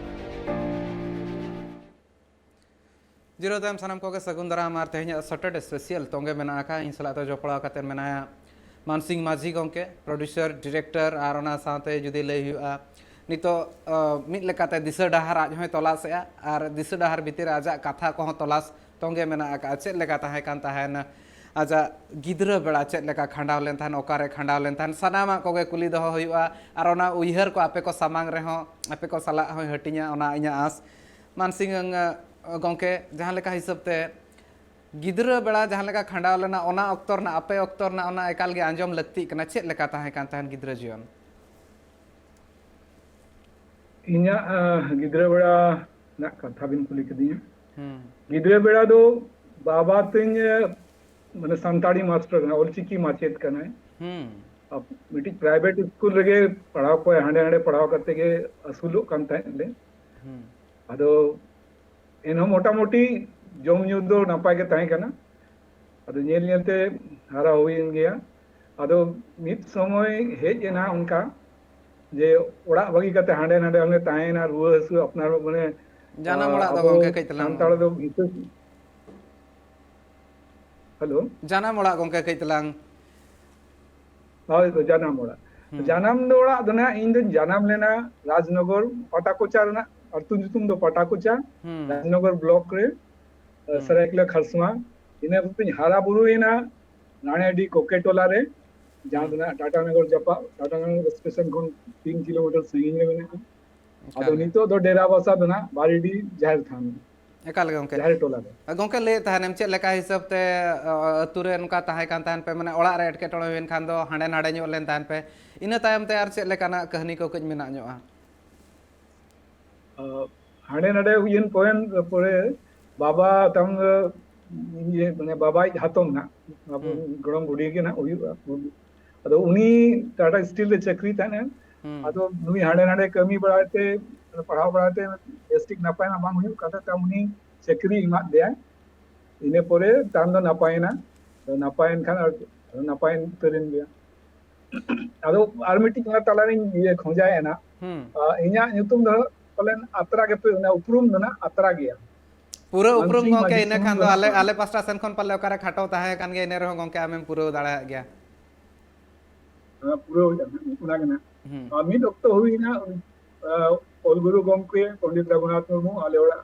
ᱡᱤᱨᱟᱹᱣ ᱛᱟᱭᱚᱢ ᱥᱟᱱᱟᱢ ᱠᱚᱜᱮ ᱥᱟᱹᱜᱩᱱ ᱫᱟᱨᱟᱢ᱾ ᱟᱨ ᱛᱮᱦᱮᱧᱟᱜ ᱥᱟᱴᱟᱨᱰᱮ ᱥᱯᱮᱥᱟᱞ ᱛᱚᱸᱜᱮ ᱢᱮᱱᱟᱜ ᱟᱠᱟᱫ, ᱤᱧ ᱥᱟᱞᱟᱜ ᱫᱚ ᱡᱚᱯᱲᱟᱣ ᱠᱟᱛᱮ ᱢᱮᱱᱟᱭᱟ ᱢᱟᱱᱥᱤᱝ ᱢᱟᱹᱡᱷᱤ ᱜᱚᱢᱠᱮ, ᱯᱨᱚᱰᱭᱩᱥᱟᱨ, ᱰᱤᱨᱮᱠᱴᱚᱨ, ᱟᱨ ᱚᱱᱟ ᱥᱟᱶᱛᱮ ᱡᱩᱫᱤ ᱞᱟᱹᱭ ᱦᱩᱭᱩᱜᱼᱟ, ᱱᱤᱛᱚᱜ, ᱟ, ᱢᱤᱫ ᱞᱮᱠᱟᱛᱮ ᱫᱤᱥᱟᱹ ᱰᱟᱦᱟᱨ ᱟᱡ ᱦᱚᱸᱭ ᱛᱚᱞᱟᱥᱮᱜᱼᱟ, ᱟᱨ ᱫᱤᱥᱟᱹ ᱰᱟᱦᱟᱨ ᱵᱷᱤᱛᱤᱨ ᱨᱮ ᱟᱡᱟᱜ ᱠᱟᱛᱷᱟ ᱠᱚᱦᱚᱸ ᱛᱚᱞᱟᱥ ᱛᱚᱸᱜᱮ ᱢᱮᱱᱟᱜ ᱟᱠᱟᱫᱼᱟ᱾ ᱪᱮᱫ ᱞᱮᱠᱟ ᱛᱟᱦᱮᱸ ᱠᱟᱱ ᱛᱟᱦᱮᱱᱟ, ᱟᱡᱟᱜ ᱜᱤᱫᱽᱨᱟᱹ ᱵᱮᱲᱟ ᱪᱮᱫ ᱞᱮᱠᱟ ᱠᱷᱟᱸᱰᱟᱣ ᱞᱮᱱ ᱛᱟᱦᱮᱱ, ᱚᱠᱟᱨᱮ ᱠᱷᱟᱸᱰᱟᱣ ᱞᱮᱱ ᱛᱟᱦᱮᱱ, ᱥᱟᱱᱟᱢᱟᱜ ᱠᱚᱜᱮ ᱠᱩᱞᱤ ᱫᱚᱦᱚ ᱦᱩᱭᱩᱜᱼᱟ᱾ ᱟᱨ ᱚᱱᱟ ᱩᱭᱦᱟᱹᱨ ᱠᱚ ᱟᱯᱮ ᱠᱚ ᱥᱟᱢᱟᱝ ᱨᱮᱦᱚᱸ, ᱟᱯᱮ ᱠᱚ ᱥᱟᱞᱟᱜ ᱦᱚᱸᱭ ᱦᱟᱹᱴᱤᱧᱟ, ᱚᱱᱟ ᱤᱧᱟᱹᱜ ᱟᱸᱥ᱾ ᱢᱟᱱᱥᱤᱝ, ᱟ, ᱜᱚᱢᱠᱮ, ᱡᱟᱦᱟᱸ ᱞᱮᱠᱟ ᱦᱤᱥᱟᱹᱵ ᱛᱮ ᱜᱤᱫᱽᱨᱟᱹ ᱵᱮᱲᱟ ᱡᱟᱦᱟᱸ ᱞᱮᱠᱟ ᱠᱷᱟᱸᱰᱟᱣ ᱞᱮᱱᱟ, ᱚᱱᱟ ᱚᱠᱛᱚ ᱨᱮᱱᱟᱜ, ᱟᱯᱮ ᱚᱠᱛᱚ ᱨᱮᱱᱟᱜ ᱚᱱᱟ ᱮᱠᱟᱞ ᱜᱮ ᱟᱸᱡᱚᱢ ᱞᱟᱹᱠᱛᱤᱜ ᱠᱟᱱᱟ᱾ ᱪᱮᱫ ᱞᱮᱠᱟ ᱛᱟᱦᱮᱸ ᱠᱟᱱ ᱛᱟᱦᱮᱸᱱ ᱜᱤᱫᱽᱨᱟᱹ ᱡᱤᱭᱚᱱ? ᱤᱧᱟᱹᱜ ᱟᱸ, ᱜᱤᱫᱽᱨᱟᱹ ᱵᱮᱲᱟ ᱨᱮᱱᱟᱜ ᱠᱟᱛᱷᱟ ᱵᱤᱱ ᱠᱩᱞᱤ ᱠᱤᱫᱤᱧᱟ᱾ ᱦᱩᱸ᱾ ᱜᱤᱫᱽᱨᱟᱹ ᱵᱮᱲᱟ ᱫᱚ ᱵᱟᱵᱟ ᱛᱤᱧ ᱟᱸ, ᱢᱟᱱᱮ ᱥᱟᱱᱛᱟᱲᱤ ᱢᱟᱥᱴᱟᱨ ᱠᱟᱱᱟᱭ, ᱚᱞᱪᱤᱠᱤ ᱢᱟᱪᱮᱫ ᱠᱟᱱᱟᱭ᱾ ᱦᱩᱸ᱾ ᱟᱨ ᱢᱤᱫᱴᱤᱡ ᱯᱨᱟᱭᱵᱷᱮᱴ ᱥᱠᱩᱞ ᱨᱮᱜᱮ ᱯᱟᱲᱦᱟᱣ ᱠᱚᱣᱟᱭ, ᱦᱟᱸᱰᱮ ᱱᱟᱰᱮ ᱯᱟᱲᱦᱟᱣ ᱠᱟᱛᱮ ᱜᱮ ᱟᱹᱥᱩᱞᱚᱜ ᱠᱟᱱ ᱛᱟᱦᱮᱸᱫ ᱞᱮ᱾ ᱦᱩᱸ᱾ ᱟᱫᱚ ᱮᱱᱦᱚᱸ ᱢᱚᱴᱟᱢᱩᱴᱤ ᱡᱚᱢ ᱧᱩ ᱫᱚ ᱱᱟᱯᱟᱭ ᱜᱮ ᱛᱟᱦᱮᱸ ᱠᱟᱱᱟ᱾ ᱟᱫᱚ ᱧᱮᱞ ᱧᱮᱞ ᱛᱮ ᱦᱟᱨᱟ ᱦᱩᱭᱮᱱ ᱜᱮᱭᱟ᱾ ᱟᱫᱚ ᱢᱤᱫ ᱥᱚᱢᱚᱭ ᱦᱮᱡ ᱮᱱᱟ ᱚᱱᱠᱟ ᱡᱮ ᱚᱲᱟᱜ ᱵᱟᱹᱜᱤ ᱠᱟᱛᱮ ᱦᱟᱸᱰᱮ ᱱᱟᱰᱮ ᱚᱸᱰᱮ ᱛᱟᱦᱮᱸᱭᱮᱱᱟ, ᱨᱩᱣᱟᱹ ᱦᱟᱹᱥᱩ ᱟᱯᱱᱟᱨ ᱢᱟᱱᱮ, ᱡᱟᱱᱟᱢ ᱟᱸ, ᱚᱲᱟᱜ ᱫᱚ ᱟᱵᱚ ᱜᱚᱝᱠᱮ ᱠᱟᱹᱡ ᱛᱟᱞᱟᱝ ᱥᱟᱱᱛᱟᱲ ᱫᱚ ᱵᱤᱥᱮᱥ, ᱦᱮᱞᱳ, ᱡᱟᱱᱟᱢ ᱚᱲᱟᱜ ᱜᱚᱝᱠᱮ ᱠᱟᱹᱡ ᱛᱟᱞᱟᱝ᱾ ᱦᱳᱭ, ᱛᱚ, ᱡᱟᱱᱟᱢ ᱚᱲᱟᱜ᱾ ᱦᱩᱸ᱾ ᱡᱟᱱᱟᱢ ᱫᱚ ᱚᱲᱟᱜ ᱫᱚ ᱱᱟᱦᱟᱜ ᱤᱧ ᱫᱚᱧ ᱡᱟᱱᱟᱢ ᱞᱮᱱᱟ ᱨᱟᱡᱽᱱᱚᱜᱚᱨ, ᱯᱟᱴᱟᱠᱚᱪᱟ ᱨᱮᱱᱟᱜ ᱟᱹᱛᱩ ᱧᱩᱛᱩᱢ ᱫᱚ ᱯᱟᱴᱟᱠᱚᱪᱟ, ᱦᱩᱸ᱾ ᱨᱟᱡᱽᱱᱚᱜᱚᱨ ᱵᱞᱚᱠ ᱨᱮ, ᱦᱩᱸ᱾ ᱥᱟᱹᱨᱟᱹᱭᱠᱮᱞᱟ ᱠᱷᱟᱨᱥᱚᱣᱟ᱾ ᱤᱱᱟᱹ ᱯᱚᱨᱮᱧ ᱦᱟᱨᱟ ᱵᱩᱨᱩᱭᱮᱱᱟ ᱨᱟᱱᱮᱰᱤ ᱠᱚᱠᱮ ᱴᱚᱞᱟ ᱨᱮ, ᱡᱟᱦᱟᱸ ᱦᱩᱸ᱾ ᱫᱚ ᱱᱟᱦᱟᱜ ᱴᱟᱴᱟᱱᱚᱜᱚᱨ ᱡᱟᱯᱟᱜ, ᱴᱟᱴᱟᱱᱚᱜᱚᱨ ᱥᱴᱮᱥᱚᱱ ᱠᱷᱚᱱ ᱛᱤᱱ ᱠᱤᱞᱳᱢᱤᱴᱟᱨ ᱥᱟᱺᱜᱤᱧ ᱨᱮ ᱢᱮᱱᱟᱜᱼᱟ᱾ ᱟᱫᱚ ᱮᱠᱟᱞ ᱜᱮ᱾ ᱱᱤᱛᱚᱜ ᱫᱚ ᱰᱮᱨᱟ ᱵᱟᱥᱟ ᱫᱚ ᱱᱟᱦᱟᱜ ᱵᱟᱨᱤᱰᱤ ᱡᱟᱦᱮᱨ ᱛᱷᱟᱱ, ᱮᱠᱟᱞ ᱜᱮ ᱜᱚᱝᱠᱮ᱾ ᱡᱟᱦᱮᱨ ᱴᱚᱞᱟ ᱨᱮ᱾ ᱜᱚᱝᱠᱮ, ᱞᱟᱹᱭᱮᱫ ᱛᱟᱦᱮᱱᱮᱢ ᱪᱮᱫ ᱞᱮᱠᱟ ᱦᱤᱥᱟᱹᱵ ᱛᱮ, ᱚ, ᱟᱹᱛᱩ ᱨᱮ ᱱᱚᱝᱠᱟ ᱛᱟᱦᱮᱸ ᱠᱟᱱ ᱛᱟᱦᱮᱱ ᱯᱮ, ᱢᱟᱱᱮ ᱚᱲᱟᱜ ᱨᱮ ᱮᱴᱠᱮᱴᱚᱬᱮ ᱦᱩᱭᱮᱱ ᱠᱷᱟᱱ ᱫᱚ ᱦᱟᱸᱰᱮ ᱱᱟᱰᱮ ᱧᱚᱜ ᱞᱮᱱ ᱛᱟᱦᱮᱱ ᱯᱮ, ᱤᱱᱟᱹ ᱛᱟᱭᱚᱢ ᱛᱮ ᱟᱨ ᱪᱮᱫ ᱞᱮᱠᱟᱱᱟᱜ ᱠᱟᱹᱦᱱᱤ ᱠᱚ ᱠᱟᱹᱡ ᱢᱮᱱᱟᱜ ᱧᱚᱜᱼᱟ? ᱟᱸ, ᱦᱟᱸᱰᱮ ᱱᱟᱰᱮ ᱦᱩᱭᱮᱱ ᱯᱚᱨᱮ, ᱯᱚᱨᱮ ᱵᱟᱵᱟ ᱛᱟᱢ, ᱤᱭᱟᱹ, ᱢᱟᱱᱮ ᱵᱟᱵᱟᱭᱤᱡ ᱦᱟᱛᱚᱢ ᱱᱟᱜ, ᱟᱵᱚ ᱦᱩᱸ᱾ ᱜᱚᱲᱚᱢ ᱵᱩᱰᱷᱤ ᱜᱮ ᱱᱟᱜ ᱦᱩᱭᱩᱜᱼᱟ᱾ ᱟᱫᱚ ᱩᱱᱤ ᱴᱟᱴᱟ ᱥᱴᱤᱞ ᱨᱮ ᱪᱟᱹᱠᱨᱤ ᱛᱟᱦᱮᱱᱟ᱾ ᱦᱩᱸ᱾ ᱟᱫᱚ ᱱᱩᱭ ᱦᱟᱸᱰᱮ ᱱᱟᱰᱮ ᱠᱟᱹᱢᱤ ᱵᱟᱲᱟᱭ ᱛᱮ, ᱯᱟᱲᱦᱟᱣ ᱵᱟᱲᱟᱭ ᱛᱮ ᱵᱮᱥ ᱴᱷᱤᱠ ᱱᱟᱯᱟᱭ ᱱᱟᱜ ᱵᱟᱝ ᱦᱩᱭᱩᱜ ᱠᱟᱱ ᱛᱟᱭ, ᱩᱱᱤ ᱪᱟᱹᱠᱨᱤ ᱮᱢᱟᱫ ᱫᱮᱭᱟ᱾ ᱤᱱᱟᱹ ᱯᱚᱨᱮ ᱛᱟᱭᱚᱢ ᱫᱚ ᱱᱟᱯᱟᱭᱮᱱᱟ᱾ ᱟᱫᱚ ᱱᱟᱯᱟᱭᱮᱱ ᱠᱷᱟᱱ ᱟᱨ ᱱᱟᱯᱟᱭ ᱩᱛᱟᱹᱨᱮᱱ ᱜᱮᱭᱟ᱾ ᱟᱫᱚ ᱟᱨ ᱢᱤᱫᱴᱤᱡ ᱚᱱᱟ ᱛᱟᱞᱟᱨᱤᱧ ᱤᱭᱟᱹ ᱠᱷᱚᱸᱡᱟᱭᱮᱱᱟ᱾ ᱦᱩᱸ᱾ ᱟ, ᱤᱧᱟᱹᱜ ᱧᱩᱛᱩᱢ ᱫᱚ ᱯᱟᱞᱮᱱ ᱟᱛᱨᱟ ᱜᱮᱯᱮ, ᱚᱱᱟ ᱩᱯᱨᱩᱢ ᱫᱚ ᱱᱟᱜ ᱟᱛᱨᱟ ᱜᱮᱭᱟ᱾ ᱯᱩᱨᱟᱹ ᱩᱯᱨᱩᱢ ᱢᱟᱱᱥᱤᱝ ᱜᱚᱝᱠᱮ ᱢᱟᱹᱡᱷᱤ ᱤᱱᱟᱹ ᱥᱩᱢᱩᱝ ᱠᱷᱟᱱ ᱫᱚ ᱫᱚ ᱱᱟᱜ ᱟᱞᱮ, ᱵᱟᱝ᱾ ᱟᱞᱮ ᱯᱟᱥᱴᱟ ᱥᱮᱱ ᱠᱷᱚᱱ ᱯᱟᱞᱮ ᱚᱠᱟᱨᱮ ᱠᱷᱟᱴᱚ ᱛᱟᱦᱮᱸ ᱠᱟᱱ ᱜᱮᱭᱟ, ᱤᱱᱟᱹ ᱨᱮᱦᱚᱸ ᱜᱚᱝᱠᱮ ᱟᱢᱮᱢ ᱯᱩᱨᱟᱹᱣ ᱫᱟᱲᱮᱭᱟᱜ ᱜᱮᱭᱟ᱾ ᱦᱮᱸ, ᱯᱩᱨᱟᱹᱣ ᱦᱩᱭ ᱟᱠᱟᱱᱟ, ᱚᱱᱟ ᱜᱮ ᱱᱟᱜ᱾ ᱦᱩᱸ᱾ ᱟᱨ ᱢᱤᱫ ᱚᱠᱛᱚ ᱦᱩᱭᱱᱟ, ᱟ, ᱚᱞ ᱜᱩᱨᱩ ᱜᱚᱢᱠᱮ ᱯᱚᱱᱰᱤᱛ ᱨᱚᱜᱷᱩᱱᱟᱛᱷ ᱢᱩᱨᱢᱩ ᱟᱞᱮ ᱚᱲᱟᱜ,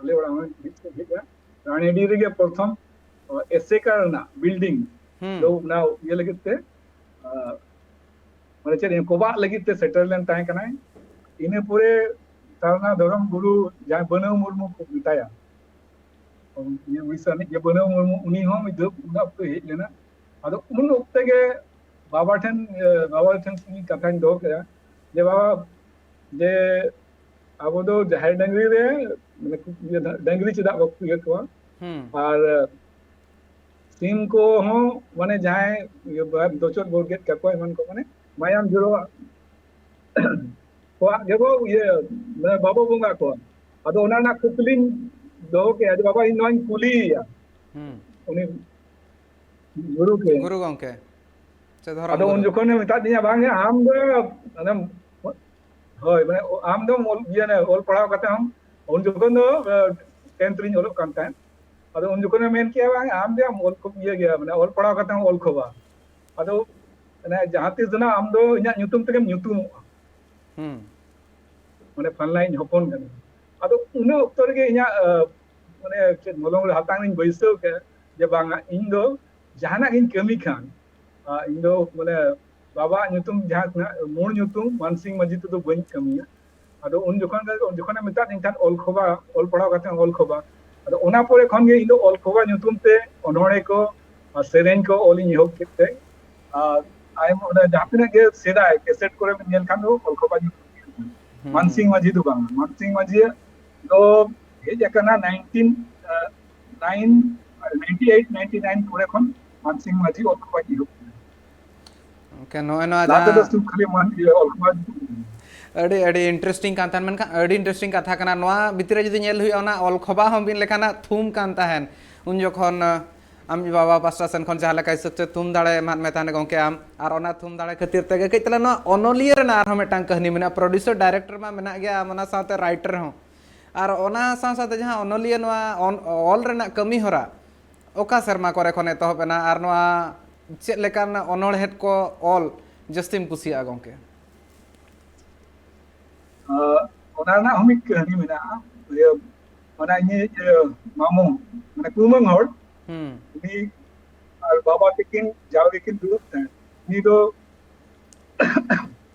ᱟᱞᱮ ᱚᱲᱟᱜ ᱦᱚᱸ ᱦᱮᱡ ᱦᱮᱡ ᱮᱱᱟ᱾ ᱨᱟᱱᱤᱰᱤ ᱨᱮᱜᱮ ᱯᱨᱚᱛᱷᱚᱢ, ᱟ, ᱮᱥᱮᱠᱟ ᱨᱮᱱᱟᱜ ᱵᱤᱞᱰᱤᱝ ᱦᱩᱸ᱾ ᱫᱚ ᱚᱱᱟ ᱤᱭᱟᱹ ᱞᱟᱹᱜᱤᱫ ᱛᱮ, ᱟ, ᱢᱟᱱᱮ ᱪᱮᱫ, ᱠᱚᱵᱟᱜ ᱞᱟᱹᱜᱤᱫ ᱛᱮ ᱥᱮᱴᱮᱨ ᱞᱮᱱ ᱛᱟᱦᱮᱸ ᱠᱟᱱᱟᱭ᱾ ᱤᱱᱟᱹ ᱯᱚᱨᱮ ᱥᱟᱨᱱᱟ ᱫᱷᱚᱨᱚᱢ ᱜᱩᱨᱩ ᱡᱟᱦᱟᱸᱭ ᱵᱟᱹᱱᱟᱹᱣ ᱢᱩᱨᱢᱩ ᱠᱚ ᱢᱮᱛᱟᱭᱟ, ᱤᱭᱟᱹ ᱩᱲᱤᱥᱥᱟ ᱨᱤᱱᱤᱡ ᱡᱮ ᱵᱟᱹᱱᱟᱹᱣ ᱢᱩᱨᱢᱩ, ᱩᱱᱤ ᱦᱚᱸ ᱢᱤᱫ ᱫᱷᱟᱣ ᱩᱱ ᱚᱠᱛᱚᱭ ᱦᱮᱡ ᱞᱮᱱᱟ᱾ ᱟᱫᱚ ᱩᱱ ᱚᱠᱛᱮ ᱜᱮ ᱵᱟᱵᱟ ᱴᱷᱮᱱ, ᱤᱭᱟᱹ, ᱵᱟᱵᱟ ᱴᱷᱮᱱ ᱤᱧ ᱠᱟᱛᱷᱟᱧ ᱫᱚᱦᱚ ᱠᱮᱫᱟ ᱡᱮ, "ᱵᱟᱵᱟ, ᱡᱮ ᱟᱵᱚ ᱫᱚ ᱡᱟᱦᱮᱨ ᱰᱟᱹᱝᱨᱤ ᱨᱮ, ᱢᱟᱱᱮ, ᱤᱭᱟᱹ, ᱰᱟᱹᱝᱨᱤ ᱪᱮᱫᱟᱜ ᱵᱟᱠᱚ ᱤᱭᱟᱹ ᱠᱚᱣᱟ? ᱦᱩᱸ᱾ ᱟᱨ ᱥᱤᱢ ᱠᱚᱦᱚᱸ, ᱢᱟᱱᱮ, ᱡᱟᱦᱟᱸᱭ ᱤᱭᱟᱹ ᱫᱚᱪᱚᱫ ᱵᱚᱨᱜᱮᱫ ᱠᱟᱠᱚᱣᱟ, ᱮᱢᱟᱱ ᱠᱚ, ᱢᱟᱱᱮ, ᱢᱟᱭᱟᱢ ᱡᱚᱨᱚᱣᱟᱜ ᱠᱚᱣᱟᱜ ᱜᱮᱵᱚ ᱤᱭᱟᱹ, ᱢᱟᱱᱮ, ᱵᱟᱵᱚ ᱵᱚᱸᱜᱟ ᱠᱚᱣᱟ?" ᱟᱫᱚ ᱚᱱᱟ ᱨᱮᱱᱟᱜ ᱠᱩᱠᱞᱤᱧ ᱫᱚᱦᱚ ᱠᱮᱫᱼᱟ ᱡᱮ, ᱵᱟᱵᱟ, ᱤᱧ ᱱᱚᱣᱟᱧ ᱠᱩᱞᱤᱭᱮᱭᱟ ᱦᱩᱸ᱾ ᱩᱱᱤ ᱜᱩᱨᱩ ᱴᱷᱮᱱ᱾ ᱜᱩᱨᱩ ᱜᱚᱢᱠᱮ ᱥᱮ ᱫᱷᱚᱨᱚᱢ ᱟᱫᱚ ᱩᱱ ᱜᱩᱨᱩ? ᱡᱚᱠᱷᱚᱱᱮ ᱢᱮᱛᱟᱫ ᱫᱤᱧᱟ, "ᱵᱟᱝ ᱭᱟ, ᱟᱢ ᱫᱚ, ᱢᱟᱱᱮ, ᱦᱳᱭ, ᱢᱟᱱᱮ, ᱟᱢ ᱫᱚᱢ ᱚᱞ, ᱤᱭᱟᱹ, ᱚᱞ ᱯᱟᱲᱦᱟᱣ ᱠᱟᱛᱮ ᱦᱚᱸ", ᱩᱱ ᱡᱚᱠᱷᱚᱱ ᱫᱚ, ᱟᱸ, tenth ᱨᱤᱧ ᱚᱞᱚᱜ ᱠᱟᱱ ᱛᱟᱦᱮᱸᱫ᱾ ᱟᱫᱚ ᱩᱱ ᱡᱚᱠᱷᱚᱱᱮ ᱢᱮᱱ ᱠᱮᱜᱼᱟ, "ᱵᱟᱝ, ᱟᱢ ᱫᱚ ᱟᱢ ᱚᱞ ᱠᱚ ᱤᱭᱟᱹ ᱜᱮᱭᱟ, ᱢᱟᱱᱮ, ᱚᱞ ᱯᱟᱲᱦᱟᱣ ᱠᱟᱛᱮ ᱦᱚᱸ ᱚᱞ ᱠᱷᱚᱵᱟ᱾" ᱟᱫᱚ, ᱢᱟᱱᱮ, ᱡᱟᱦᱟᱸ ᱛᱤᱥ ᱫᱚ ᱱᱟᱜ ᱟᱢ ᱫᱚ ᱤᱧᱟᱹᱜ ᱧᱩᱛᱩᱢ ᱛᱮᱜᱮᱢ ᱧᱩᱛᱩᱢᱚᱜᱼᱟ᱾ ᱦᱩᱸ᱾ ᱢᱟᱱᱮ, ᱯᱷᱟᱞᱱᱟᱭᱤᱡ ᱦᱚᱯᱚᱱ ᱠᱟᱱᱟ᱾ ᱟᱫᱚ ᱩᱱᱟᱹ ᱚᱠᱛᱚ ᱨᱮᱜᱮ ᱤᱧᱟᱹᱜ, ᱟᱸ, ᱢᱟᱱᱮ, ᱪᱮᱫ ᱢᱚᱞᱚᱝ ᱨᱮ ᱦᱟᱛᱟᱝ ᱨᱤᱧ ᱵᱟᱹᱭᱥᱟᱹᱣ ᱠᱮᱫ ᱡᱮ, ᱵᱟᱝᱟ, ᱤᱧ ᱫᱚ ᱡᱟᱦᱟᱱᱟᱜ ᱜᱤᱧ ᱠᱟᱹᱢᱤ ᱠᱷᱟᱱ, ᱟᱸ, ᱤᱧ ᱫᱚ, ᱢᱟᱱᱮ, ᱵᱟᱵᱟᱣᱟᱜ ᱧᱩᱛᱩᱢ, ᱡᱟᱦᱟᱸ ᱛᱤᱱᱟᱹᱜ ᱢᱩᱲ ᱧᱩᱛᱩᱢ, ᱢᱟᱱᱥᱤᱝ ᱢᱟᱹᱡᱷᱤ ᱛᱮᱫᱚ ᱵᱟᱹᱧ ᱠᱟᱹᱢᱤᱭᱟ᱾ ᱟᱫᱚ ᱩᱱ ᱡᱚᱠᱷᱚᱱ ᱜᱮ, ᱩᱱ ᱡᱚᱠᱷᱚᱱᱮ ᱢᱮᱛᱟᱫ ᱫᱤᱧ ᱛᱟᱦᱮᱸᱫ, "ᱚᱞ ᱠᱷᱚᱵᱟ, ᱚᱞ ᱯᱟᱲᱦᱟᱣ ᱠᱟᱛᱮ ᱚᱞ ᱠᱷᱚᱵᱟ᱾" ᱟᱫᱚ ᱚᱱᱟ ᱯᱚᱨᱮ ᱠᱷᱚᱱ ᱜᱮ ᱤᱧ ᱫᱚ ᱚᱞ ᱠᱷᱚᱵᱟ ᱧᱩᱛᱩᱢ ᱛᱮ ᱚᱱᱚᱬᱦᱮ ᱠᱚ ᱟᱨ ᱥᱮᱨᱮᱧ ᱠᱚ ᱚᱞ ᱤᱧ ᱮᱦᱚᱵ ᱠᱮᱫ ᱛᱮ, ᱟᱨ ᱟᱭᱢᱟ, ᱚᱱᱟ ᱡᱟᱦᱟᱸ ᱛᱤᱱᱟᱹᱜ ᱜᱮ ᱥᱮᱫᱟᱭ ᱠᱮᱥᱮᱴ ᱠᱚᱨᱮ ᱵᱮᱱ ᱧᱮᱞ ᱠᱷᱟᱱ ᱫᱚ ᱚᱞ ᱠᱷᱚᱵᱟ ᱧᱩᱛᱩᱢ ᱛᱮ᱾ ᱦᱩᱸ᱾ ᱢᱟᱱᱥᱤᱝ ᱢᱟᱹᱡᱷᱤ ᱫᱚ ᱵᱟᱝ, ᱢᱟᱱᱥᱤᱝ ᱢᱟᱹᱡᱷᱤᱭᱟᱜ ᱫᱚ ᱦᱮᱡ ᱟᱠᱟᱱᱟ nineteen, ᱟᱸ, nine, ninety eight, ninety nine ᱠᱚᱨᱮ ᱠᱷᱚᱱ ᱢᱟᱱᱥᱤᱝ ᱢᱟᱹᱡᱷᱤ ᱚᱞ ᱠᱷᱚᱵᱟ ᱮᱦᱚᱵ ᱠᱟᱱᱟ᱾ ᱜᱚᱢᱠᱮ, ᱱᱚᱜᱼᱚᱭ ᱱᱚᱣᱟ ᱞᱟᱦᱟ ᱛᱮᱫᱚ ᱡᱟᱦᱟᱸ ᱥᱩᱫᱷᱩ ᱠᱷᱟᱹᱞᱤ ᱢᱟᱱ-, ᱤᱭᱟᱹ, ᱚᱞ ᱠᱷᱚᱵᱟ᱾ ᱟᱹᱰᱤ, ᱟᱹᱰᱤ interesting ᱠᱟᱱ ᱛᱟᱦᱮᱸᱱ, ᱢᱮᱱᱠᱷᱟᱱ ᱟᱹᱰᱤ interesting ᱠᱟᱛᱷᱟ ᱠᱟᱱᱟ᱾ ᱱᱚᱣᱟ ᱵᱷᱤᱛᱤᱨ ᱨᱮ ᱡᱩᱫᱤ ᱧᱮᱞ ᱦᱩᱭᱩᱜᱼᱟ, ᱚᱱᱟ ᱚᱞ ᱠᱷᱚᱵᱟ ᱦᱚᱸ ᱢᱤᱫ ᱞᱮᱠᱟᱱᱟᱜ ᱛᱷᱩᱢ ᱠᱟᱱ ᱛᱟᱦᱮᱸᱱ᱾ ᱩᱱ ᱡᱚᱠᱷᱚᱱ, ᱟᱸ, ᱟᱢ ᱵᱟᱵᱟ ᱯᱟᱥᱴᱟ ᱥᱮᱱ ᱠᱷᱚᱱ ᱡᱟᱦᱟᱸ ᱞᱮᱠᱟ ᱦᱤᱥᱟᱹᱵ ᱛᱮ ᱛᱷᱩᱢ ᱫᱟᱲᱮ ᱮᱢᱟᱫ ᱢᱮ ᱛᱟᱦᱮᱸᱱ ᱜᱚᱢᱠᱮ ᱟᱢ, ᱟᱨ ᱚᱱᱟ ᱛᱷᱩᱢ ᱫᱟᱲᱮ ᱠᱷᱟᱹᱛᱤᱨ ᱛᱮᱜᱮ ᱠᱟᱹᱡ ᱛᱟᱞᱟᱝ ᱱᱚᱣᱟ ᱚᱱᱚᱞᱤᱭᱟᱹ ᱨᱮᱱᱟᱜ ᱟᱨᱦᱚᱸ ᱢᱤᱫᱴᱟᱝ ᱠᱟᱹᱦᱱᱤ ᱢᱮᱱᱟᱜᱼᱟ, producer director ᱢᱟ ᱢᱮᱱᱟᱜ ᱜᱮᱭᱟ, ᱟᱢ ᱚᱱᱟ ᱥᱟᱶᱛᱮ writer ᱦᱚᱸ᱾ ᱟᱨ ᱚᱱᱟ ᱥᱟᱶ ᱥᱟᱶᱛᱮ ᱡᱟᱦᱟᱸ ᱚᱱᱚᱞᱤᱭᱟᱹ ᱱᱚᱣᱟ ᱚᱱ-, ᱚᱞ ᱨᱮᱱᱟᱜ ᱠᱟᱹᱢᱤ ᱦᱚᱨᱟ ᱚᱠᱟ ᱥᱮᱨᱢᱟ ᱠᱚᱨᱮ ᱠᱷᱚᱱ ᱮᱛᱚᱦᱚᱵ ᱮᱱᱟ ᱟᱨ ᱱᱚᱣᱟ ᱪᱮᱫ ᱞᱮᱠᱟᱱ ᱚᱱᱚᱬᱦᱮᱫ ᱠᱚ ᱚᱞ ᱡᱟᱹᱥᱛᱤᱢ ᱠᱩᱥᱤᱭᱟᱜᱼᱟ ᱜᱚᱢᱠᱮ? ᱟᱸ, ᱚᱱᱟ ᱨᱮᱱᱟᱜ ᱦᱚᱸ ᱢᱤᱫ ᱠᱟᱹᱦᱱᱤ ᱢᱮᱱᱟᱜᱼᱟ᱾ ᱤᱭᱟᱹ, ᱚᱱᱟ ᱤᱧᱤᱡ, ᱤᱭᱟᱹ, ᱢᱟᱢᱚ, ᱢᱟᱱᱮ ᱠᱩᱢᱟᱹᱝ ᱦᱚᱲ, ᱦᱩᱸ᱾ ᱩᱱᱤ ᱟᱨ ᱵᱟᱵᱟ ᱛᱟᱹᱠᱤᱱ ᱡᱟᱣ ᱜᱮᱠᱤᱱ ᱫᱩᱲᱩᱵ ᱛᱟᱦᱮᱸᱱ᱾ ᱩᱱᱤ ᱫᱚ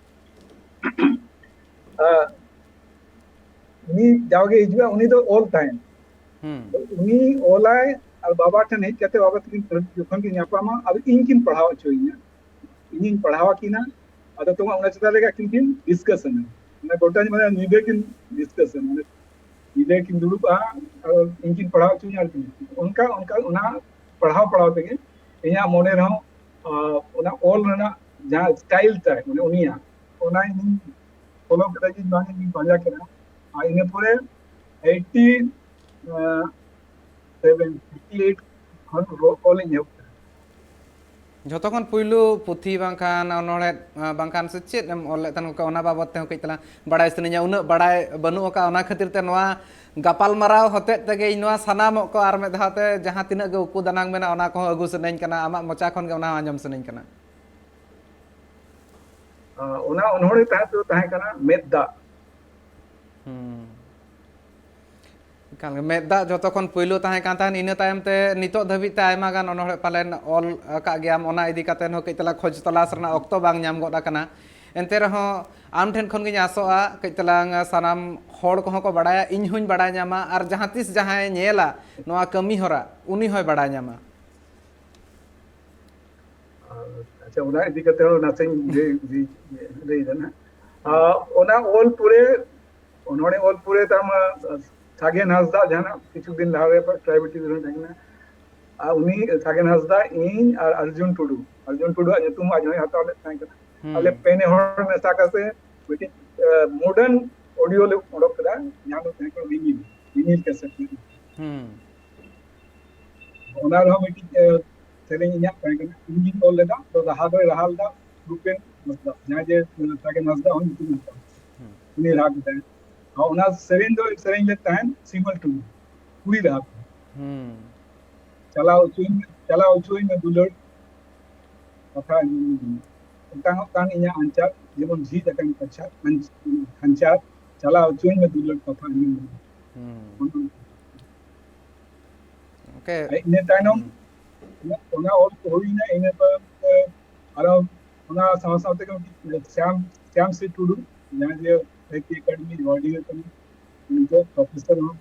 ᱟᱨ ᱩᱱᱤ ᱡᱟᱣᱜᱮ ᱦᱤᱡᱩᱜᱼᱟ, ᱩᱱᱤ ᱫᱚ ᱚᱞ ᱛᱟᱦᱮᱸᱱ᱾ ᱦᱩᱸ᱾ ᱩᱱᱤ ᱚᱞᱟᱭ ᱟᱨ ᱵᱟᱵᱟ ᱴᱷᱮᱱ ᱦᱮᱡ ᱠᱟᱛᱮ ᱵᱟᱵᱟ ᱛᱟᱹᱠᱤᱱ ᱡᱚᱠᱷᱚᱱ ᱠᱤᱱ ᱧᱟᱯᱟᱢᱟ, ᱟᱫᱚ ᱤᱧ ᱠᱤᱱ ᱯᱟᱲᱦᱟᱣ ᱦᱚᱪᱚᱭᱤᱧᱟ, ᱤᱧᱤᱧ ᱯᱟᱲᱦᱟᱣ ᱟᱹᱠᱤᱱᱟ᱾ ᱟᱫᱚ ᱛᱚᱵᱮ ᱚᱱᱟ ᱪᱮᱛᱟᱱ ᱨᱮᱜᱮ ᱟᱹᱠᱤᱱ ᱠᱤᱱ ᱰᱤᱥᱠᱟᱥ ᱮᱱᱟ, ᱢᱟᱱᱮ ᱜᱚᱴᱟ ᱢᱟᱱᱮ ᱧᱤᱫᱟᱹ ᱠᱤᱱ ᱰᱤᱥᱠᱟᱥ ᱮᱱᱟ, ᱢᱟᱱᱮ ᱧᱤᱫᱟᱹ ᱠᱤᱱ ᱫᱩᱲᱩᱵᱼᱟ ᱟᱨ ᱤᱧ ᱠᱤᱱ ᱯᱟᱲᱦᱟᱣ ᱦᱚᱪᱚᱧᱟ ᱟᱨ ᱠᱤᱱ ᱚᱱᱠᱟ ᱚᱱᱠᱟ ᱚᱱᱟ ᱯᱟᱲᱦᱟᱣ ᱯᱟᱲᱦᱟᱣ ᱛᱮᱜᱮ ᱤᱧᱟᱹᱜ ᱢᱚᱱᱮ ᱨᱮᱦᱚᱸ ᱟᱨ ᱚᱱᱟ ᱚᱞ ᱨᱮᱱᱟᱜ ᱡᱟᱦᱟᱸ ᱥᱴᱟᱭᱤᱞ ᱛᱟᱭ, ᱢᱟᱱᱮ ᱩᱱᱤᱭᱟᱜ, ᱚᱱᱟ ᱤᱧ ᱯᱷᱚᱞᱳ ᱠᱮᱫᱟ, ᱤᱧ ᱵᱟᱝ ᱤᱧ ᱯᱟᱸᱡᱟ ᱠᱮᱫᱟ᱾ ᱟᱨ ᱤᱱᱟᱹ ᱯᱚᱨᱮ ᱮᱭᱤᱴᱤ ᱥᱮᱵᱷᱮᱱ, ᱮᱭᱤᱴᱤ ᱮᱭᱤᱴ ᱠᱷᱚᱱ ᱚᱞ ᱤᱧ ᱮᱦᱚᱵ ᱠᱮᱫᱟ᱾ ᱡᱷᱚᱛᱚ ᱠᱷᱚᱱ ᱯᱩᱭᱞᱩ ᱯᱩᱛᱷᱤ ᱵᱟᱝᱠᱷᱟᱱ ᱚᱱᱚᱬᱦᱮ, ᱟᱸ, ᱵᱟᱝᱠᱷᱟᱱ ᱥᱮ ᱪᱮᱫ ᱮᱢ ᱚᱞ ᱞᱮᱫ ᱛᱟᱦᱮᱱ ᱜᱚᱢᱠᱮ, ᱚᱱᱟ ᱵᱟᱵᱚᱫ ᱛᱮᱦᱚᱸ ᱠᱟᱹᱡ ᱛᱟᱞᱟᱝ ᱵᱟᱲᱟᱭ ᱥᱟᱱᱟᱧᱟ᱾ ᱩᱱᱟᱹᱜ ᱵᱟᱲᱟᱭ ᱵᱟᱹᱱᱩᱜ ᱟᱠᱟᱫ, ᱚᱱᱟ ᱠᱷᱟᱹᱛᱤᱨ ᱛᱮ ᱱᱚᱣᱟ ᱜᱟᱯᱟᱞᱢᱟᱨᱟᱣ ᱦᱚᱛᱮᱡ ᱛᱮᱜᱮ ᱤᱧ ᱱᱚᱣᱟ ᱥᱟᱱᱟᱢᱚᱜ ᱠᱚ ᱟᱨ ᱢᱤᱫ ᱫᱷᱟᱣ ᱛᱮ ᱡᱟᱦᱟᱸ ᱛᱤᱱᱟᱹᱜ ᱜᱮ ᱩᱠᱩ ᱫᱟᱱᱟᱝ ᱢᱮᱱᱟᱜᱼᱟ, ᱚᱱᱟ ᱠᱚᱦᱚᱸ ᱟᱹᱜᱩ ᱥᱟᱱᱟᱧ ᱠᱟᱱᱟ, ᱟᱢᱟᱜ ᱢᱚᱪᱟ ᱠᱷᱚᱱ ᱜᱮ ᱚᱱᱟ ᱦᱚᱸ ᱟᱸᱡᱚᱢ ᱥᱟᱱᱟᱧ ᱠᱟᱱᱟ᱾ ᱟᱸ, ᱚᱱᱟ ᱚᱱᱚᱬᱦᱮ ᱛᱟᱦᱮᱸ ᱫᱚ ᱛᱟᱦᱮᱸ ᱠᱟᱱᱟ ᱢᱮᱫ ᱫᱟᱜ᱾ ᱦᱩᱸ᱾ ᱮᱠᱟᱞ ᱜᱮ, ᱢᱮᱫ ᱫᱟᱜ ᱡᱚᱛᱚ ᱠᱷᱚᱱ ᱯᱩᱭᱞᱩ ᱛᱟᱦᱮᱸ ᱠᱟᱱ ᱛᱟᱦᱮᱸᱱ, ᱤᱱᱟᱹ ᱛᱟᱭᱚᱢ ᱛᱮ ᱱᱤᱛᱚᱜ ᱫᱷᱟᱹᱵᱤᱡ ᱛᱮ ᱟᱭᱢᱟ ᱜᱟᱱ ᱚᱱᱚᱬᱦᱮ ᱯᱟᱞᱮᱱ ᱚᱞ ᱟᱠᱟᱫ ᱜᱮᱭᱟᱢ, ᱚᱱᱟ ᱤᱫᱤ ᱠᱟᱛᱮ ᱦᱚᱸ ᱠᱟᱹᱡ ᱛᱟᱞᱟ ᱠᱷᱚᱡᱽ ᱛᱚᱞᱟᱥ ᱨᱮᱱᱟᱜ ᱚᱠᱛᱚ ᱵᱟᱝ ᱧᱟᱢ ᱜᱚᱫ ᱟᱠᱟᱱᱟ᱾ ᱮᱱᱛᱮ ᱨᱮᱦᱚᱸ ᱟᱢ ᱴᱷᱮᱱ ᱠᱷᱚᱱ ᱜᱤᱧ ᱟᱥᱚᱜᱼᱟ, ᱠᱟᱹᱡ ᱛᱟᱞᱟᱝ ᱥᱟᱱᱟᱢ ᱦᱚᱲ ᱠᱚᱦᱚᱸ ᱠᱚ ᱵᱟᱲᱟᱭᱟ, ᱤᱧ ᱦᱚᱸᱧ ᱵᱟᱲᱟᱭ ᱧᱟᱢᱟ, ᱟᱨ ᱡᱟᱦᱟᱸ ᱛᱤᱥ ᱡᱟᱦᱟᱸᱭ ᱧᱮᱞᱟ ᱱᱚᱣᱟ ᱠᱟᱹᱢᱤ ᱦᱚᱨᱟ, ᱩᱱᱤ ᱦᱚᱸᱭ ᱵᱟᱲᱟᱭ ᱧᱟᱢᱟ᱾ ᱟᱨ ᱟᱪᱪᱷᱟ, ᱚᱱᱟ ᱤᱫᱤ ᱠᱟᱛᱮ ᱦᱚᱸ ᱱᱟᱥᱮᱧ ᱞᱟᱹᱭ, ᱞᱟᱹᱭ, ᱞᱟᱹᱭ ᱮᱫᱟ ᱱᱟᱦᱟᱜ᱾ ᱟᱨ ᱚᱱᱟ ᱚᱞ ᱯᱚᱨᱮ, ᱚᱱᱚᱬᱦᱮ ᱚᱞ ᱯᱚᱨᱮ ᱛᱟᱢᱟ ᱥᱟᱜᱮᱱ ᱦᱟᱸᱥᱫᱟ ᱡᱟᱦᱟᱱᱟᱜ ᱠᱤᱪᱷᱩ ᱫᱤᱱ ᱞᱟᱦᱟ ᱨᱮ ᱴᱨᱟᱭᱵᱮᱞ ᱴᱤᱵᱷᱤ ᱨᱮ ᱛᱟᱦᱮᱸ ᱠᱟᱱᱟ᱾ ᱟᱨ ᱩᱱᱤ ᱥᱟᱜᱮᱱ ᱦᱟᱸᱥᱫᱟ, ᱤᱧ ᱟᱨ ᱚᱨᱡᱩᱱ ᱴᱩᱰᱩ, ᱚᱨᱡᱩᱱ ᱴᱩᱰᱩᱣᱟᱜ ᱧᱩᱛᱩᱢ ᱟᱡ ᱦᱚᱸᱭ ᱦᱟᱛᱟᱣ ᱞᱮᱫ ᱛᱟᱦᱮᱸ ᱠᱟᱱᱟ᱾ ᱦᱩᱸ᱾ ᱟᱞᱮ ᱯᱮ ᱦᱚᱲ ᱢᱮᱥᱟ ᱠᱟᱛᱮ ᱢᱤᱫᱴᱤᱡ ᱢᱚᱰᱟᱨᱱ ᱚᱰᱤᱭᱳ ᱞᱮ ᱚᱰᱚᱠ ᱠᱮᱫᱟ, ᱡᱟᱦᱟᱸ ᱫᱚ ᱛᱟᱦᱮᱸ ᱠᱟᱱᱟ ᱵᱤᱱᱤᱞ, ᱵᱤᱱᱤᱞ ᱠᱮᱥᱮᱴ᱾ ᱦᱩᱸ᱾ ᱚᱱᱟ ᱨᱮᱦᱚᱸ ᱢᱤᱫᱴᱤᱡ, ᱮ, ᱥᱮᱨᱮᱧ ᱤᱧᱟᱹᱜ ᱛᱟᱦᱮᱸ ᱠᱟᱱᱟ, ᱤᱧ ᱜᱤᱧ ᱚᱞ ᱞᱮᱫᱟ᱾ ᱛᱚ ᱨᱟᱦᱟ ᱫᱚᱭ ᱨᱟᱦᱟ ᱞᱮᱫᱟ ᱨᱩᱯᱮᱱ ᱦᱟᱸᱥᱫᱟ, ᱡᱟᱦᱟᱸᱭ ᱡᱮ, ᱮ, ᱥᱟᱜᱮᱱ ᱦᱟᱸᱥᱫᱟ ᱦᱚᱸ ᱧᱩᱛᱩᱢ ᱦᱟᱛᱟᱣ᱾ ᱦᱩᱸ᱾ ᱩᱱᱤ ᱨᱟᱦᱟ ᱠᱮᱫᱟᱭ᱾ ᱟᱨ ᱚᱱᱟ ᱥᱮᱨᱮᱧ ᱫᱚ ᱥᱮᱨᱮᱧ ᱞᱮᱫ ᱛᱟᱦᱮᱸᱫ ᱥᱤᱢᱚᱞ ᱴᱩᱰᱩ, ᱠᱩᱲᱤ ᱨᱟᱦᱟ ᱛᱮ᱾ ᱦᱩᱸ᱾ ᱪᱟᱞᱟᱣ ᱦᱚᱪᱚᱧ ᱢᱮ, ᱪᱟᱞᱟᱣ ᱦᱚᱪᱚᱧ ᱢᱮ ᱫᱩᱞᱟᱹᱲ, ᱠᱟᱛᱷᱟ ᱟᱸᱡᱚᱢ ᱢᱮ᱾ ᱚᱴᱟᱝᱚᱜ ᱠᱟᱱ ᱤᱧᱟᱹᱜ ᱟᱧᱪᱟᱨ, ᱡᱮᱢᱚᱱ ᱡᱷᱤᱡ ᱟᱠᱟᱱ ᱠᱟᱪᱷᱟ-, ᱠᱷᱟᱧᱪ-, ᱠᱷᱟᱧᱪᱟᱨ, ᱪᱟᱞᱟᱣ ᱦᱚᱪᱚᱧ ᱢᱮ ᱫᱩᱞᱟᱹᱲ, ᱠᱟᱛᱷᱟ ᱟᱸᱡᱚᱢ ᱢᱮ᱾ ᱦᱩᱸ᱾ ᱚᱱᱟ ᱜᱚᱢᱠᱮ, ᱤᱱᱟᱹ ᱛᱟᱭᱱᱚᱢ ᱦᱩᱸ᱾ ᱚᱱᱟ ᱚᱞ ᱠᱚ ᱦᱩᱭᱱᱟ, ᱤᱱᱟᱹ ᱛᱟᱭᱚᱢ ᱛᱮ ᱟᱨᱚ ᱚᱱᱟ ᱥᱟᱶ ᱥᱟᱶ ᱛᱮᱜᱮ ᱢᱤᱫᱴᱤᱡ ᱥᱭᱟᱢ, ᱥᱭᱟᱢ ᱥᱤ ᱴᱩᱰᱩ, ᱡᱟᱦᱟᱸᱭ ᱡᱮ ᱥᱟᱦᱤᱛᱛᱚ ᱮᱠᱟᱰᱮᱢᱤ ᱨᱮᱣᱟᱨᱰᱤᱝ ᱠᱟᱱᱟ, ᱩᱱᱤ ᱫᱚ ᱯᱨᱚᱯᱷᱮᱥᱚᱨ ᱦᱚᱸ,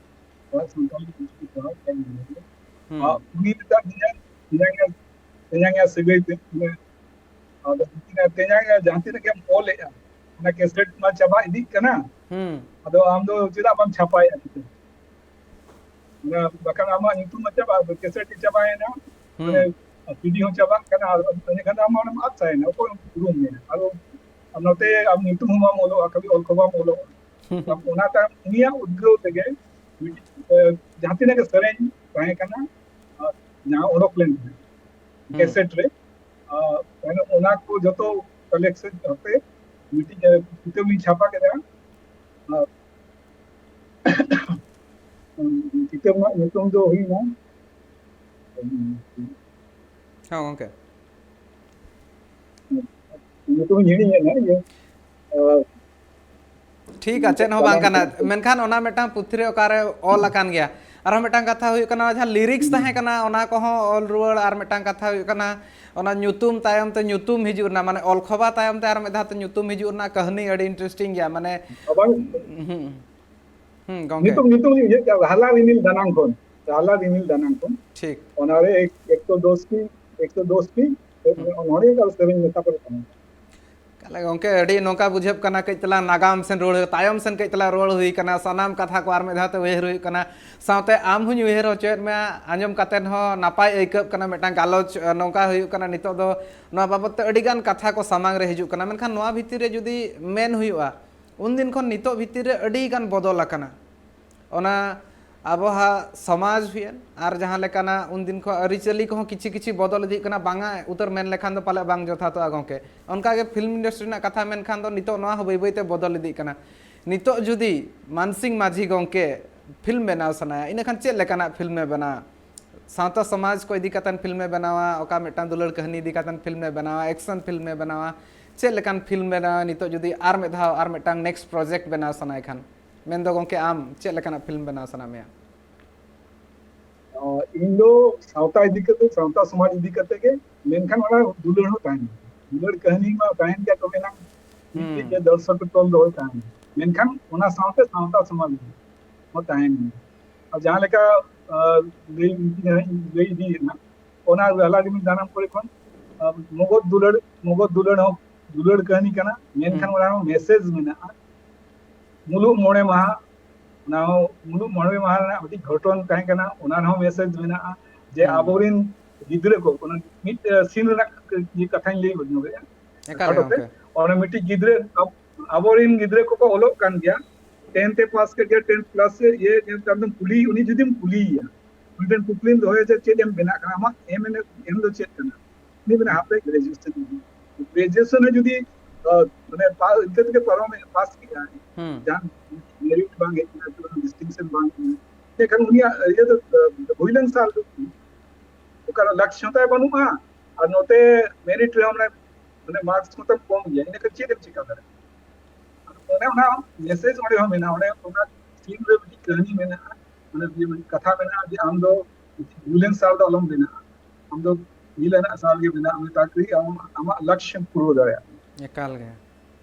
ᱯᱟᱲᱦᱟᱜ, ᱥᱟᱱᱛᱟᱲᱤ ᱛᱮ ᱪᱤᱠᱤ ᱯᱟᱲᱦᱟᱜ ᱠᱟᱱ ᱜᱤᱫᱽᱨᱟᱹ ᱜᱮ᱾ ᱦᱩᱸ᱾ ᱟᱨ ᱩᱱᱤ ᱢᱤᱫᱴᱟᱝ ᱛᱮᱧᱟᱝ, ᱛᱮᱧᱟᱝ ᱮ, ᱛᱮᱧᱟᱝ ᱮ ᱥᱟᱹᱜᱟᱹᱭ ᱛᱮ, ᱢᱟᱱᱮ, ᱟᱫᱚ ᱩᱱᱠᱤᱱᱟᱜ ᱛᱮᱧᱟᱝ ᱮ ᱡᱟᱦᱟᱸ ᱛᱤᱱᱟᱹᱜ ᱜᱮᱢ ᱚᱞᱮᱜᱼᱟ, ᱚᱱᱟ ᱠᱮᱥᱮᱴ ᱢᱟ ᱪᱟᱵᱟ ᱤᱫᱤᱜ ᱠᱟᱱᱟ᱾ ᱦᱩᱸ᱾ ᱟᱫᱚ ᱟᱢ ᱫᱚ ᱪᱮᱫᱟᱜ ᱵᱟᱢ ᱪᱷᱟᱯᱟᱭᱟ ᱠᱤᱛᱟᱹᱵ? ᱚᱱᱟ ᱵᱟᱠᱷᱟᱱ ᱟᱢᱟᱜ ᱧᱩᱛᱩᱢ ᱢᱟ ᱪᱟᱵᱟᱜᱼᱟ, ᱠᱮᱥᱮᱴ ᱜᱮ ᱪᱟᱵᱟᱭᱮᱱᱟ, ᱦᱩᱸ᱾ ᱢᱟᱱᱮ, ᱥᱤᱰᱤ ᱦᱚᱸ ᱪᱟᱵᱟᱜ ᱠᱟᱱᱟ, ᱟᱨ ᱮᱸᱰᱮᱠᱷᱟᱱ ᱫᱚ ᱟᱢ ᱚᱱᱟᱢ ᱟᱫ ᱛᱟᱭᱮᱱᱟ, ᱚᱠᱚᱭ ᱩᱨᱩᱢ ᱢᱮᱭᱟ? ᱟᱨ ᱱᱚᱛᱮ ᱟᱢ ᱧᱩᱛᱩᱢ ᱦᱚᱸ ᱵᱟᱢ ᱚᱞᱚᱜᱼᱟ, ᱠᱷᱟᱹᱞᱤ ᱚᱞ ᱠᱚ ᱵᱟᱢ ᱚᱞᱚᱜᱼᱟ᱾ ᱚᱱᱟᱛᱮ ᱩᱱᱤᱭᱟᱜ ᱩᱫᱽᱜᱟᱹᱣ ᱛᱮᱜᱮ ᱢᱤᱫᱴᱤᱡ, ᱮ, ᱡᱟᱦᱟᱸ ᱛᱤᱱᱟᱹᱜ ᱜᱮ ᱥᱮᱨᱮᱧ ᱛᱟᱦᱮᱸ ᱠᱟᱱᱟ, ᱟᱨ ᱡᱟᱦᱟᱸ ᱚᱰᱚᱠ ᱞᱮᱱ ᱛᱟᱦᱮᱸᱫ ᱦᱩᱸ᱾ ᱠᱮᱥᱮᱴ ᱨᱮ, ᱟᱨ ᱛᱟᱭᱱᱚᱢ ᱚᱱᱟ ᱠᱚ ᱡᱚᱛᱚ ᱠᱟᱞᱮᱠᱥᱚᱱ ᱠᱟᱛᱮ ᱢᱤᱫᱴᱤᱡ, ᱮ, ᱠᱤᱛᱟᱹᱵ ᱤᱧ ᱪᱷᱟᱯᱟ ᱠᱮᱫᱟ᱾ ᱟᱨ ᱠᱤᱛᱟᱹᱵ ᱨᱮᱱᱟᱜ ᱧᱩᱛᱩᱢ ᱫᱚ ᱦᱩᱭᱱᱟ, ᱦᱮᱸ ᱜᱚᱝᱠᱮ᱾ ᱧᱩᱛᱩᱢ ᱤᱧ ᱦᱤᱲᱤᱧ ᱮᱫᱟ, ᱤᱭᱟᱹ, ᱟᱨ ᱴᱷᱤᱠ ᱜᱮᱭᱟ, ᱪᱮᱫ ᱦᱚᱸ ᱵᱟᱝ ᱠᱟᱱᱟ᱾ ᱢᱮᱱᱠᱷᱟᱱ ᱚᱱᱟ ᱢᱤᱫᱴᱟᱝ ᱯᱩᱛᱷᱤ ᱨᱮ ᱚᱠᱟᱨᱮ ᱚᱞ ᱟᱠᱟᱱ ᱜᱮᱭᱟ᱾ ᱟᱨᱦᱚᱸ ᱢᱤᱫᱴᱟᱝ ᱠᱟᱛᱷᱟ ᱦᱩᱭᱩᱜ ᱠᱟᱱᱟ, ᱡᱟᱦᱟᱸ ᱞᱤᱨᱤᱠᱥ ᱛᱟᱦᱮᱸ ᱠᱟᱱᱟ, ᱚᱱᱟ ᱠᱚᱦᱚᱸ ᱚᱞ ᱨᱩᱣᱟᱹᱲ᱾ ᱟᱨ ᱢᱤᱫᱴᱟᱝ ᱠᱟᱛᱷᱟ ᱦᱩᱭᱩᱜ ᱠᱟᱱᱟ, ᱚᱱᱟ ᱧᱩᱛᱩᱢ ᱛᱟᱭᱚᱢ ᱛᱮ ᱧᱩᱛᱩᱢ ᱦᱤᱡᱩᱜ ᱨᱮᱱᱟᱜ, ᱢᱟᱱᱮ, ᱚᱞ ᱠᱷᱚᱵᱟ ᱛᱟᱭᱚᱢ ᱛᱮ ᱟᱨ ᱢᱤᱫ ᱫᱷᱟᱣ ᱛᱮ ᱧᱩᱛᱩᱢ ᱦᱤᱡᱩᱜ ᱨᱮᱱᱟᱜ ᱠᱟᱹᱦᱱᱤ ᱟᱹᱰᱤ ᱤᱱᱴᱟᱨᱮᱥᱴᱤᱝ ᱜᱮᱭᱟ, ᱢᱟᱱᱮ᱾ ᱟᱵᱟᱨ ᱦᱩᱸ, ᱦᱩᱸ, ᱜᱚᱝᱠᱮ᱾ ᱧᱩᱛᱩᱢ, ᱧᱩᱛᱩᱢ ᱤᱧ ᱩᱭᱦᱟᱹᱨ ᱠᱮᱫᱟ, ᱨᱟᱦᱞᱟ ᱨᱤᱢᱤᱞ ᱫᱟᱱᱟᱝ ᱠᱷᱚᱱ, ᱨᱟᱦᱞᱟ ᱨᱤᱢᱤᱞ ᱫᱟᱱᱟᱝ ᱠᱷᱚᱱ᱾ ᱴᱷᱤᱠ᱾ ᱚᱱᱟᱨᱮ ᱮᱠ-, ᱮᱠᱥᱚ ᱫᱚᱥ ᱴᱤ, ᱮᱠᱥᱚ ᱫᱚᱥ ᱴᱤ ᱦᱩᱸ᱾ ᱚᱱᱚᱬᱦᱮ ᱟᱨ ᱥᱮᱨᱮᱧ ᱢᱮᱥᱟ ᱠᱚᱨᱮ ᱛᱟᱦᱮᱸ ᱠᱟᱱᱟ᱾ ᱛᱟᱦᱞᱮ ᱜᱚᱝᱠᱮ, ᱟᱹᱰᱤ ᱱᱚᱝᱠᱟ ᱵᱩᱡᱷᱟᱹᱜ ᱠᱟᱱᱟ, ᱠᱟᱹᱡ ᱛᱟᱞᱟᱝ ᱱᱟᱜᱟᱢ ᱥᱮᱱ ᱨᱩᱣᱟᱹᱲ, ᱛᱟᱭᱚᱢ ᱥᱮᱱ ᱠᱟᱹᱡ ᱛᱟᱞᱟᱝ ᱨᱩᱣᱟᱹᱲ ᱦᱩᱭ ᱠᱟᱱᱟ, ᱥᱟᱱᱟᱢ ᱠᱟᱛᱷᱟ ᱠᱚ ᱟᱨ ᱢᱤᱫ ᱫᱷᱟᱣ ᱛᱮ ᱩᱭᱦᱟᱹᱨ ᱦᱩᱭᱩᱜ ᱠᱟᱱᱟ, ᱥᱟᱶᱛᱮ ᱟᱢ ᱦᱚᱸᱧ ᱩᱭᱦᱟᱹᱨ ᱦᱚᱪᱚᱭᱮᱫ ᱢᱮᱭᱟ᱾ ᱟᱸᱡᱚᱢ ᱠᱟᱛᱮᱫ ᱦᱚᱸ ᱱᱟᱯᱟᱭ ᱟᱹᱭᱠᱟᱹᱜ ᱠᱟᱱᱟ, ᱢᱤᱫᱴᱟᱝ ᱜᱟᱞᱚᱪ, ᱟᱸ, ᱱᱚᱝᱠᱟ ᱦᱩᱭᱩᱜ ᱠᱟᱱᱟ, ᱱᱤᱛᱚᱜ ᱫᱚ ᱱᱚᱣᱟ ᱵᱟᱵᱚᱫ ᱛᱮ ᱟᱹᱰᱤ ᱜᱟᱱ ᱠᱟᱛᱷᱟ ᱠᱚ ᱥᱟᱢᱟᱝ ᱨᱮ ᱦᱤᱡᱩᱜ ᱠᱟᱱᱟ᱾ ᱢᱮᱱᱠᱷᱟᱱ ᱱᱚᱣᱟ ᱵᱷᱤᱛᱤᱨ ᱨᱮ ᱡᱩᱫᱤ ᱢᱮᱱ ᱦᱩᱭᱩᱜᱼᱟ, ᱩᱱᱫᱤᱱ ᱠᱷᱚᱱ ᱱᱤᱛᱚᱜ ᱵᱷᱤᱛᱤᱨ ᱨᱮ ᱟᱹᱰᱤ ᱜᱟᱱ ᱵᱚᱫᱚᱞ ᱟᱠᱟᱱᱟ᱾ ᱚᱱᱟ ᱟᱵᱚᱣᱟᱜ ᱥᱚᱢᱟᱡᱽ ᱦᱩᱭᱮᱱ, ᱟᱨ ᱡᱟᱦᱟᱸ ᱞᱮᱠᱟᱱᱟᱜ ᱩᱱᱫᱤᱱ ᱠᱷᱚᱱ ᱟᱹᱨᱤᱪᱟᱹᱞᱤ ᱠᱚᱦᱚᱸ ᱠᱤᱪᱷᱩ ᱠᱤᱪᱷᱩ ᱵᱚᱫᱚᱞ ᱤᱫᱤᱜ ᱠᱟᱱᱟ, ᱵᱟᱝᱟ ᱩᱛᱟᱹᱨ ᱢᱮᱱ ᱞᱮᱠᱷᱟᱱ ᱫᱚ ᱯᱟᱞᱮ ᱵᱟᱝ ᱡᱚᱛᱷᱟᱛᱚᱜᱼᱟ ᱜᱚᱝᱠᱮ᱾ ᱚᱱᱠᱟᱜᱮ ᱯᱷᱤᱞᱢ ᱤᱱᱰᱟᱥᱴᱨᱤ ᱨᱮᱱᱟᱜ ᱠᱟᱛᱷᱟ ᱢᱮᱱᱠᱷᱟᱱ ᱫᱚ ᱱᱤᱛᱚᱜ ᱱᱚᱣᱟ ᱦᱚᱸ ᱵᱟᱹᱭ ᱵᱟᱹᱭᱛᱮ ᱵᱚᱫᱚᱞ ᱤᱫᱤᱜ ᱠᱟᱱᱟ᱾ ᱱᱤᱛᱚᱜ ᱡᱩᱫᱤ ᱢᱟᱱᱥᱤᱝ ᱢᱟᱹᱡᱷᱤ ᱜᱚᱝᱠᱮ ᱯᱷᱤᱞᱢ ᱵᱮᱱᱟᱣ ᱥᱟᱱᱟᱭᱟ, ᱤᱱᱟᱹᱠᱷᱟᱱ ᱪᱮᱫ ᱞᱮᱠᱟᱱᱟᱜ ᱯᱷᱤᱞᱢ ᱮ ᱵᱮᱱᱟᱣᱟ? ᱥᱟᱶᱛᱟ ᱥᱚᱢᱟᱡᱽ ᱠᱚ ᱤᱫᱤ ᱠᱟᱛᱮᱱ ᱯᱷᱤᱞᱢ ᱮ ᱵᱮᱱᱟᱣᱟ, ᱚᱠᱟ ᱢᱤᱫᱴᱟᱝ ᱫᱩᱞᱟᱹᱲ ᱠᱟᱹᱦᱱᱤ ᱤᱫᱤ ᱠᱟᱛᱮᱱ ᱯᱷᱤᱞᱢ ᱮ ᱵᱮᱱᱟᱣᱟ, ᱮᱠᱥᱚᱱ ᱯᱷᱤᱞᱢ ᱮ ᱵᱮᱱᱟᱣᱟ, ᱪᱮᱫ ᱞᱮᱠᱟᱱ ᱯᱷᱤᱞᱢ ᱵᱮᱱᱟᱣᱟ ᱱᱤᱛᱚᱜ ᱡᱩᱫᱤ ᱟᱨ ᱢᱤᱫ ᱫᱷᱟᱣ ᱟᱨ ᱢᱤᱫᱴᱟᱝ ᱱᱮᱠᱥᱴ ᱯᱨᱚᱡᱮᱠᱴ ᱵᱮᱱᱟᱣ ᱥᱟᱱᱟᱭ ᱠᱷᱟᱱ? ᱢᱮᱱᱫᱚ ᱜᱚᱝᱠᱮ, ᱟᱢ ᱪᱮᱫ ᱞᱮᱠᱟᱱᱟᱜ ᱯᱷᱤᱞᱢ ᱵᱮᱱᱟᱣ ᱥᱟᱱᱟ ᱢᱮᱭᱟ? ᱚ, ᱤᱧ ᱫᱚ ᱥᱟᱶᱛᱟ ᱤᱫᱤ ᱠᱟᱛᱮ, ᱥᱟᱶᱛᱟ ᱥᱚᱢᱟᱡᱽ ᱤᱫᱤ ᱠᱟᱛᱮ ᱜᱮ, ᱢᱮᱱᱠᱷᱟᱱ ᱚᱱᱟ ᱫᱩᱞᱟᱹᱲ ᱦᱚᱸ ᱛᱟᱦᱮᱱ ᱜᱮᱭᱟ᱾ ᱫᱩᱞᱟᱹᱲ ᱠᱟᱹᱦᱱᱤ ᱢᱟ ᱛᱟᱦᱮᱱ ᱜᱮᱭᱟ, ᱛᱚᱵᱮ ᱮᱱᱟᱝ ᱢᱤᱫᱴᱤᱡ ᱦᱩᱸ᱾ ᱫᱚᱨᱥᱚᱠ ᱛᱚᱞ ᱫᱚᱦᱚᱭ ᱛᱟᱦᱮᱱ ᱜᱮᱭᱟ᱾ ᱢᱮᱱᱠᱷᱟᱱ ᱚᱱᱟ ᱥᱟᱶᱛᱮ ᱥᱟᱶᱛᱟ ᱥᱚᱢᱟᱡᱽ ᱦᱚᱸ ᱛᱟᱦᱮᱱ ᱜᱮᱭᱟ᱾ ᱟᱨ ᱡᱟᱦᱟᱸ ᱞᱮᱠᱟ, ᱟᱸ, ᱞᱟᱹᱭ, ᱞᱟᱹᱭ ᱤᱫᱤᱭᱮᱫ ᱱᱟ, ᱚᱱᱟ ᱨᱟᱞᱟᱰᱤᱢᱤ ᱫᱟᱱᱟᱢ ᱠᱚᱨᱮ ᱠᱷᱚᱱ, ᱟᱸ, ᱢᱚᱜᱚᱫ ᱫᱩᱞᱟᱹᱲ, ᱢᱚᱜᱚᱫ ᱫᱩᱞᱟᱹᱲ ᱦᱚᱸ ᱫᱩᱞᱟᱹᱲ ᱠᱟᱹᱦᱱᱤ ᱠᱟᱱᱟ, ᱢᱮᱱᱠᱷᱟᱱ ᱦᱩᱸ᱾ ᱚᱱᱟ ᱨᱮᱦᱚᱸ ᱢᱮᱥᱮᱡᱽ ᱢᱮᱱᱟᱜᱼᱟ᱾ ᱢᱩᱞᱩᱜ ᱢᱚᱬᱮ ᱢᱟᱦᱟ, ᱚᱱᱟ ᱦᱚᱸ ᱢᱩᱞᱩᱜ ᱢᱚᱬᱮ ᱢᱟᱦᱟ ᱨᱮᱱᱟᱜ ᱢᱤᱫᱴᱤᱡ ᱜᱷᱚᱴᱚᱱ ᱛᱟᱦᱮᱸ ᱠᱟᱱᱟ, ᱚᱱᱟ ᱨᱮᱦᱚᱸ ᱢᱮᱥᱮᱡᱽ ᱢᱮᱱᱟᱜᱼᱟ ᱡᱮ ᱦᱩᱸ᱾ ᱟᱵᱚᱨᱮᱱ ᱜᱤᱫᱽᱨᱟᱹ ᱠᱚ, ᱚᱱᱟ ᱢᱤᱫ, ᱟᱸ, ᱥᱤᱱ ᱨᱮᱱᱟᱜ ᱤᱭᱟᱹ ᱠᱟᱛᱷᱟᱧ ᱞᱟᱹᱭ ᱧᱚᱜᱮᱫᱼᱟ ᱮᱠᱟᱞ ᱜᱮ ᱠᱷᱟᱴᱚ ᱛᱮ᱾ ᱜᱚᱢᱠᱮ᱾ ᱚᱱᱟ ᱢᱤᱫᱴᱤᱡ ᱜᱤᱫᱽᱨᱟᱹ, ᱟᱵ-, ᱟᱵᱚᱨᱮᱱ ᱜᱤᱫᱽᱨᱟᱹ ᱠᱚᱠᱚ ᱚᱞᱚᱜ ᱠᱟᱱ ᱜᱮᱭᱟ, ᱴᱮᱱ ᱛᱮ ᱯᱟᱥ ᱠᱮᱫ ᱜᱮᱭᱟ, ᱴᱮᱱ ᱯᱞᱟᱥ ᱤᱭᱟᱹ, ᱧᱮᱞ ᱛᱟᱭᱚᱢ ᱛᱮᱢ ᱠᱩᱞᱤ, ᱩᱱᱤ ᱡᱩᱫᱤᱢ ᱠᱩᱞᱤᱭᱮᱭᱟ, ᱢᱤᱫᱴᱮᱱ ᱠᱩᱠᱞᱤᱢ ᱫᱚᱦᱚᱭᱟ ᱡᱮ, "ᱪᱮᱫ ᱮᱢ ᱵᱮᱱᱟᱜ ᱠᱟᱱᱟ? ᱟᱢᱟᱜ ᱮᱢ ᱮᱱ ᱮᱢ ᱫᱚ ᱪᱮᱫ ᱠᱟᱱᱟ?" ᱩᱱᱤ ᱢᱮᱱᱟ, "ᱦᱟᱯᱮ ᱜᱨᱮᱡᱩᱭᱮᱥᱚᱱ ᱤᱧ ᱜᱨᱮᱡᱩᱭᱮᱥᱚᱱ ᱦᱚᱸ ᱡᱩᱫᱤ, ᱟᱸ, ᱢᱟᱱᱮ, ᱯᱟ-, ᱤᱱᱠᱟᱹ ᱛᱮᱜᱮ ᱯᱟᱨᱚᱢ ᱯᱟᱥ ᱠᱮᱫᱼᱟ, ᱦᱩᱸ᱾ ᱡᱟᱦᱟᱱ ᱢᱮᱨᱤᱴ ᱵᱟᱝ ᱦᱮᱡ ᱮᱱᱟ, ᱰᱤᱥᱴᱤᱝᱥᱚᱱ ᱵᱟᱝ ᱦᱮᱡ ᱮᱱᱟ, ᱮᱱᱠᱷᱟᱱ ᱩᱱᱤᱭᱟᱜ ᱤᱭᱟᱹ ᱫᱚ, ᱟᱸ, ᱦᱩᱭ ᱞᱮᱱ ᱥᱟᱨ ᱫᱚ ᱚᱠᱟᱨᱮ ᱞᱟᱠᱥᱭᱚ ᱛᱟᱭ ᱵᱟᱹᱱᱩᱜᱼᱟ, ᱟᱨ ᱱᱚᱛᱮ ᱢᱮᱨᱤᱴ ᱨᱮᱦᱚᱸ ᱢᱟᱱᱮ, ᱢᱟᱱᱮ ᱢᱟᱨᱠᱥ ᱠᱚᱛᱟᱢ ᱠᱚᱢ ᱜᱮᱭᱟ, ᱤᱱᱟᱹᱠᱷᱟᱱ ᱪᱮᱫ ᱮᱢ ᱪᱤᱠᱟ ᱫᱟᱲᱮᱭᱟᱜᱼᱟ?" ᱚᱱᱮ ᱚᱱᱟ ᱢᱮᱥᱮᱡᱽ ᱚᱸᱰᱮ ᱦᱚᱸ ᱢᱮᱱᱟᱜᱼᱟ, ᱚᱸᱰᱮ ᱚᱱᱟ ᱥᱤᱱ ᱨᱮ ᱢᱤᱫᱴᱤᱡ ᱠᱟᱹᱦᱱᱤ ᱢᱮᱱᱟᱜᱼᱟ, ᱚᱱᱟ ᱡᱮ ᱢᱤᱫ ᱠᱟᱛᱷᱟ ᱢᱮᱱᱟᱜᱼᱟ ᱡᱮ ᱟᱢ ᱫᱚ ᱵᱷᱟᱭᱞᱮᱱᱥ ᱥᱟᱨ ᱫᱚ ᱟᱞᱚᱢ ᱵᱮᱱᱟᱜᱼᱟ, ᱟᱢ ᱫᱚ ᱢᱤᱞ ᱟᱱᱟᱜ ᱥᱟᱨ ᱜᱮ ᱵᱮᱱᱟᱜ ᱢᱮ, ᱛᱟᱠᱤ ᱟᱢ ᱟᱢᱟᱜ ᱞᱚᱠᱥᱭᱚᱢ ᱯᱩᱨᱟᱹᱣ ᱫᱟᱲᱮᱭᱟᱜᱼᱟ᱾ ᱮᱠᱟᱞ ᱜᱮ᱾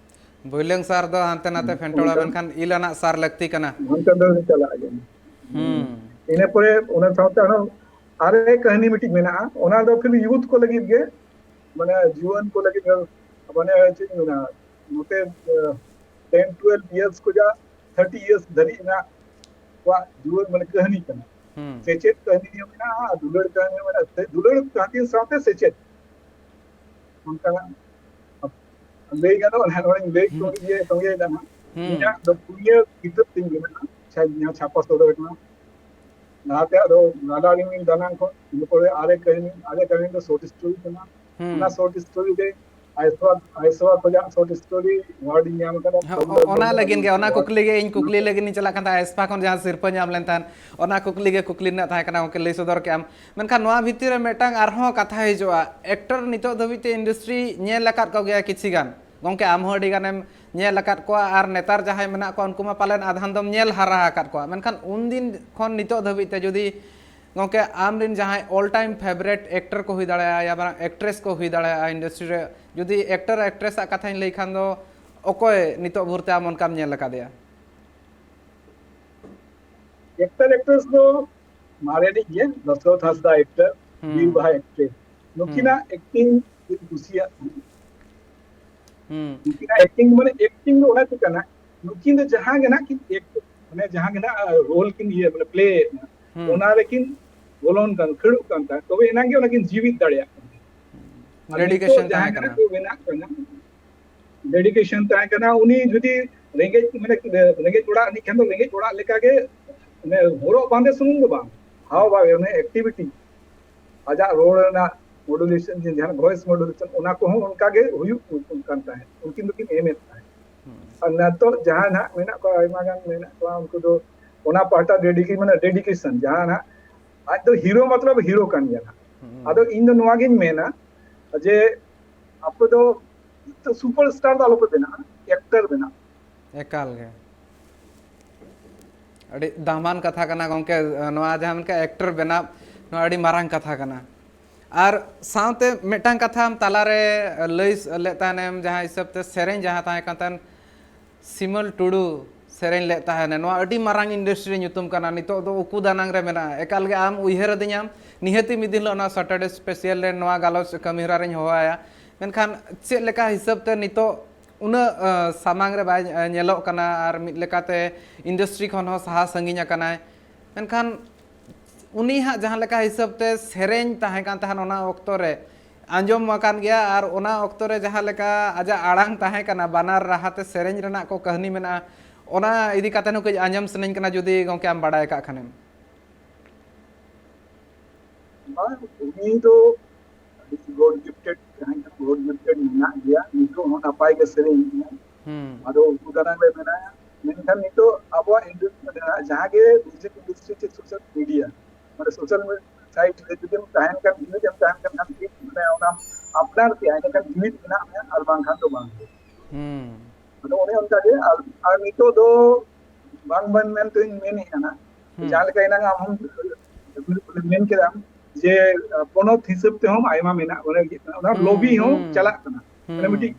ᱵᱷᱟᱭᱞᱮᱱᱥ ᱥᱟᱨ ᱫᱚ ᱦᱟᱱᱛᱮ ᱱᱟᱛᱮ ᱦᱩᱸ, ᱯᱷᱮᱱᱴᱚᱲᱟ, ᱚᱱᱠᱟ ᱢᱮᱱᱠᱷᱟᱱ ᱤᱞ ᱟᱱᱟᱜ ᱥᱟᱨ ᱞᱟᱹᱠᱛᱤ ᱠᱟᱱᱟ᱾ ᱚᱱᱠᱟ ᱫᱚ ᱪᱟᱞᱟᱜ ᱜᱮᱭᱟ᱾ ᱦᱩᱸ᱾ ᱤᱱᱟᱹ ᱯᱚᱨᱮ ᱚᱱᱟ ᱥᱟᱶᱛᱮ ᱟᱨᱦᱚᱸ ᱟᱨᱮ ᱠᱟᱹᱦᱱᱤ ᱢᱤᱫᱴᱤᱡ ᱢᱮᱱᱟᱜᱼᱟ, ᱚᱱᱟ ᱫᱚ ᱠᱷᱟᱹᱞᱤ ᱭᱩᱛᱷ ᱠᱚ ᱞᱟᱹᱜᱤᱫ ᱜᱮ, ᱢᱟᱱᱮ ᱡᱩᱣᱟᱹᱱ ᱠᱚ ᱞᱟᱹᱜᱤᱫ, ᱢᱟᱱᱮ ᱪᱮᱫ ᱤᱧ ᱢᱮᱱᱟ, ᱱᱚᱛᱮ, ᱟᱸ, ᱴᱮᱱ ᱴᱩᱭᱮᱞᱵᱷ ᱤᱭᱟᱨᱥ ᱠᱷᱚᱱᱟᱜ ᱛᱷᱟᱨᱴᱤ ᱤᱭᱟᱨᱥ ᱫᱷᱟᱹᱨᱤᱡ ᱨᱮᱱᱟᱜ ᱠᱚᱣᱟᱜ ᱡᱩᱣᱟᱹᱱ ᱢᱟᱱᱮ ᱠᱟᱹᱦᱱᱤ ᱠᱟᱱᱟ᱾ ᱦᱩᱸ᱾ ᱥᱮᱪᱮᱫ ᱠᱟᱹᱦᱱᱤ ᱦᱚᱸ ᱢᱮᱱᱟᱜᱼᱟ, ᱫᱩᱞᱟᱹᱲ ᱠᱟᱹᱦᱱᱤ ᱦᱚᱸ ᱢᱮᱱᱟᱜᱼᱟ, ᱥᱮ ᱫᱩᱞᱟᱹᱲ ᱠᱟᱹᱦᱱᱤ ᱥᱟᱶᱛᱮ ᱥᱮᱪᱮᱫ ᱚᱱᱠᱟᱱᱟᱜ ᱞᱟᱹᱭ ᱜᱟᱱᱚᱜᱼᱟ, ᱱᱚᱰᱮᱧ ᱞᱟᱹᱭ ᱦᱩᱸ᱾ ᱛᱚ-, ᱤᱭᱟᱹ ᱛᱚᱸᱜᱮᱭᱮᱫᱟ ᱱᱟᱦᱟᱜ᱾ ᱦᱩᱸ᱾ ᱤᱧᱟᱹᱜ ᱫᱚ ᱯᱩᱱᱭᱟᱹ ᱠᱤᱛᱟᱹᱵ ᱛᱤᱧ ᱢᱮᱱᱟᱜᱼᱟ, ᱡᱟᱦᱟᱸ ᱪᱷᱟᱯᱟ ᱥᱚᱫᱚᱨ ᱟᱠᱟᱱᱟ᱾ ᱞᱟᱦᱟᱛᱮ ᱟᱫᱚ ᱨᱟᱞᱟᱰᱤᱢᱤ ᱫᱟᱱᱟᱝ ᱠᱷᱚᱱ, ᱤᱱᱟᱹ ᱯᱚᱨᱮ ᱟᱨᱮ ᱠᱟᱹᱦᱱᱤ, ᱟᱨᱮ ᱠᱟᱹᱦᱱᱤ ᱫᱚ ᱥᱚᱨᱴ ᱥᱴᱳᱨᱤ ᱠᱟᱱᱟ᱾ ᱦᱩᱸ᱾ ᱚᱱᱟ ᱥᱚᱨᱴ ᱥᱴᱳᱨᱤ ᱨᱮ ᱟᱭᱥᱣᱟ, ᱟᱭᱥᱣᱟ ᱠᱷᱚᱱᱟᱜ ᱥᱚᱨᱴ ᱥᱴᱳᱨᱤ ᱮᱣᱟᱨᱰ ᱤᱧ ᱧᱟᱢ ᱟᱠᱟᱫᱟ᱾ ᱦᱚᱸ, ᱚ-, ᱚᱱᱟ ᱞᱟᱹᱜᱤᱫ ᱜᱮ, ᱚᱱᱟ ᱠᱩᱠᱞᱤ ᱜᱮ ᱤᱧ ᱠᱩᱠᱞᱤ ᱞᱟᱹᱜᱤᱫ ᱤᱧ ᱪᱟᱞᱟᱜ ᱠᱟᱱ ᱛᱟᱦᱮᱸᱫ, ᱟᱭᱥᱯᱟ ᱠᱷᱚᱱ ᱡᱟᱦᱟᱸ ᱥᱤᱨᱯᱟᱹ ᱧᱟᱢ ᱞᱮᱱ ᱛᱟᱦᱮᱸᱫ, ᱚᱱᱟ ᱠᱩᱠᱞᱤ ᱜᱮ ᱠᱩᱠᱞᱤ ᱨᱮᱱᱟᱜ ᱛᱟᱦᱮᱸ ᱠᱟᱱᱟ, ᱜᱚᱢᱠᱮ ᱞᱟᱹᱭ ᱥᱚᱫᱚᱨ ᱠᱮᱫ ᱟᱢ᱾ ᱢᱮᱱᱠᱷᱟᱱ ᱱᱚᱣᱟ ᱵᱷᱤᱛᱤᱨ ᱨᱮ ᱢᱤᱫᱴᱟᱝ ᱟᱨᱦᱚᱸ ᱠᱟᱛᱷᱟ ᱦᱤᱡᱩᱜᱼᱟ, ᱮᱠᱴᱚᱨ ᱱᱤᱛᱚᱜ ᱫᱷᱟᱹᱵᱤᱡ ᱛᱮ ᱤᱱᱰᱟᱥᱴᱨᱤ ᱧᱮᱞ ᱟᱠᱟᱫ ᱠᱚᱜᱮᱭᱟ ᱠᱤᱪᱷᱤ ᱜᱟᱱ, ᱜᱚᱢᱠᱮ ᱟᱢ ᱦᱚᱸ ᱟᱹᱰᱤ ᱜᱟᱱᱮᱢ ᱧᱮᱞ ᱟᱠᱟᱫ ᱠᱚᱣᱟ, ᱟᱨ ᱱᱮᱛᱟᱨ ᱡᱟᱦᱟᱸᱭ ᱢᱮᱱᱟᱜ ᱠᱚᱣᱟ ᱩᱱᱠᱩ ᱢᱟ ᱯᱟᱞᱮᱱ ᱟᱫᱷᱟᱱ ᱫᱚᱢ ᱧᱮᱞ ᱦᱟᱨᱟ ᱟᱠᱟᱫ ᱠᱚᱣᱟ, ᱢᱮᱱᱠᱷᱟᱱ ᱩᱱᱫᱤᱱ ᱠᱷᱚᱱ ᱱᱤᱛᱚᱜ ᱫᱷᱟᱹᱵᱤᱡ ᱛᱮ ᱡᱩᱫᱤ ᱜᱚᱢᱠᱮ ᱟᱢ ᱨᱮᱱ ᱡᱟᱦᱟᱸᱭ ᱚᱞ ᱴᱟᱭᱤᱢ ᱯᱷᱮᱵᱟᱨᱮᱴ ᱮᱠᱴᱚᱨ ᱠᱚ ᱦᱩᱭ ᱫᱟᱲᱮᱭᱟᱜᱼᱟ, ᱭᱟ ᱵᱟᱝ ᱮᱠᱴᱨᱮᱥ ᱠᱚ ᱦᱩᱭ ᱫᱟᱲᱮᱭᱟᱜᱼᱟ ᱤᱱᱰᱟᱥᱴᱨᱤ ᱨᱮ, ᱡᱩᱫᱤ ᱮᱠᱴᱚᱨ ᱮᱠᱴᱨᱮᱥ ᱟᱜ ᱠᱟᱛᱷᱟᱧ ᱞᱟᱹᱭ ᱠᱷᱟᱱ ᱫᱚ ᱚᱠᱚᱭ ᱱᱤᱛᱚᱜ ᱵᱷᱳᱨ ᱛᱮ ᱟᱢ ᱚᱱᱠᱟᱢ ᱧᱮᱞ ᱟᱠᱟᱫᱮᱭᱟ? ᱮᱠᱴᱟᱨ ᱮᱠᱴᱨᱮᱥ ᱫᱚ ᱢᱟᱨᱮᱱᱤᱡ ᱜᱮ, ᱫᱚᱥᱨᱚᱛᱷ ᱦᱟᱸᱥᱫᱟ ᱮᱠᱴᱟᱨ, ᱦᱩᱸ᱾ ᱵᱤᱨ ᱵᱟᱦᱟ ᱮᱠᱴᱨᱮᱥ, ᱱᱩᱠᱤᱱᱟᱜ ᱮᱠᱴᱤᱝ ᱤᱧ ᱠᱩᱥᱤᱭᱟᱜ ᱛᱟᱦᱮᱸᱫ᱾ ᱦᱩᱸ᱾ ᱱᱩᱠᱤᱱᱟᱜ ᱮᱠᱴᱤᱝ ᱢᱟᱱᱮ ᱮᱠᱴᱤᱝ ᱫᱚ ᱚᱱᱟ ᱪᱮᱫ ᱠᱟᱱᱟ, ᱱᱩᱠᱤᱱ ᱫᱚ ᱡᱟᱦᱟᱸ ᱜᱮ ᱱᱟᱜ ᱠᱤᱱ ᱮᱠᱴ ᱢᱟᱱᱮ ᱡᱟᱦᱟᱸ ᱜᱮ ᱱᱟᱜ ᱨᱳᱞ ᱠᱤᱱ ᱤᱭᱟᱹ ᱢᱟᱱᱮ ᱯᱞᱮ ᱮᱫ ᱦᱩᱸ᱾ ᱚᱱᱟ ᱨᱮᱠᱤᱱ ᱵᱚᱞᱚᱱ ᱠᱟᱱ ᱠᱷᱟᱹᱲᱩᱜ ᱠᱟᱱ ᱛᱟᱦᱮᱸᱫ, ᱛᱚᱵᱮ ᱮᱱᱟᱝ ᱜᱮ ᱚᱱᱟ ᱠᱤᱱ ᱡᱤᱣᱤᱫ ᱫᱟᱲᱮᱭᱟᱜ ᱠᱟᱱᱟ᱾ ᱟᱨ ᱰᱮᱰᱤᱠᱮᱥᱚᱱ ᱱᱤᱛᱚᱜ ᱡᱟᱦᱟᱸ ᱛᱟᱦᱮᱸ ᱜᱮ ᱠᱟᱱᱟ᱾ ᱠᱚ ᱵᱮᱱᱟᱜ ᱠᱟᱱᱟ, ᱰᱮᱰᱤᱠᱮᱥᱚᱱ ᱛᱟᱦᱮᱸ ᱠᱟᱱᱟ᱾ ᱩᱱᱤ ᱡᱩᱫᱤ ᱨᱮᱸᱜᱮᱡ ᱢᱟᱱᱮ ᱨᱮᱸᱜᱮᱡ ᱚᱲᱟᱜ ᱨᱤᱱᱤᱡ ᱠᱷᱟᱱ ᱫᱚ ᱨᱮᱸᱜᱮᱡ ᱚᱲᱟᱜ ᱞᱮᱠᱟᱜᱮ ᱢᱟᱱᱮ ᱦᱚᱨᱚᱜ ᱵᱟᱸᱫᱮ ᱥᱩᱢᱩᱝ ᱫᱚ ᱵᱟᱝ, ᱦᱟᱣ ᱵᱟᱣ ᱚᱱᱮ ᱮᱠᱴᱤᱵᱷᱤᱴᱤ, ᱟᱡᱟᱜ ᱨᱚᱲ ᱨᱮᱱᱟᱜ ᱢᱚᱰᱩᱞᱮᱥᱚᱱ, ᱡᱟᱦᱟᱸ ᱵᱷᱚᱭᱮᱥ ᱢᱚᱰᱩᱞᱮᱥᱚᱱ, ᱚᱱᱟ ᱠᱚᱦᱚᱸ ᱚᱱᱠᱟ ᱜᱮ ᱦᱩᱭᱩᱜ ᱠᱟᱱ ᱛᱟᱦᱮᱸᱫ, ᱩᱱᱠᱤᱱ ᱫᱚᱠᱤᱱ ᱮᱢᱮᱫ ᱛᱟᱦᱮᱸᱫ᱾ ᱟᱨ ᱱᱤᱛᱚᱜ ᱡᱟᱦᱟᱸ ᱱᱟᱜ ᱢᱮᱱᱟᱜ ᱠᱚᱣᱟ, ᱟᱭᱢᱟ ᱜᱟᱱ ᱢᱮᱱᱟᱜ ᱠᱚᱣᱟ, ᱩᱱᱠᱩ ᱫᱚ ᱚᱱᱟ ᱯᱟᱦᱴᱟ ᱰᱮᱰᱤᱠᱮ ᱢᱟᱱᱮ ᱰᱮᱰᱤᱠᱮᱥᱚᱱ ᱡᱟᱦᱟᱸ ᱱᱟᱜ ᱟᱡ ᱫᱚ ᱦᱤᱨᱳ ᱢᱚᱛᱞᱚᱵ ᱦᱤᱨᱳ ᱠᱟᱱ ᱜᱮᱭᱟ ᱱᱟᱜ᱾ ᱟᱫᱚ ᱤᱧ ᱫᱚ ᱱᱚᱣᱟ ᱜᱤᱧ ᱢᱮᱱᱟ ᱡᱮ ᱟᱯᱮ ᱫᱚ ᱥᱩᱯᱟᱨ ᱥᱴᱟᱨ ᱫᱚ ᱟᱞᱚᱯᱮ ᱵᱮᱱᱟᱜᱼᱟ, ᱮᱠᱴᱟᱨ ᱵᱮᱱᱟᱜ᱾ ᱮᱠᱟᱞ ᱜᱮ᱾ ᱟᱹᱰᱤ ᱫᱟᱢᱟᱱ ᱠᱟᱛᱷᱟ ᱠᱟᱱᱟ ᱜᱚᱢᱠᱮ, ᱱᱚᱣᱟ ᱡᱟᱦᱟᱸ ᱢᱮᱱᱠᱟ ᱮᱠᱴᱚᱨ ᱵᱮᱱᱟᱣ, ᱱᱚᱣᱟ ᱟᱹᱰᱤ ᱢᱟᱨᱟᱝ ᱠᱟᱛᱷᱟ ᱠᱟᱱᱟ᱾ ᱟᱨ ᱥᱟᱶᱛᱮ ᱢᱤᱫᱴᱟᱝ ᱠᱟᱛᱷᱟ ᱟᱢ ᱛᱟᱞᱟᱨᱮ ᱞᱟᱹᱭ ᱞᱮᱫ ᱛᱟᱦᱮᱱᱮᱢ, ᱡᱟᱦᱟᱸ ᱦᱤᱥᱟᱹᱵ ᱛᱮ ᱥᱮᱨᱮᱧ ᱡᱟᱦᱟᱸ ᱛᱟᱦᱮᱸ ᱠᱟᱱ ᱛᱟᱦᱮᱱ, ᱥᱤᱢᱚᱞ ᱴᱩᱰᱩ ᱥᱮᱨᱮᱧ ᱞᱮᱫ ᱛᱟᱦᱮᱱᱮ, ᱱᱚᱣᱟ ᱟᱹᱰᱤ ᱢᱟᱨᱟᱝ ᱤᱱᱰᱟᱥᱴᱨᱤ ᱧᱩᱛᱩᱢ ᱠᱟᱱᱟ, ᱱᱤᱛᱚᱜ ᱫᱚ ᱩᱠᱩ ᱫᱟᱱᱟᱝ ᱨᱮ ᱢᱮᱱᱟᱜᱼᱟ᱾ ᱮᱠᱟᱞ ᱜᱮ ᱟᱢ ᱩᱭᱦᱟᱹᱨ ᱟᱹᱫᱤᱧᱟᱢ, ᱱᱤᱦᱟᱹᱛᱤ ᱢᱤᱫ ᱫᱤᱱ ᱦᱤᱞᱳᱜ ᱚᱱᱟ ᱥᱟᱴᱟᱨᱰᱮ ᱥᱯᱮᱥᱤᱭᱟᱞ ᱨᱮ ᱱᱚᱣᱟ ᱜᱟᱞᱚᱪ ᱠᱟᱹᱢᱤᱦᱚᱨᱟ ᱨᱤᱧ ᱦᱚᱦᱚᱣᱟᱭᱟ᱾ ᱢᱮᱱᱠᱷᱟᱱ ᱪᱮᱫ ᱞᱮᱠᱟ ᱦᱤᱥᱟᱹᱵ ᱛᱮ ᱱᱤᱛᱚᱜ ᱩᱱᱟᱹᱜ, ᱟᱸ, ᱥᱟᱢᱟᱝ ᱨᱮ ᱵᱟᱭ, ᱟᱸ, ᱧᱮᱞᱚᱜ ᱠᱟᱱᱟ ᱟᱨ ᱢᱤᱫ ᱞᱮᱠᱟᱛᱮ ᱤᱱᱰᱟᱥᱴᱨᱤ ᱠᱷᱚᱱ ᱦᱚᱸ ᱥᱟᱦᱟ ᱥᱟᱺᱜᱤᱧ ᱟᱠᱟᱱᱟᱭ᱾ ᱢᱮᱱᱠᱷᱟᱱ ᱩᱱᱤ ᱦᱟᱸᱜ ᱡᱟᱦᱟᱸ ᱞᱮᱠᱟ ᱦᱤᱥᱟᱹᱵ ᱛᱮ ᱥᱮᱨᱮᱧ ᱛᱟᱦᱮᱸ ᱠᱟᱱ ᱛᱟᱦᱮᱸᱫ ᱚᱱᱟ ᱚᱠᱛᱚ ᱨᱮ, ᱟᱸᱡᱚᱢ ᱟᱠᱟᱱ ᱜᱮᱭᱟ, ᱟᱨ ᱚᱱᱟ ᱚᱠᱛᱚ ᱨᱮ ᱡᱟᱦᱟᱸ ᱞᱮᱠᱟ ᱟᱡᱟᱜ ᱟᱲᱟᱝ ᱛᱟᱦᱮᱸ ᱠᱟᱱᱟ, ᱵᱟᱱᱟᱨ ᱨᱟᱦᱟ ᱛᱮ ᱥᱮᱨᱮᱧ ᱨᱮᱱᱟᱜ ᱠᱚ ᱠᱟᱹᱦᱱᱤ ᱢᱮᱱᱟᱜᱼᱟ, ᱚᱱᱟ ᱤᱫᱤ ᱠᱟᱛᱮ ᱦᱚᱸ ᱠᱟᱹᱡ ᱟᱸᱡᱚᱢ ᱥᱟᱱᱟᱧ ᱠᱟᱱᱟ, ᱡᱩᱫᱤ ᱜᱚᱢᱠᱮ ᱟᱢ ᱵᱟᱲᱟᱭ ᱟᱠᱟᱫ ᱠᱷᱟᱱᱮᱢ᱾ ᱵᱟᱝ, ᱩᱱᱤ ᱫᱚ ᱟᱹᱰᱤ ᱜᱚᱰ ᱜᱤᱯᱴᱮᱰ ᱡᱟᱦᱟᱸᱭ ᱠᱟᱱᱟ, ᱜᱚᱰ ᱜᱤᱯᱴᱮᱰ ᱢᱮᱱᱟᱜ ᱜᱮᱭᱟ, ᱱᱤᱛᱚᱜ ᱦᱚᱸ ᱱᱟᱯᱟᱭ ᱜᱮ ᱥᱮᱨᱮᱧ ᱜᱮᱭᱟ᱾ ᱦᱩᱸ᱾ ᱟᱫᱚ ᱩᱱᱠᱩ ᱫᱟᱨᱟᱭ ᱨᱮ ᱢᱮᱱᱟᱭᱟ, ᱢᱮᱱᱠᱷᱟᱱ ᱱᱤᱛᱚᱜ ᱟᱵᱚᱣᱟᱜ ᱤᱱᱰᱤ-, ᱢᱟᱱᱮ ᱡᱟᱦᱟᱸ ᱜᱮ ᱢᱤᱣᱡᱤᱠ ᱤᱱᱰᱟᱥᱴᱨᱤ ᱥᱮ ᱥᱳᱥᱟᱞ ᱢᱤᱰᱤᱭᱟ, ᱢᱟᱱᱮ ᱥᱳᱥᱟᱞ ᱢᱤᱰᱤᱭᱟ ᱥᱟᱭᱤᱴ ᱨᱮ ᱡᱩᱫᱤᱢ ᱛᱟᱦᱮᱱ ᱠᱷᱟᱱ, ᱡᱩᱢᱤᱫ ᱮᱢ ᱛᱟᱦᱮᱱ ᱠᱷᱟᱱ, ᱴᱷᱤᱠ ᱢᱟᱱᱮ ᱚᱱᱟᱢ ᱟᱯᱱᱟᱨ ᱠᱮᱜᱼᱟ, ᱮᱸᱰᱮᱠᱷᱟᱱ ᱡᱩᱢᱤᱫ ᱢᱮᱱᱟᱜ ᱢᱮᱭᱟ, ᱟᱨ ᱵᱟᱝᱠᱷᱟᱱ ᱫᱚ ᱵᱟᱝ᱾ ᱦᱩᱸ᱾ ᱟᱫᱚ ᱚᱱᱮ ᱚᱱᱠᱟ ᱜᱮ, ᱟᱨ, ᱟᱨ ᱱᱤᱛᱚᱜ ᱫᱚ ᱵᱟᱝ ᱵᱟᱝ ᱢᱮᱱᱛᱮᱧ ᱢᱮᱱᱮᱫ ᱠᱟᱱᱟ, ᱦᱩᱸ᱾ ᱡᱟᱦᱟᱸ ᱞᱮᱠᱟ ᱮᱱᱟᱝ ᱟᱢ ᱦᱚᱸᱢ ᱢᱮᱱ ᱠᱮᱫᱟᱢ ᱡᱮ, ᱯᱚᱱᱚᱛ ᱦᱤᱥᱟᱹᱵ ᱛᱮᱦᱚᱸ ᱟᱭᱢᱟ ᱢᱮᱱᱟᱜ, ᱚᱱᱟ, ᱚᱱᱟ ᱦᱩᱸ, ᱞᱚᱵᱤ ᱦᱚᱸ ᱦᱩᱸ᱾ ᱪᱟᱞᱟᱜ ᱠᱟᱱᱟ᱾ ᱢᱟᱱᱮ ᱦᱩᱸ᱾ ᱢᱤᱫᱴᱤᱡ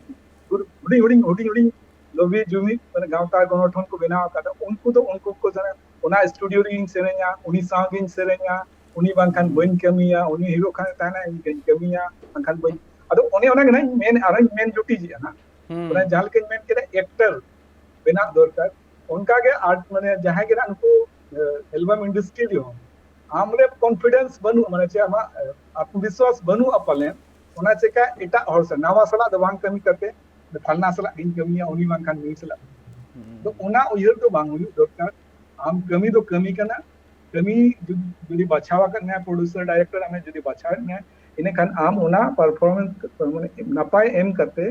ᱦᱩᱰᱤᱧ ᱦᱩᱰᱤᱧ ᱦᱩᱰᱤᱧ ᱦᱩᱰᱤᱧ ᱞᱚᱵᱤ ᱡᱩᱢᱤᱫ, ᱢᱟᱱᱮ ᱜᱟᱶᱛᱟ ᱜᱚᱱᱚᱴᱷᱚᱱ ᱠᱚ ᱵᱮᱱᱟᱣ ᱟᱠᱟᱫᱟ, ᱩᱱᱠᱩ ᱫᱚ ᱩᱱᱠᱩ ᱠᱚ ᱡᱟᱦᱟᱸ ᱚᱱᱟ ᱥᱴᱩᱰᱤᱭᱳ ᱨᱮᱜᱤᱧ ᱥᱮᱨᱮᱧᱟ, ᱩᱱᱤ ᱥᱟᱶ ᱜᱤᱧ ᱥᱮᱨᱮᱧᱟ, ᱩᱱᱤ ᱵᱟᱝᱠᱷᱟᱱ ᱵᱟᱹᱧ ᱠᱟᱹᱢᱤᱭᱟ, ᱩᱱᱤ ᱦᱤᱨᱳ ᱠᱷᱟᱱ ᱛᱟᱦᱮᱱᱟ, ᱤᱧ ᱜᱤᱧ ᱠᱟᱹᱢᱤᱭᱟ, ᱵᱟᱝᱠᱷᱟᱱ ᱵᱟᱹᱧ᱾ ᱟᱫᱚ ᱚᱱᱮ ᱚᱱᱟ ᱜᱮ ᱱᱟᱜ ᱤᱧ ᱢᱮᱱ, ᱟᱨᱦᱚᱸᱧ ᱢᱮᱱ ᱡᱩᱴᱤᱡᱮᱜᱼᱟ ᱱᱟᱜ᱾ ᱦᱩᱸ᱾ ᱚᱱᱟ ᱡᱟᱦᱟᱸ ᱞᱮᱠᱟᱧ ᱢᱮᱱ ᱠᱮᱫᱟ, ᱮᱠᱴᱟᱨ ᱵᱮᱱᱟᱜ ᱫᱚᱨᱠᱟᱨ᱾ ᱚᱱᱠᱟ ᱜᱮ ᱟᱨ ᱢᱟᱱᱮ ᱡᱟᱦᱟᱸᱭ ᱜᱮ ᱱᱟᱜ ᱱᱩᱠᱩ, ᱮ, ᱮᱞᱵᱟᱢ ᱤᱱᱰᱟᱥᱴᱨᱤ ᱨᱮᱦᱚᱸ ᱟᱢ ᱨᱮ ᱠᱚᱱᱯᱷᱤᱰᱮᱱᱥ ᱵᱟᱹᱱᱩᱜᱼᱟ, ᱢᱟᱱᱮ ᱪᱮᱫ ᱟᱢᱟᱜ, ᱮ, ᱟᱛᱢᱚᱵᱤᱥᱣᱟᱥ ᱵᱟᱹᱱᱩᱜᱼᱟ ᱯᱟᱞᱮᱱ, ᱚᱱᱟ ᱪᱮᱠᱟ ᱮᱴᱟᱜ ᱦᱚᱲ ᱥᱟᱶ, ᱱᱟᱣᱟ ᱥᱟᱞᱟᱜ ᱫᱚ ᱵᱟᱝ ᱠᱟᱹᱢᱤ ᱠᱟᱛᱮ ᱯᱷᱟᱞᱱᱟ ᱥᱟᱞᱟᱜ ᱜᱤᱧ ᱠᱟᱹᱢᱤᱭᱟ, ᱩᱱᱤ ᱵᱟᱝᱠᱷᱟᱱ ᱱᱩᱭ ᱥᱟᱞᱟᱜ᱾ ᱦᱩᱸ᱾ ᱛᱚ ᱚᱱᱟ ᱩᱭᱦᱟᱹᱨ ᱫᱚ ᱵᱟᱝ ᱦᱩᱭᱩᱜ ᱫᱚᱨᱠᱟᱨ᱾ ᱟᱢ ᱠᱟᱹᱢᱤ ᱫᱚ ᱠᱟᱹᱢᱤ ᱠᱟᱱᱟ, ᱠᱟᱹᱢᱤ ᱡᱩᱫᱤ, ᱡᱩᱫᱤ ᱵᱟᱪᱷᱟᱣ ᱟᱠᱟᱫ ᱢᱮᱭᱟ ᱯᱨᱚᱰᱭᱩᱥᱟᱨ ᱰᱟᱭᱨᱮᱠᱴᱚᱨ, ᱟᱢᱮ ᱡᱩᱫᱤ ᱵᱟᱪᱷᱟᱣᱮᱫ ᱢᱮᱭᱟ, ᱤᱱᱟᱹᱠᱷᱟᱱ ᱟᱢ ᱚᱱᱟ ᱯᱟᱨᱯᱷᱚᱨᱢᱮᱱᱥ ᱢᱟᱱᱮ ᱱᱟᱯᱟᱭ ᱮᱢ ᱠᱟᱛᱮ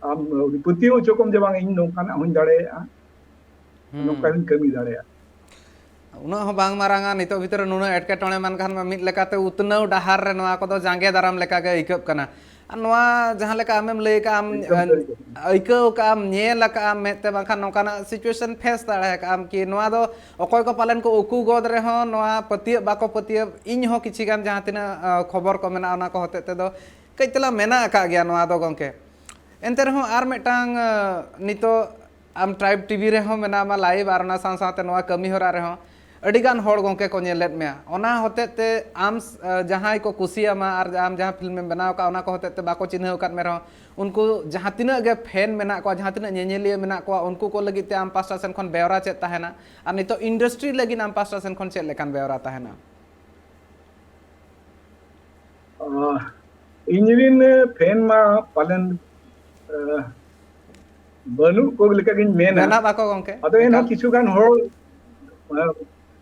ᱟᱢ ᱩᱱᱤ ᱯᱟᱹᱛᱭᱟᱹᱣ ᱦᱚᱪᱚ ᱠᱚᱢ ᱡᱮ ᱵᱟᱝ ᱤᱧ ᱱᱚᱝᱠᱟᱱᱟᱜ ᱦᱚᱸᱧ ᱫᱟᱲᱮᱭᱟᱜᱼᱟ, ᱦᱩᱸ᱾ ᱱᱚᱝᱠᱟ ᱦᱚᱸᱧ ᱠᱟᱹᱢᱤ ᱫᱟᱲᱮᱭᱟᱜᱼᱟ᱾ ᱩᱱᱟᱹᱜ ᱦᱚᱸ ᱵᱟᱝ ᱢᱟᱨᱟᱝᱟ, ᱱᱤᱛᱚᱜ ᱵᱷᱤᱛᱨᱤ ᱨᱮ ᱱᱩᱱᱟᱹᱜ ᱮᱴᱠᱮᱴᱚᱬᱮ ᱢᱮᱱᱠᱷᱟᱱ ᱢᱟ ᱢᱤᱫ ᱞᱮᱠᱟᱛᱮ ᱩᱛᱱᱟᱹᱣ ᱰᱟᱦᱟᱨ ᱨᱮ ᱱᱚᱣᱟ ᱠᱚᱫᱚ ᱡᱟᱸᱜᱮ ᱫᱟᱨᱟᱢ ᱞᱮᱠᱟᱜᱮ ᱟᱹᱭᱠᱟᱹᱜ ᱠᱟᱱᱟ᱾ ᱟᱨ ᱱᱚᱣᱟ ᱡᱟᱦᱟᱸ ᱞᱮᱠᱟ ᱟᱢᱮᱢ ᱞᱟᱹᱭ ᱠᱟᱜᱼᱟᱢ, ᱮᱠᱫᱚᱢ ᱥᱟᱹᱨᱤ ᱠᱟᱛᱷᱟ᱾ ᱟᱹᱭᱠᱟᱹᱣ ᱠᱟᱜᱼᱟᱢ, ᱧᱮᱞ ᱟᱠᱟᱜᱼᱟᱢ ᱢᱮᱫ ᱛᱮ, ᱵᱟᱝᱠᱷᱟᱱ ᱱᱚᱝᱠᱟᱱᱟᱜ ᱥᱤᱪᱩᱭᱮᱥᱚᱱ ᱯᱷᱮᱥ ᱫᱟᱲᱮ ᱟᱠᱟᱜᱼᱟᱢ ᱠᱤ? ᱱᱚᱣᱟ ᱫᱚ ᱚᱠᱚᱭ ᱠᱚ ᱯᱟᱞᱮᱱ ᱠᱚ ᱩᱠᱩ ᱜᱚᱫ ᱨᱮᱦᱚᱸ ᱱᱚᱣᱟ ᱯᱟᱹᱛᱭᱟᱹᱜ ᱵᱟᱠᱚ ᱯᱟᱹᱛᱭᱟᱹᱜ, ᱤᱧ ᱦᱚᱸ ᱠᱤᱪᱷᱤ ᱜᱟᱱ ᱡᱟᱦᱟᱸ ᱛᱤᱱᱟᱹᱜ, ᱟ, ᱠᱷᱚᱵᱚᱨ ᱠᱚ ᱢᱮᱱᱟᱜᱼᱟ ᱚᱱᱟ ᱠᱚ ᱦᱚᱛᱮᱡ ᱛᱮᱫᱚ ᱠᱟᱹᱡ ᱛᱟᱞᱟᱝ ᱢᱮᱱᱟᱜ ᱟᱠᱟᱫ ᱜᱮᱭᱟ ᱱᱚᱣᱟ ᱫᱚ ᱜᱚᱢᱠᱮ᱾ ᱮᱱᱛᱮ ᱨᱮᱦᱚᱸ ᱟᱨ ᱢᱤᱫᱴᱟᱝ, ᱟ, ᱱᱤᱛᱚᱜ ᱟᱢ ᱴᱨᱟᱭᱤᱵᱽ ᱴᱤᱵᱷᱤ ᱨᱮᱦᱚᱸ ᱢᱮᱱᱟᱢᱟ ᱞᱟᱭᱤᱵᱷ, ᱟᱨ ᱚᱱᱟ ᱥᱟᱶ ᱥᱟᱶᱛᱮ ᱱᱚᱣᱟ ᱠᱟᱹᱢᱤ ᱦᱚᱨᱟ ᱨᱮᱦᱚᱸ ᱟᱹᱰᱤ ᱜᱟᱱ ᱦᱚᱲ ᱜᱚᱢᱠᱮ ᱠᱚ ᱧᱮᱞᱮᱫ ᱢᱮᱭᱟ᱾ ᱚᱱᱟ ᱦᱚᱛᱮᱡ ᱛᱮ ᱟᱢ, ᱟ, ᱡᱟᱦᱟᱸᱭ ᱠᱚ ᱠᱩᱥᱤᱭᱟᱢᱟ ᱟᱨ ᱟᱢ ᱡᱟᱦᱟᱸ ᱯᱷᱤᱞᱢ ᱮᱢ ᱵᱮᱱᱟᱣ ᱟᱠᱟᱫ ᱚᱱᱟ ᱠᱚ ᱦᱚᱛᱮᱡ ᱛᱮ ᱵᱟᱠᱚ ᱪᱤᱱᱦᱟᱹᱣ ᱟᱠᱟᱫ ᱢᱮ ᱨᱮᱦᱚᱸ, ᱩᱱᱠᱩ ᱡᱟᱦᱟᱸ ᱛᱤᱱᱟᱹᱜ ᱜᱮ ᱯᱷᱮᱱ ᱢᱮᱱᱟᱜ ᱠᱚᱣᱟ, ᱡᱟᱦᱟᱸ ᱛᱤᱱᱟᱹᱜ ᱧᱮᱧᱮᱞᱤᱭᱟᱹ ᱢᱮᱱᱟᱜ ᱠᱚᱣᱟ, ᱩᱱᱠᱩ ᱠᱚ ᱞᱟᱹᱜᱤᱫ ᱛᱮ ᱟᱢ ᱯᱟᱥᱴᱟ ᱥᱮᱱ ᱠᱷᱚᱱ ᱵᱮᱣᱨᱟ ᱪᱮᱫ ᱛᱟᱦᱮᱱᱟ? ᱟᱨ ᱱᱤᱛᱚᱜ ᱤᱱᱰᱟᱥᱴᱨᱤ ᱞᱟᱹᱜᱤᱫ ᱟᱢ ᱯᱟᱥᱴᱟ ᱥᱮᱱ ᱠᱷᱚᱱ ᱪᱮᱫ ᱞᱮᱠᱟᱱ ᱵᱮᱣᱨᱟ ᱛᱟᱦᱮᱱᱟ? ᱟᱦ, ᱤᱧ ᱨᱤᱱ ᱯᱷᱮᱱ ᱢᱟ ᱯᱟᱞᱮᱱ, ᱟᱦ, ᱵᱟᱹᱱᱩᱜ ᱠᱚ ᱞᱮᱠᱟᱜᱤᱧ ᱢᱮᱱᱟ᱾ ᱢᱮᱱᱟᱜ ᱟᱠᱚ ᱜᱚᱝᱠᱮ, ᱟᱫᱚ ᱮᱱᱦᱚᱸ ᱮᱠᱟᱞ᱾ ᱠᱤᱪᱷᱩ ᱜᱟᱱ ᱦᱚᱲ, ᱟᱦ,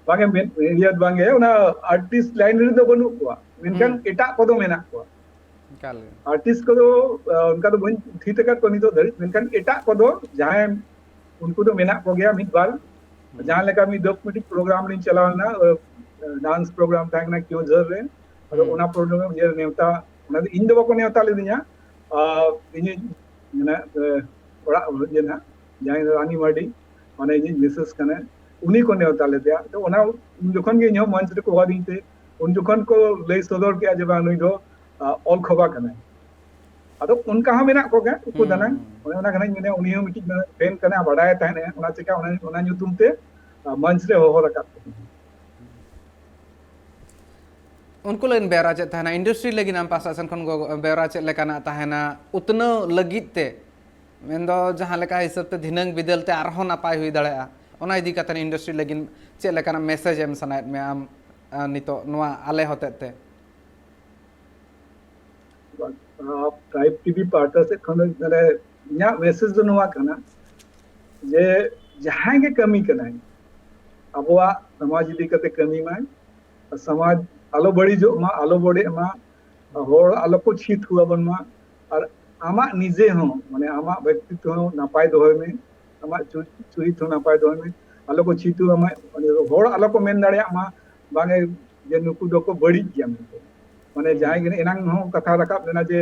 ᱵᱟᱝᱮ ᱢᱮᱱ, ᱤᱭᱟᱹ ᱵᱟᱝᱜᱮ, ᱚᱱᱟ ᱟᱨᱴᱤᱥᱴ ᱞᱟᱭᱤᱱ ᱨᱮᱫᱚ ᱵᱟᱹᱱᱩᱜ ᱠᱚᱣᱟ, ᱢᱮᱱᱠᱷᱟᱱ ᱦᱩᱸ᱾ ᱮᱴᱟᱜ ᱠᱚᱫᱚ ᱢᱮᱱᱟᱜ ᱠᱚᱣᱟ᱾ ᱮᱠᱟᱞ ᱜᱮ᱾ ᱟᱨᱴᱤᱥᱴ ᱠᱚᱫᱚ, ᱟᱦ, ᱚᱱᱠᱟ ᱫᱚ ᱵᱟᱹᱧ ᱛᱷᱤᱛ ᱟᱠᱟᱫ ᱠᱚᱣᱟ ᱱᱤᱛᱚᱜ ᱫᱷᱟᱹᱨᱤᱡ, ᱢᱮᱱᱠᱷᱟᱱ ᱮᱴᱟᱜ ᱠᱚᱫᱚ ᱡᱟᱦᱟᱸᱭ, ᱩᱱᱠᱩ ᱫᱚ ᱢᱮᱱᱟᱜ ᱠᱚᱜᱮᱭᱟ ᱢᱤᱫ ᱵᱟᱨ᱾ ᱦᱩᱸ᱾ ᱡᱟᱦᱟᱸ ᱞᱮᱠᱟ ᱢᱤᱫ ᱫᱚ ᱢᱤᱫᱴᱤᱡ ᱯᱨᱳᱜᱨᱟᱢ ᱨᱤᱧ ᱪᱟᱞᱟᱣ ᱞᱮᱱᱟ, ᱟᱦ, ᱰᱟᱱᱥ ᱯᱨᱳᱜᱨᱟᱢ ᱛᱟᱦᱮᱸ ᱠᱟᱱᱟ ᱠᱮᱣᱚᱱᱡᱷᱚᱨ ᱨᱮ᱾ ᱟᱫᱚ ᱦᱩᱸ᱾ ᱚᱱᱟ ᱯᱨᱳᱜᱨᱟᱢ ᱤᱭᱟᱹ ᱱᱮᱣᱛᱟ, ᱚᱱᱟ ᱫᱚ ᱤᱧ ᱫᱚ ᱵᱟᱠᱚ ᱱᱮᱣᱛᱟ ᱞᱤᱫᱤᱧᱟ, ᱟᱦ, ᱤᱧᱤᱡ ᱢᱟᱱᱮ, ᱟᱦ, ᱚᱲᱟᱜ ᱦᱚᱲ ᱤᱭᱟᱹ ᱱᱟᱜ, ᱡᱟᱦᱟᱸᱭ ᱫᱚ ᱨᱟᱱᱤ ᱢᱟᱨᱰᱤ, ᱢᱟᱱᱮ ᱤᱧᱤᱡ ᱢᱤᱥᱮᱥ ᱠᱟᱱᱟᱭ, ᱩᱱᱤ ᱠᱚ ᱱᱮᱣᱛᱟ ᱞᱮᱫᱮᱭᱟ᱾ ᱛᱚ ᱚᱱᱟ ᱩᱱ ᱡᱚᱠᱷᱚᱱ ᱜᱮ ᱤᱧᱦᱚᱸ ᱢᱚᱧᱪ ᱨᱮᱠᱚ ᱦᱚᱦᱚ ᱟᱹᱫᱤᱧ ᱛᱮ, ᱩᱱ ᱡᱚᱠᱷᱚᱱ ᱠᱚ ᱞᱟᱹᱭ ᱥᱚᱫᱚᱨ ᱠᱮᱜᱼᱟ ᱡᱮ ᱵᱟᱝ ᱱᱩᱭ ᱫᱚ, ᱟᱦ, ᱚᱞ ᱠᱷᱚᱵᱟ ᱠᱟᱱᱟᱭ᱾ ᱟᱫᱚ ᱚᱱᱠᱟ ᱦᱚᱸ ᱢᱮᱱᱟᱜ ᱠᱚᱜᱮᱭᱟ ᱩᱠᱩ ᱦᱩᱸ᱾ ᱫᱟᱱᱟᱝ᱾ ᱚᱱᱮ ᱚᱱᱟ ᱠᱟᱱᱟᱧ ᱢᱮᱱᱟ, ᱩᱱᱤ ᱦᱚᱸ ᱢᱤᱫᱴᱤᱡ ᱯᱷᱮᱱ ᱠᱟᱱᱟᱭ, ᱵᱟᱰᱟᱭ ᱛᱟᱦᱮᱱᱟ᱾ ᱚᱱᱟ ᱪᱮᱠᱟ ᱚᱱᱟ, ᱚᱱᱟ ᱧᱩᱛᱩᱢ ᱛᱮ ᱢᱚᱧᱪ ᱨᱮ ᱦᱚᱦᱚ ᱨᱟᱠᱟᱵ ᱠᱟᱱᱟ᱾ ᱩᱱᱠᱩ ᱞᱟᱹᱜᱤᱫ ᱵᱮᱣᱨᱟ ᱪᱮᱫ ᱛᱟᱦᱮᱱᱟ, ᱤᱱᱰᱟᱥᱴᱨᱤ ᱞᱟᱹᱜᱤᱫ ᱟᱢ ᱯᱟᱥᱴᱟ ᱥᱮᱱ ᱠᱷᱚᱱ ᱜᱚ- ᱵᱮᱣᱨᱟ ᱪᱮᱫ ᱞᱮᱠᱟᱱᱟᱜ ᱛᱟᱦᱮᱱᱟ ᱩᱛᱱᱟᱹᱣ ᱞᱟᱹᱜᱤᱫ ᱛᱮ? ᱢᱮᱱᱫᱚ ᱡᱟᱦᱟᱸ ᱞᱮᱠᱟ ᱦᱤᱥᱟᱹᱵ ᱛᱮ ᱫᱷᱤᱱᱟᱹᱝ ᱵᱤᱫᱟᱹᱞ ᱛᱮ ᱟᱨᱦᱚᱸ ᱱᱟᱯᱟᱭ ᱦᱩᱭ ᱫᱟᱲᱮᱭᱟᱜᱼᱟ, ᱚᱱᱟ ᱤᱫᱤ ᱠᱟᱛᱮ ᱤᱱᱰᱟᱥᱴᱨᱤ ᱞᱟᱹᱜᱤᱫ ᱪᱮᱫ ᱞᱮᱠᱟᱱᱟᱜ ᱢᱮᱥᱮᱡᱽ ᱮᱢ ᱥᱟᱱᱟᱭᱮᱫ ᱢᱮᱭᱟ ᱟᱢ, ᱟ, ᱱᱤᱛᱚᱜ ᱱᱚᱣᱟ ᱟᱞᱮ ᱦᱚᱛᱮᱡ ᱛᱮ? ᱴᱨᱟᱭᱤᱵᱽ ᱴᱤᱵᱷᱤ ᱯᱟᱦᱴᱟ ᱥᱮᱫ ᱠᱷᱚᱱ ᱫᱚ ᱢᱟᱱᱮ ᱤᱧᱟᱹᱜ ᱢᱮᱥᱮᱡᱽ ᱫᱚ ᱱᱚᱣᱟ ᱠᱟᱱᱟ ᱡᱮ ᱡᱟᱦᱟᱸᱭ ᱜᱮ ᱠᱟᱹᱢᱤ ᱠᱟᱱᱟᱭ, ᱟᱵᱚᱣᱟᱜ ᱥᱚᱢᱟᱡᱽ ᱤᱫᱤ ᱠᱟᱛᱮ ᱠᱟᱹᱢᱤ ᱢᱟᱭ, ᱥᱚᱢᱟᱡᱽ ᱟᱞᱚ ᱵᱟᱹᱲᱤᱡᱚᱜ ᱢᱟ, ᱟᱞᱚ ᱵᱚᱰᱮᱜ ᱢᱟ, ᱦᱚᱲ ᱟᱞᱚ ᱠᱚ ᱪᱷᱤᱛ ᱦᱚᱣᱟᱵᱚᱱ ᱢᱟ, ᱟᱨ ᱟᱢᱟᱜ ᱱᱤᱡᱮ ᱦᱚᱸ, ᱢᱟᱱᱮ ᱟᱢᱟᱜ ᱵᱮᱠᱛᱤᱛᱛᱚ ᱦᱚᱸ ᱱᱟᱯᱟᱭ ᱫᱚᱦᱚᱭ ᱢᱮ, ᱟᱢᱟᱜ ᱪᱩ- ᱪᱩᱨᱤᱛ ᱦᱚᱸ ᱱᱟᱯᱟᱭ ᱫᱚᱦᱚᱭ ᱢᱮ, ᱟᱞᱚ ᱠᱚ ᱪᱷᱤᱛᱩ ᱟᱢᱟ, ᱢᱟᱱᱮ ᱦᱚᱲ ᱟᱞᱚ ᱠᱚ ᱢᱮᱱ ᱫᱟᱲᱮᱭᱟᱜ ᱢᱟ ᱵᱟᱝ ᱮ ᱡᱮ ᱱᱩᱠᱩ ᱫᱚᱠᱚ ᱵᱟᱹᱲᱤᱡ ᱜᱮᱭᱟ ᱢᱮᱱᱛᱮ᱾ ᱢᱟᱱᱮ ᱡᱟᱦᱟᱸᱭ ᱜᱮ ᱮᱱᱟᱝ ᱦᱚᱸ ᱠᱟᱛᱷᱟ ᱨᱟᱠᱟᱵ ᱞᱮᱱᱟ ᱡᱮ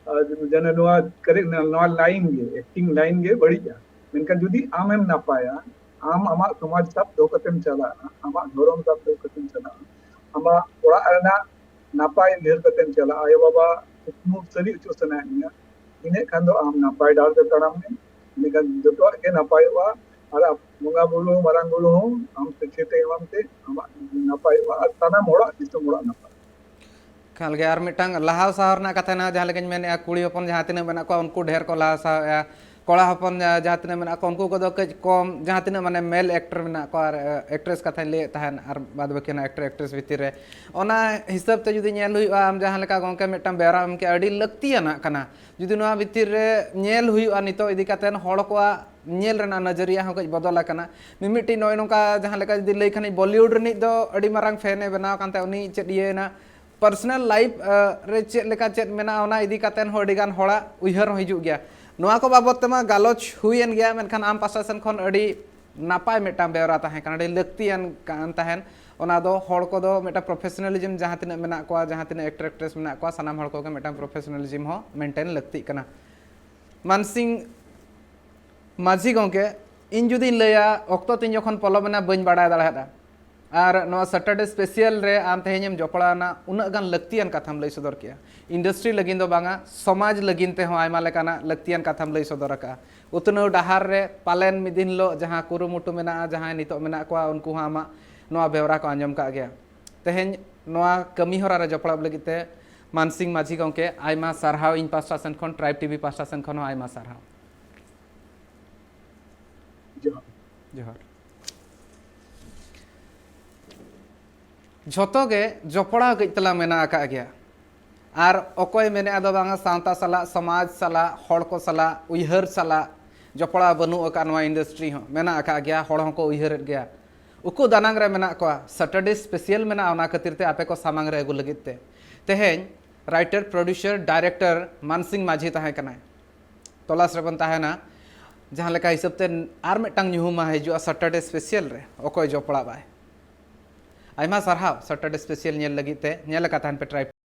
ᱟᱨ ᱡᱮᱱᱚ ᱱᱚᱣᱟ ᱠᱟᱨᱮ- ᱱᱚᱣᱟ ᱞᱟᱭᱤᱱ ᱜᱮ, ᱮᱠᱴᱤᱝ ᱞᱟᱭᱤᱱ ᱜᱮ ᱵᱟᱹᱲᱤᱡᱼᱟ, ᱢᱮᱱᱠᱷᱟᱱ ᱡᱩᱫᱤ ᱟᱢᱮᱢ ᱱᱟᱯᱟᱭᱟ, ᱟᱢ ᱟᱢᱟᱜ ᱥᱚᱢᱟᱡᱽ ᱥᱟᱵ ᱫᱚᱦᱚ ᱠᱟᱛᱮᱢ ᱪᱟᱞᱟᱜᱼᱟ, ᱟᱢᱟᱜ ᱫᱷᱚᱨᱚᱢ ᱥᱟᱵ ᱫᱚᱦᱚ ᱠᱟᱛᱮᱢ ᱪᱟᱞᱟᱜᱼᱟ, ᱟᱢᱟᱜ ᱚᱲᱟᱜ ᱨᱮᱱᱟᱜ ᱱᱟᱯᱟᱭ ᱩᱭᱦᱟᱹᱨ ᱠᱟᱛᱮᱢ ᱪᱟᱞᱟᱜᱼᱟ, ᱟᱭᱳᱼᱵᱟᱵᱟ ᱠᱩᱠᱢᱩ ᱥᱟᱹᱨᱤ ᱦᱚᱪᱚ ᱥᱟᱱᱟᱭᱮᱫ ᱢᱮᱭᱟ, ᱤᱱᱟᱹᱜ ᱠᱷᱟᱱ ᱫᱚ ᱟᱢ ᱱᱟᱯᱟᱭ ᱰᱟᱦᱟᱨ ᱛᱮ ᱛᱟᱲᱟᱢ ᱢᱮ᱾ ᱤᱱᱟᱹᱠᱷᱟᱱ ᱡᱚᱛᱚᱣᱟᱜ ᱜᱮ ᱱᱟᱯᱟᱭᱚᱜᱼᱟ᱾ ᱟᱨ ᱵᱚᱸᱜᱟ ᱵᱩᱨᱩ, ᱢᱟᱨᱟᱝ ᱵᱩᱨᱩ ᱦᱚᱸ ᱟᱢ ᱥᱟᱹᱠᱷᱭᱟᱹᱛ ᱮ ᱮᱢᱟᱢ ᱛᱮ ᱟᱢᱟᱜ ᱱᱟᱯᱟᱭᱚᱜᱼᱟ ᱟᱨ ᱥᱟᱱᱟᱢ ᱦᱚᱲᱟᱜ ᱫᱤᱥᱚᱢ ᱦᱚᱲᱟᱜ ᱱᱟᱯᱟᱭ᱾ ᱮᱠᱟᱞ ᱜᱮ᱾ ᱟᱨ ᱢᱤᱫᱴᱟᱝ ᱞᱟᱦᱟ ᱥᱟᱦᱟᱣ ᱨᱮᱱᱟᱜ ᱠᱟᱛᱷᱟ ᱦᱮᱱᱟᱜᱼᱟ, ᱡᱟᱦᱟᱸ ᱞᱮᱠᱟᱧ ᱢᱮᱱᱮᱫᱼᱟ, ᱠᱩᱲᱤ ᱦᱚᱯᱚᱱ ᱡᱟᱦᱟᱸ ᱛᱤᱱᱟᱹᱜ ᱢᱮᱱᱟᱜ ᱠᱚᱣᱟ, ᱩᱱᱠᱩ ᱰᱷᱮᱨ ᱠᱚ ᱞᱟᱦᱟ ᱥᱟᱦᱟᱣᱮᱫᱼᱟ, ᱠᱚᱲᱟ ᱦᱚᱯᱚᱱ ᱡᱟ- ᱡᱟᱦᱟᱸ ᱛᱤᱱᱟᱹᱜ ᱢᱮᱱᱟᱜ ᱠᱚᱣᱟ, ᱩᱱᱠᱩ ᱠᱚᱫᱚ ᱠᱟᱹᱡ ᱠᱚᱢ, ᱡᱟᱦᱟᱸ ᱛᱤᱱᱟᱹᱜ ᱢᱟᱱᱮ ᱢᱮᱞ ᱮᱠᱴᱚᱨ ᱢᱮᱱᱟᱜ ᱠᱚᱣᱟ, ᱟᱨ ᱮᱠᱴᱨᱮᱥ ᱠᱟᱛᱷᱟᱧ ᱞᱟᱹᱭᱮᱫ ᱛᱟᱦᱮᱸᱫ, ᱟᱨ ᱵᱟᱫ ᱵᱟᱹᱠᱤ ᱚᱱᱟ ᱮᱠᱴᱚᱨ ᱮᱠᱴᱨᱮᱥ ᱵᱷᱤᱛᱤᱨ ᱨᱮ, ᱚᱱᱟ ᱦᱤᱥᱟᱹᱵ ᱛᱮ ᱡᱩᱫᱤ ᱧᱮᱞ ᱦᱩᱭᱩᱜᱼᱟ, ᱟᱢ ᱡᱟᱦᱟᱸ ᱞᱮᱠᱟ ᱜᱚᱢᱠᱮ ᱢᱤᱫᱴᱟᱝ ᱵᱮᱣᱨᱟ ᱮᱢ ᱠᱮᱜᱼᱟ, ᱟᱹᱰᱤ ᱞᱟᱹᱠᱛᱤᱭᱟᱱᱟᱜ ᱠᱟᱱᱟ᱾ ᱡᱩᱫᱤ ᱱᱚᱣᱟ ᱵᱷᱤᱛᱤᱨ ᱨᱮ ᱧᱮᱞ ᱦᱩᱭᱩᱜᱼᱟ, ᱱᱤᱛᱚᱜ ᱤᱫᱤ ᱠᱟᱛᱮᱫ ᱦᱚᱲ ᱠᱚᱣᱟᱜ ᱧᱮᱞ ᱨᱮᱱᱟᱜ ᱱᱚᱡᱚᱨᱤᱭᱟ ᱦᱚᱸ ᱠᱟᱹᱡ ᱵᱚᱫᱚᱞ ᱟᱠᱟᱱᱟ᱾ ᱢᱤᱢᱤᱫᱴᱤᱡ ᱱᱚᱜᱼᱚᱭ ᱱᱚᱝᱠᱟ ᱡᱟᱦᱟᱸ ᱞᱮᱠᱟ ᱡᱩᱫᱤ ᱞᱟᱹᱭ ᱠᱷᱟᱱᱤᱧ, ᱵᱚᱞᱤᱣᱩᱰ ᱨᱤᱱᱤᱡ ᱫᱚ ᱟᱹᱰᱤ ᱢᱟᱨᱟᱝ ᱯᱷᱮᱱ ᱮ ᱵᱮᱱᱟᱣ ᱟᱠᱟᱱ ᱛᱟᱦᱮᱸᱫ, ᱩᱱᱤ ᱪᱮᱫ ᱤᱭᱟᱹᱭᱮᱱᱟ, ᱯᱟᱨᱥᱚᱱᱟᱞ ᱞᱟᱭᱤᱯᱷ ᱨᱮ ᱪᱮᱫ ᱞᱮᱠᱟ ᱪᱮᱫ ᱢᱮᱱᱟᱜᱼᱟ, ᱚᱱᱟ ᱤᱫᱤ ᱠᱟᱛᱮᱫ ᱦᱚᱸ ᱟᱹᱰᱤ ᱜᱟᱱ ᱦᱚᱲᱟᱜ ᱩᱭᱦᱟᱹᱨ ᱦᱚᱸ ᱦᱤᱡᱩᱜ ᱜᱮᱭᱟ᱾ ᱱᱚᱣᱟ ᱠᱚ ᱵᱟᱵᱚᱫ ᱛᱮᱢᱟ ᱜᱟᱞᱚᱪ ᱦᱩᱭᱮᱱ ᱜᱮᱭᱟ, ᱢᱮᱱᱠᱷᱟᱱ ᱟᱢ ᱯᱟᱥᱴᱟ ᱥᱮᱱ ᱠᱷᱚᱱ ᱟᱹᱰᱤ ᱱᱟᱯᱟᱭ ᱢᱤᱫᱴᱟᱝ ᱵᱮᱣᱨᱟ ᱛᱟᱦᱮᱸ ᱠᱟᱱᱟ, ᱟᱹᱰᱤ ᱞᱟᱹᱠᱛᱤᱭᱟᱱ ᱠᱟᱱ ᱛᱟᱦᱮᱸᱱ᱾ ᱚᱱᱟ ᱫᱚ ᱦᱚᱲ ᱠᱚᱫᱚ ᱢᱤᱫᱴᱟᱝ ᱯᱨᱚᱯᱷᱮᱥᱚᱱᱟᱞᱤᱡᱢ ᱡᱟᱦᱟᱸ ᱛᱤᱱᱟᱹᱜ ᱢᱮᱱᱟᱜ ᱠᱚᱣᱟ, ᱡᱟᱦᱟᱸ ᱛᱤᱱᱟᱹᱜ ᱮᱠᱴᱚᱨ ᱮᱠᱴᱨᱮᱥ ᱢᱮᱱᱟᱜ ᱠᱚᱣᱟ, ᱥᱟᱱᱟᱢ ᱦᱚᱲ ᱠᱚᱜᱮ ᱢᱤᱫᱴᱟᱝ ᱯᱨᱚᱯᱷᱮᱥᱚᱱᱟᱞᱤᱡᱢ ᱦᱚᱸ ᱢᱮᱱᱴᱮᱱ ᱞᱟᱹᱠᱛᱤᱜ ᱠᱟᱱᱟ᱾ ᱢᱟᱱᱥᱤᱝ ᱢᱟᱹᱡᱷᱤ ᱜᱚᱢᱠᱮ, ᱤᱧ ᱡᱩᱫᱤᱧ ᱞᱟᱹᱭᱟ, ᱚᱠᱛᱚ ᱛᱤᱧ ᱡᱚᱠᱷᱚᱱ ᱯᱚᱞᱚᱢ ᱮᱱᱟ, ᱵᱟᱹᱧ ᱵᱟᱲᱟᱭ ᱫᱟᱲᱮᱭᱟᱫᱟ᱾ ᱟᱨ ᱱᱚᱣᱟ Saturday Special ᱨᱮ ᱟᱢ ᱛᱮᱦᱮᱧ ᱮᱢ ᱡᱚᱯᱲᱟᱣ ᱮᱱᱟ, ᱩᱱᱟᱹᱜ ᱜᱟᱱ ᱞᱟᱹᱠᱛᱤᱭᱟᱱ ᱠᱟᱛᱷᱟᱢ ᱞᱟᱹᱭ ᱥᱚᱫᱚᱨ ᱠᱮᱜᱼᱟ᱾ ᱤᱱᱰᱟᱥᱴᱨᱤ ᱞᱟᱹᱜᱤᱫ ᱫᱚ ᱵᱟᱝᱟ, ᱥᱚᱢᱟᱡᱽ ᱞᱟᱹᱜᱤᱫ ᱛᱮᱦᱚᱸ ᱟᱭᱢᱟ ᱞᱮᱠᱟᱱᱟᱜ ᱞᱟᱹᱠᱛᱤᱭᱟᱱ ᱠᱟᱛᱷᱟᱢ ᱞᱟᱹᱭ ᱥᱚᱫᱚᱨ ᱟᱠᱟᱫᱼᱟ᱾ ᱩᱛᱱᱟᱹᱣ ᱰᱟᱦᱟᱨ ᱨᱮ ᱯᱟᱞᱮᱱ ᱢᱤᱫ ᱫᱤᱱ ᱦᱤᱞᱳᱜ ᱡᱟᱦᱟᱸ ᱠᱩᱨᱩᱢᱩᱴᱩ ᱢᱮᱱᱟᱜᱼᱟ, ᱡᱟᱦᱟᱸᱭ ᱱᱤᱛᱚᱜ ᱢᱮᱱᱟᱜ ᱠᱚᱣᱟ, ᱩᱱᱠᱩ ᱦᱚᱸ ᱟᱢᱟᱜ ᱱᱚᱣᱟ ᱵᱮᱣᱨᱟ ᱠᱚ ᱟᱸᱡᱚᱢ ᱠᱟᱜ ᱜᱮᱭᱟ᱾ ᱛᱮᱦᱮᱧ ᱱᱚᱣᱟ ᱠᱟᱹᱢᱤ ᱦᱚᱨᱟ ᱨᱮ ᱡᱚᱯᱲᱟᱣ ᱞᱟᱹᱜᱤᱫ ᱛᱮ ᱢᱟᱱᱥᱤᱝ ᱢᱟᱹᱡᱷᱤ ᱜᱚᱢᱠᱮ, ᱟᱭᱢᱟ ᱥᱟᱨᱦᱟᱣ ᱤᱧ ᱯᱟᱥᱴᱟ ᱥᱮᱱ ᱠᱷᱚᱱ, ᱴᱨᱟᱭᱤᱵᱽ ᱴᱤᱵᱷᱤ ᱯᱟᱥᱴᱟ ᱥᱮᱱ ᱠᱷᱚᱱ ᱦᱚᱸ ᱟᱭᱢᱟ ᱥᱟᱨᱦᱟᱣ᱾ ᱡᱚᱦᱟᱨ᱾ ᱡᱚᱦᱟᱨ᱾ ᱡᱷᱚᱛᱚ ᱜᱮ ᱡᱚᱯᱲᱟᱣ ᱠᱟᱹᱡ ᱛᱟᱞᱟᱝ ᱢᱮᱱᱟᱜ ᱟᱠᱟᱫ ᱜᱮᱭᱟ᱾ ᱟᱨ ᱚᱠᱚᱭ ᱢᱮᱱᱮᱫᱼᱟ ᱫᱚ ᱵᱟᱝᱟ, ᱥᱟᱶᱛᱟ ᱥᱟᱞᱟᱜ, ᱥᱚᱢᱟᱡᱽ ᱥᱟᱞᱟᱜ, ᱦᱚᱲ ᱠᱚ ᱥᱟᱞᱟᱜ, ᱩᱭᱦᱟᱹᱨ ᱥᱟᱞᱟᱜ ᱡᱚᱯᱲᱟᱣ ᱵᱟᱹᱱᱩᱜ ᱟᱠᱟᱫ ᱱᱚᱣᱟ ᱤᱱᱰᱟᱥᱴᱨᱤ ᱦᱚᱸ ᱢᱮᱱᱟᱜ ᱟᱠᱟᱫ ᱜᱮᱭᱟ, ᱦᱚᱲ ᱦᱚᱸᱠᱚ ᱩᱭᱦᱟᱹᱨᱮᱫ ᱜᱮᱭᱟ᱾ ᱩᱠᱩ ᱫᱟᱱᱟᱝ ᱨᱮ ᱢᱮᱱᱟᱜ ᱠᱚᱣᱟ, Saturday Special ᱢᱮᱱᱟᱜᱼᱟ, ᱚᱱᱟ ᱠᱷᱟᱹᱛᱤᱨ ᱛᱮ ᱟᱯᱮ ᱠᱚ ᱥᱟᱢᱟᱝ ᱨᱮ ᱟᱹᱜᱩ ᱞᱟᱹᱜᱤᱫ ᱛᱮ᱾ ᱛᱮᱦᱮᱧ ᱨᱟᱭᱴᱟᱨ, ᱯᱨᱚᱰᱭᱩᱥᱟᱨ, ᱰᱟᱭᱨᱮᱠᱴᱚᱨ ᱢᱟᱱᱥᱤᱝ ᱢᱟᱹᱡᱷᱤ ᱛᱟᱦᱮᱸ ᱠᱟᱱᱟᱭ᱾ ᱛᱚᱞᱟᱥ ᱨᱮᱵᱚᱱ ᱛᱟᱦᱮᱱᱟ᱾ ᱡᱟᱦᱟᱸ ᱞᱮᱠᱟ ᱦᱤᱥᱟᱹᱵ ᱛᱮ ᱟᱨ ᱢᱤᱫᱴᱟᱝ ᱧᱩᱦᱩᱢᱟ ᱦᱤᱡᱩᱜᱼᱟ Saturday Special ᱨᱮ, ᱚᱠᱚᱭ ᱡᱚᱯᱲᱟᱣᱟᱭ᱾ ᱟᱭᱢᱟ ᱥᱟᱨᱦᱟᱣ Saturday Special ᱧᱮᱞ ᱞᱟᱹᱜᱤᱫ ᱛᱮ᱾ ᱧᱮᱞ ᱟᱠᱟᱫ ᱛᱟᱦᱮᱱ ᱯᱮ ᱴᱨᱟᱭᱤᱵᱽ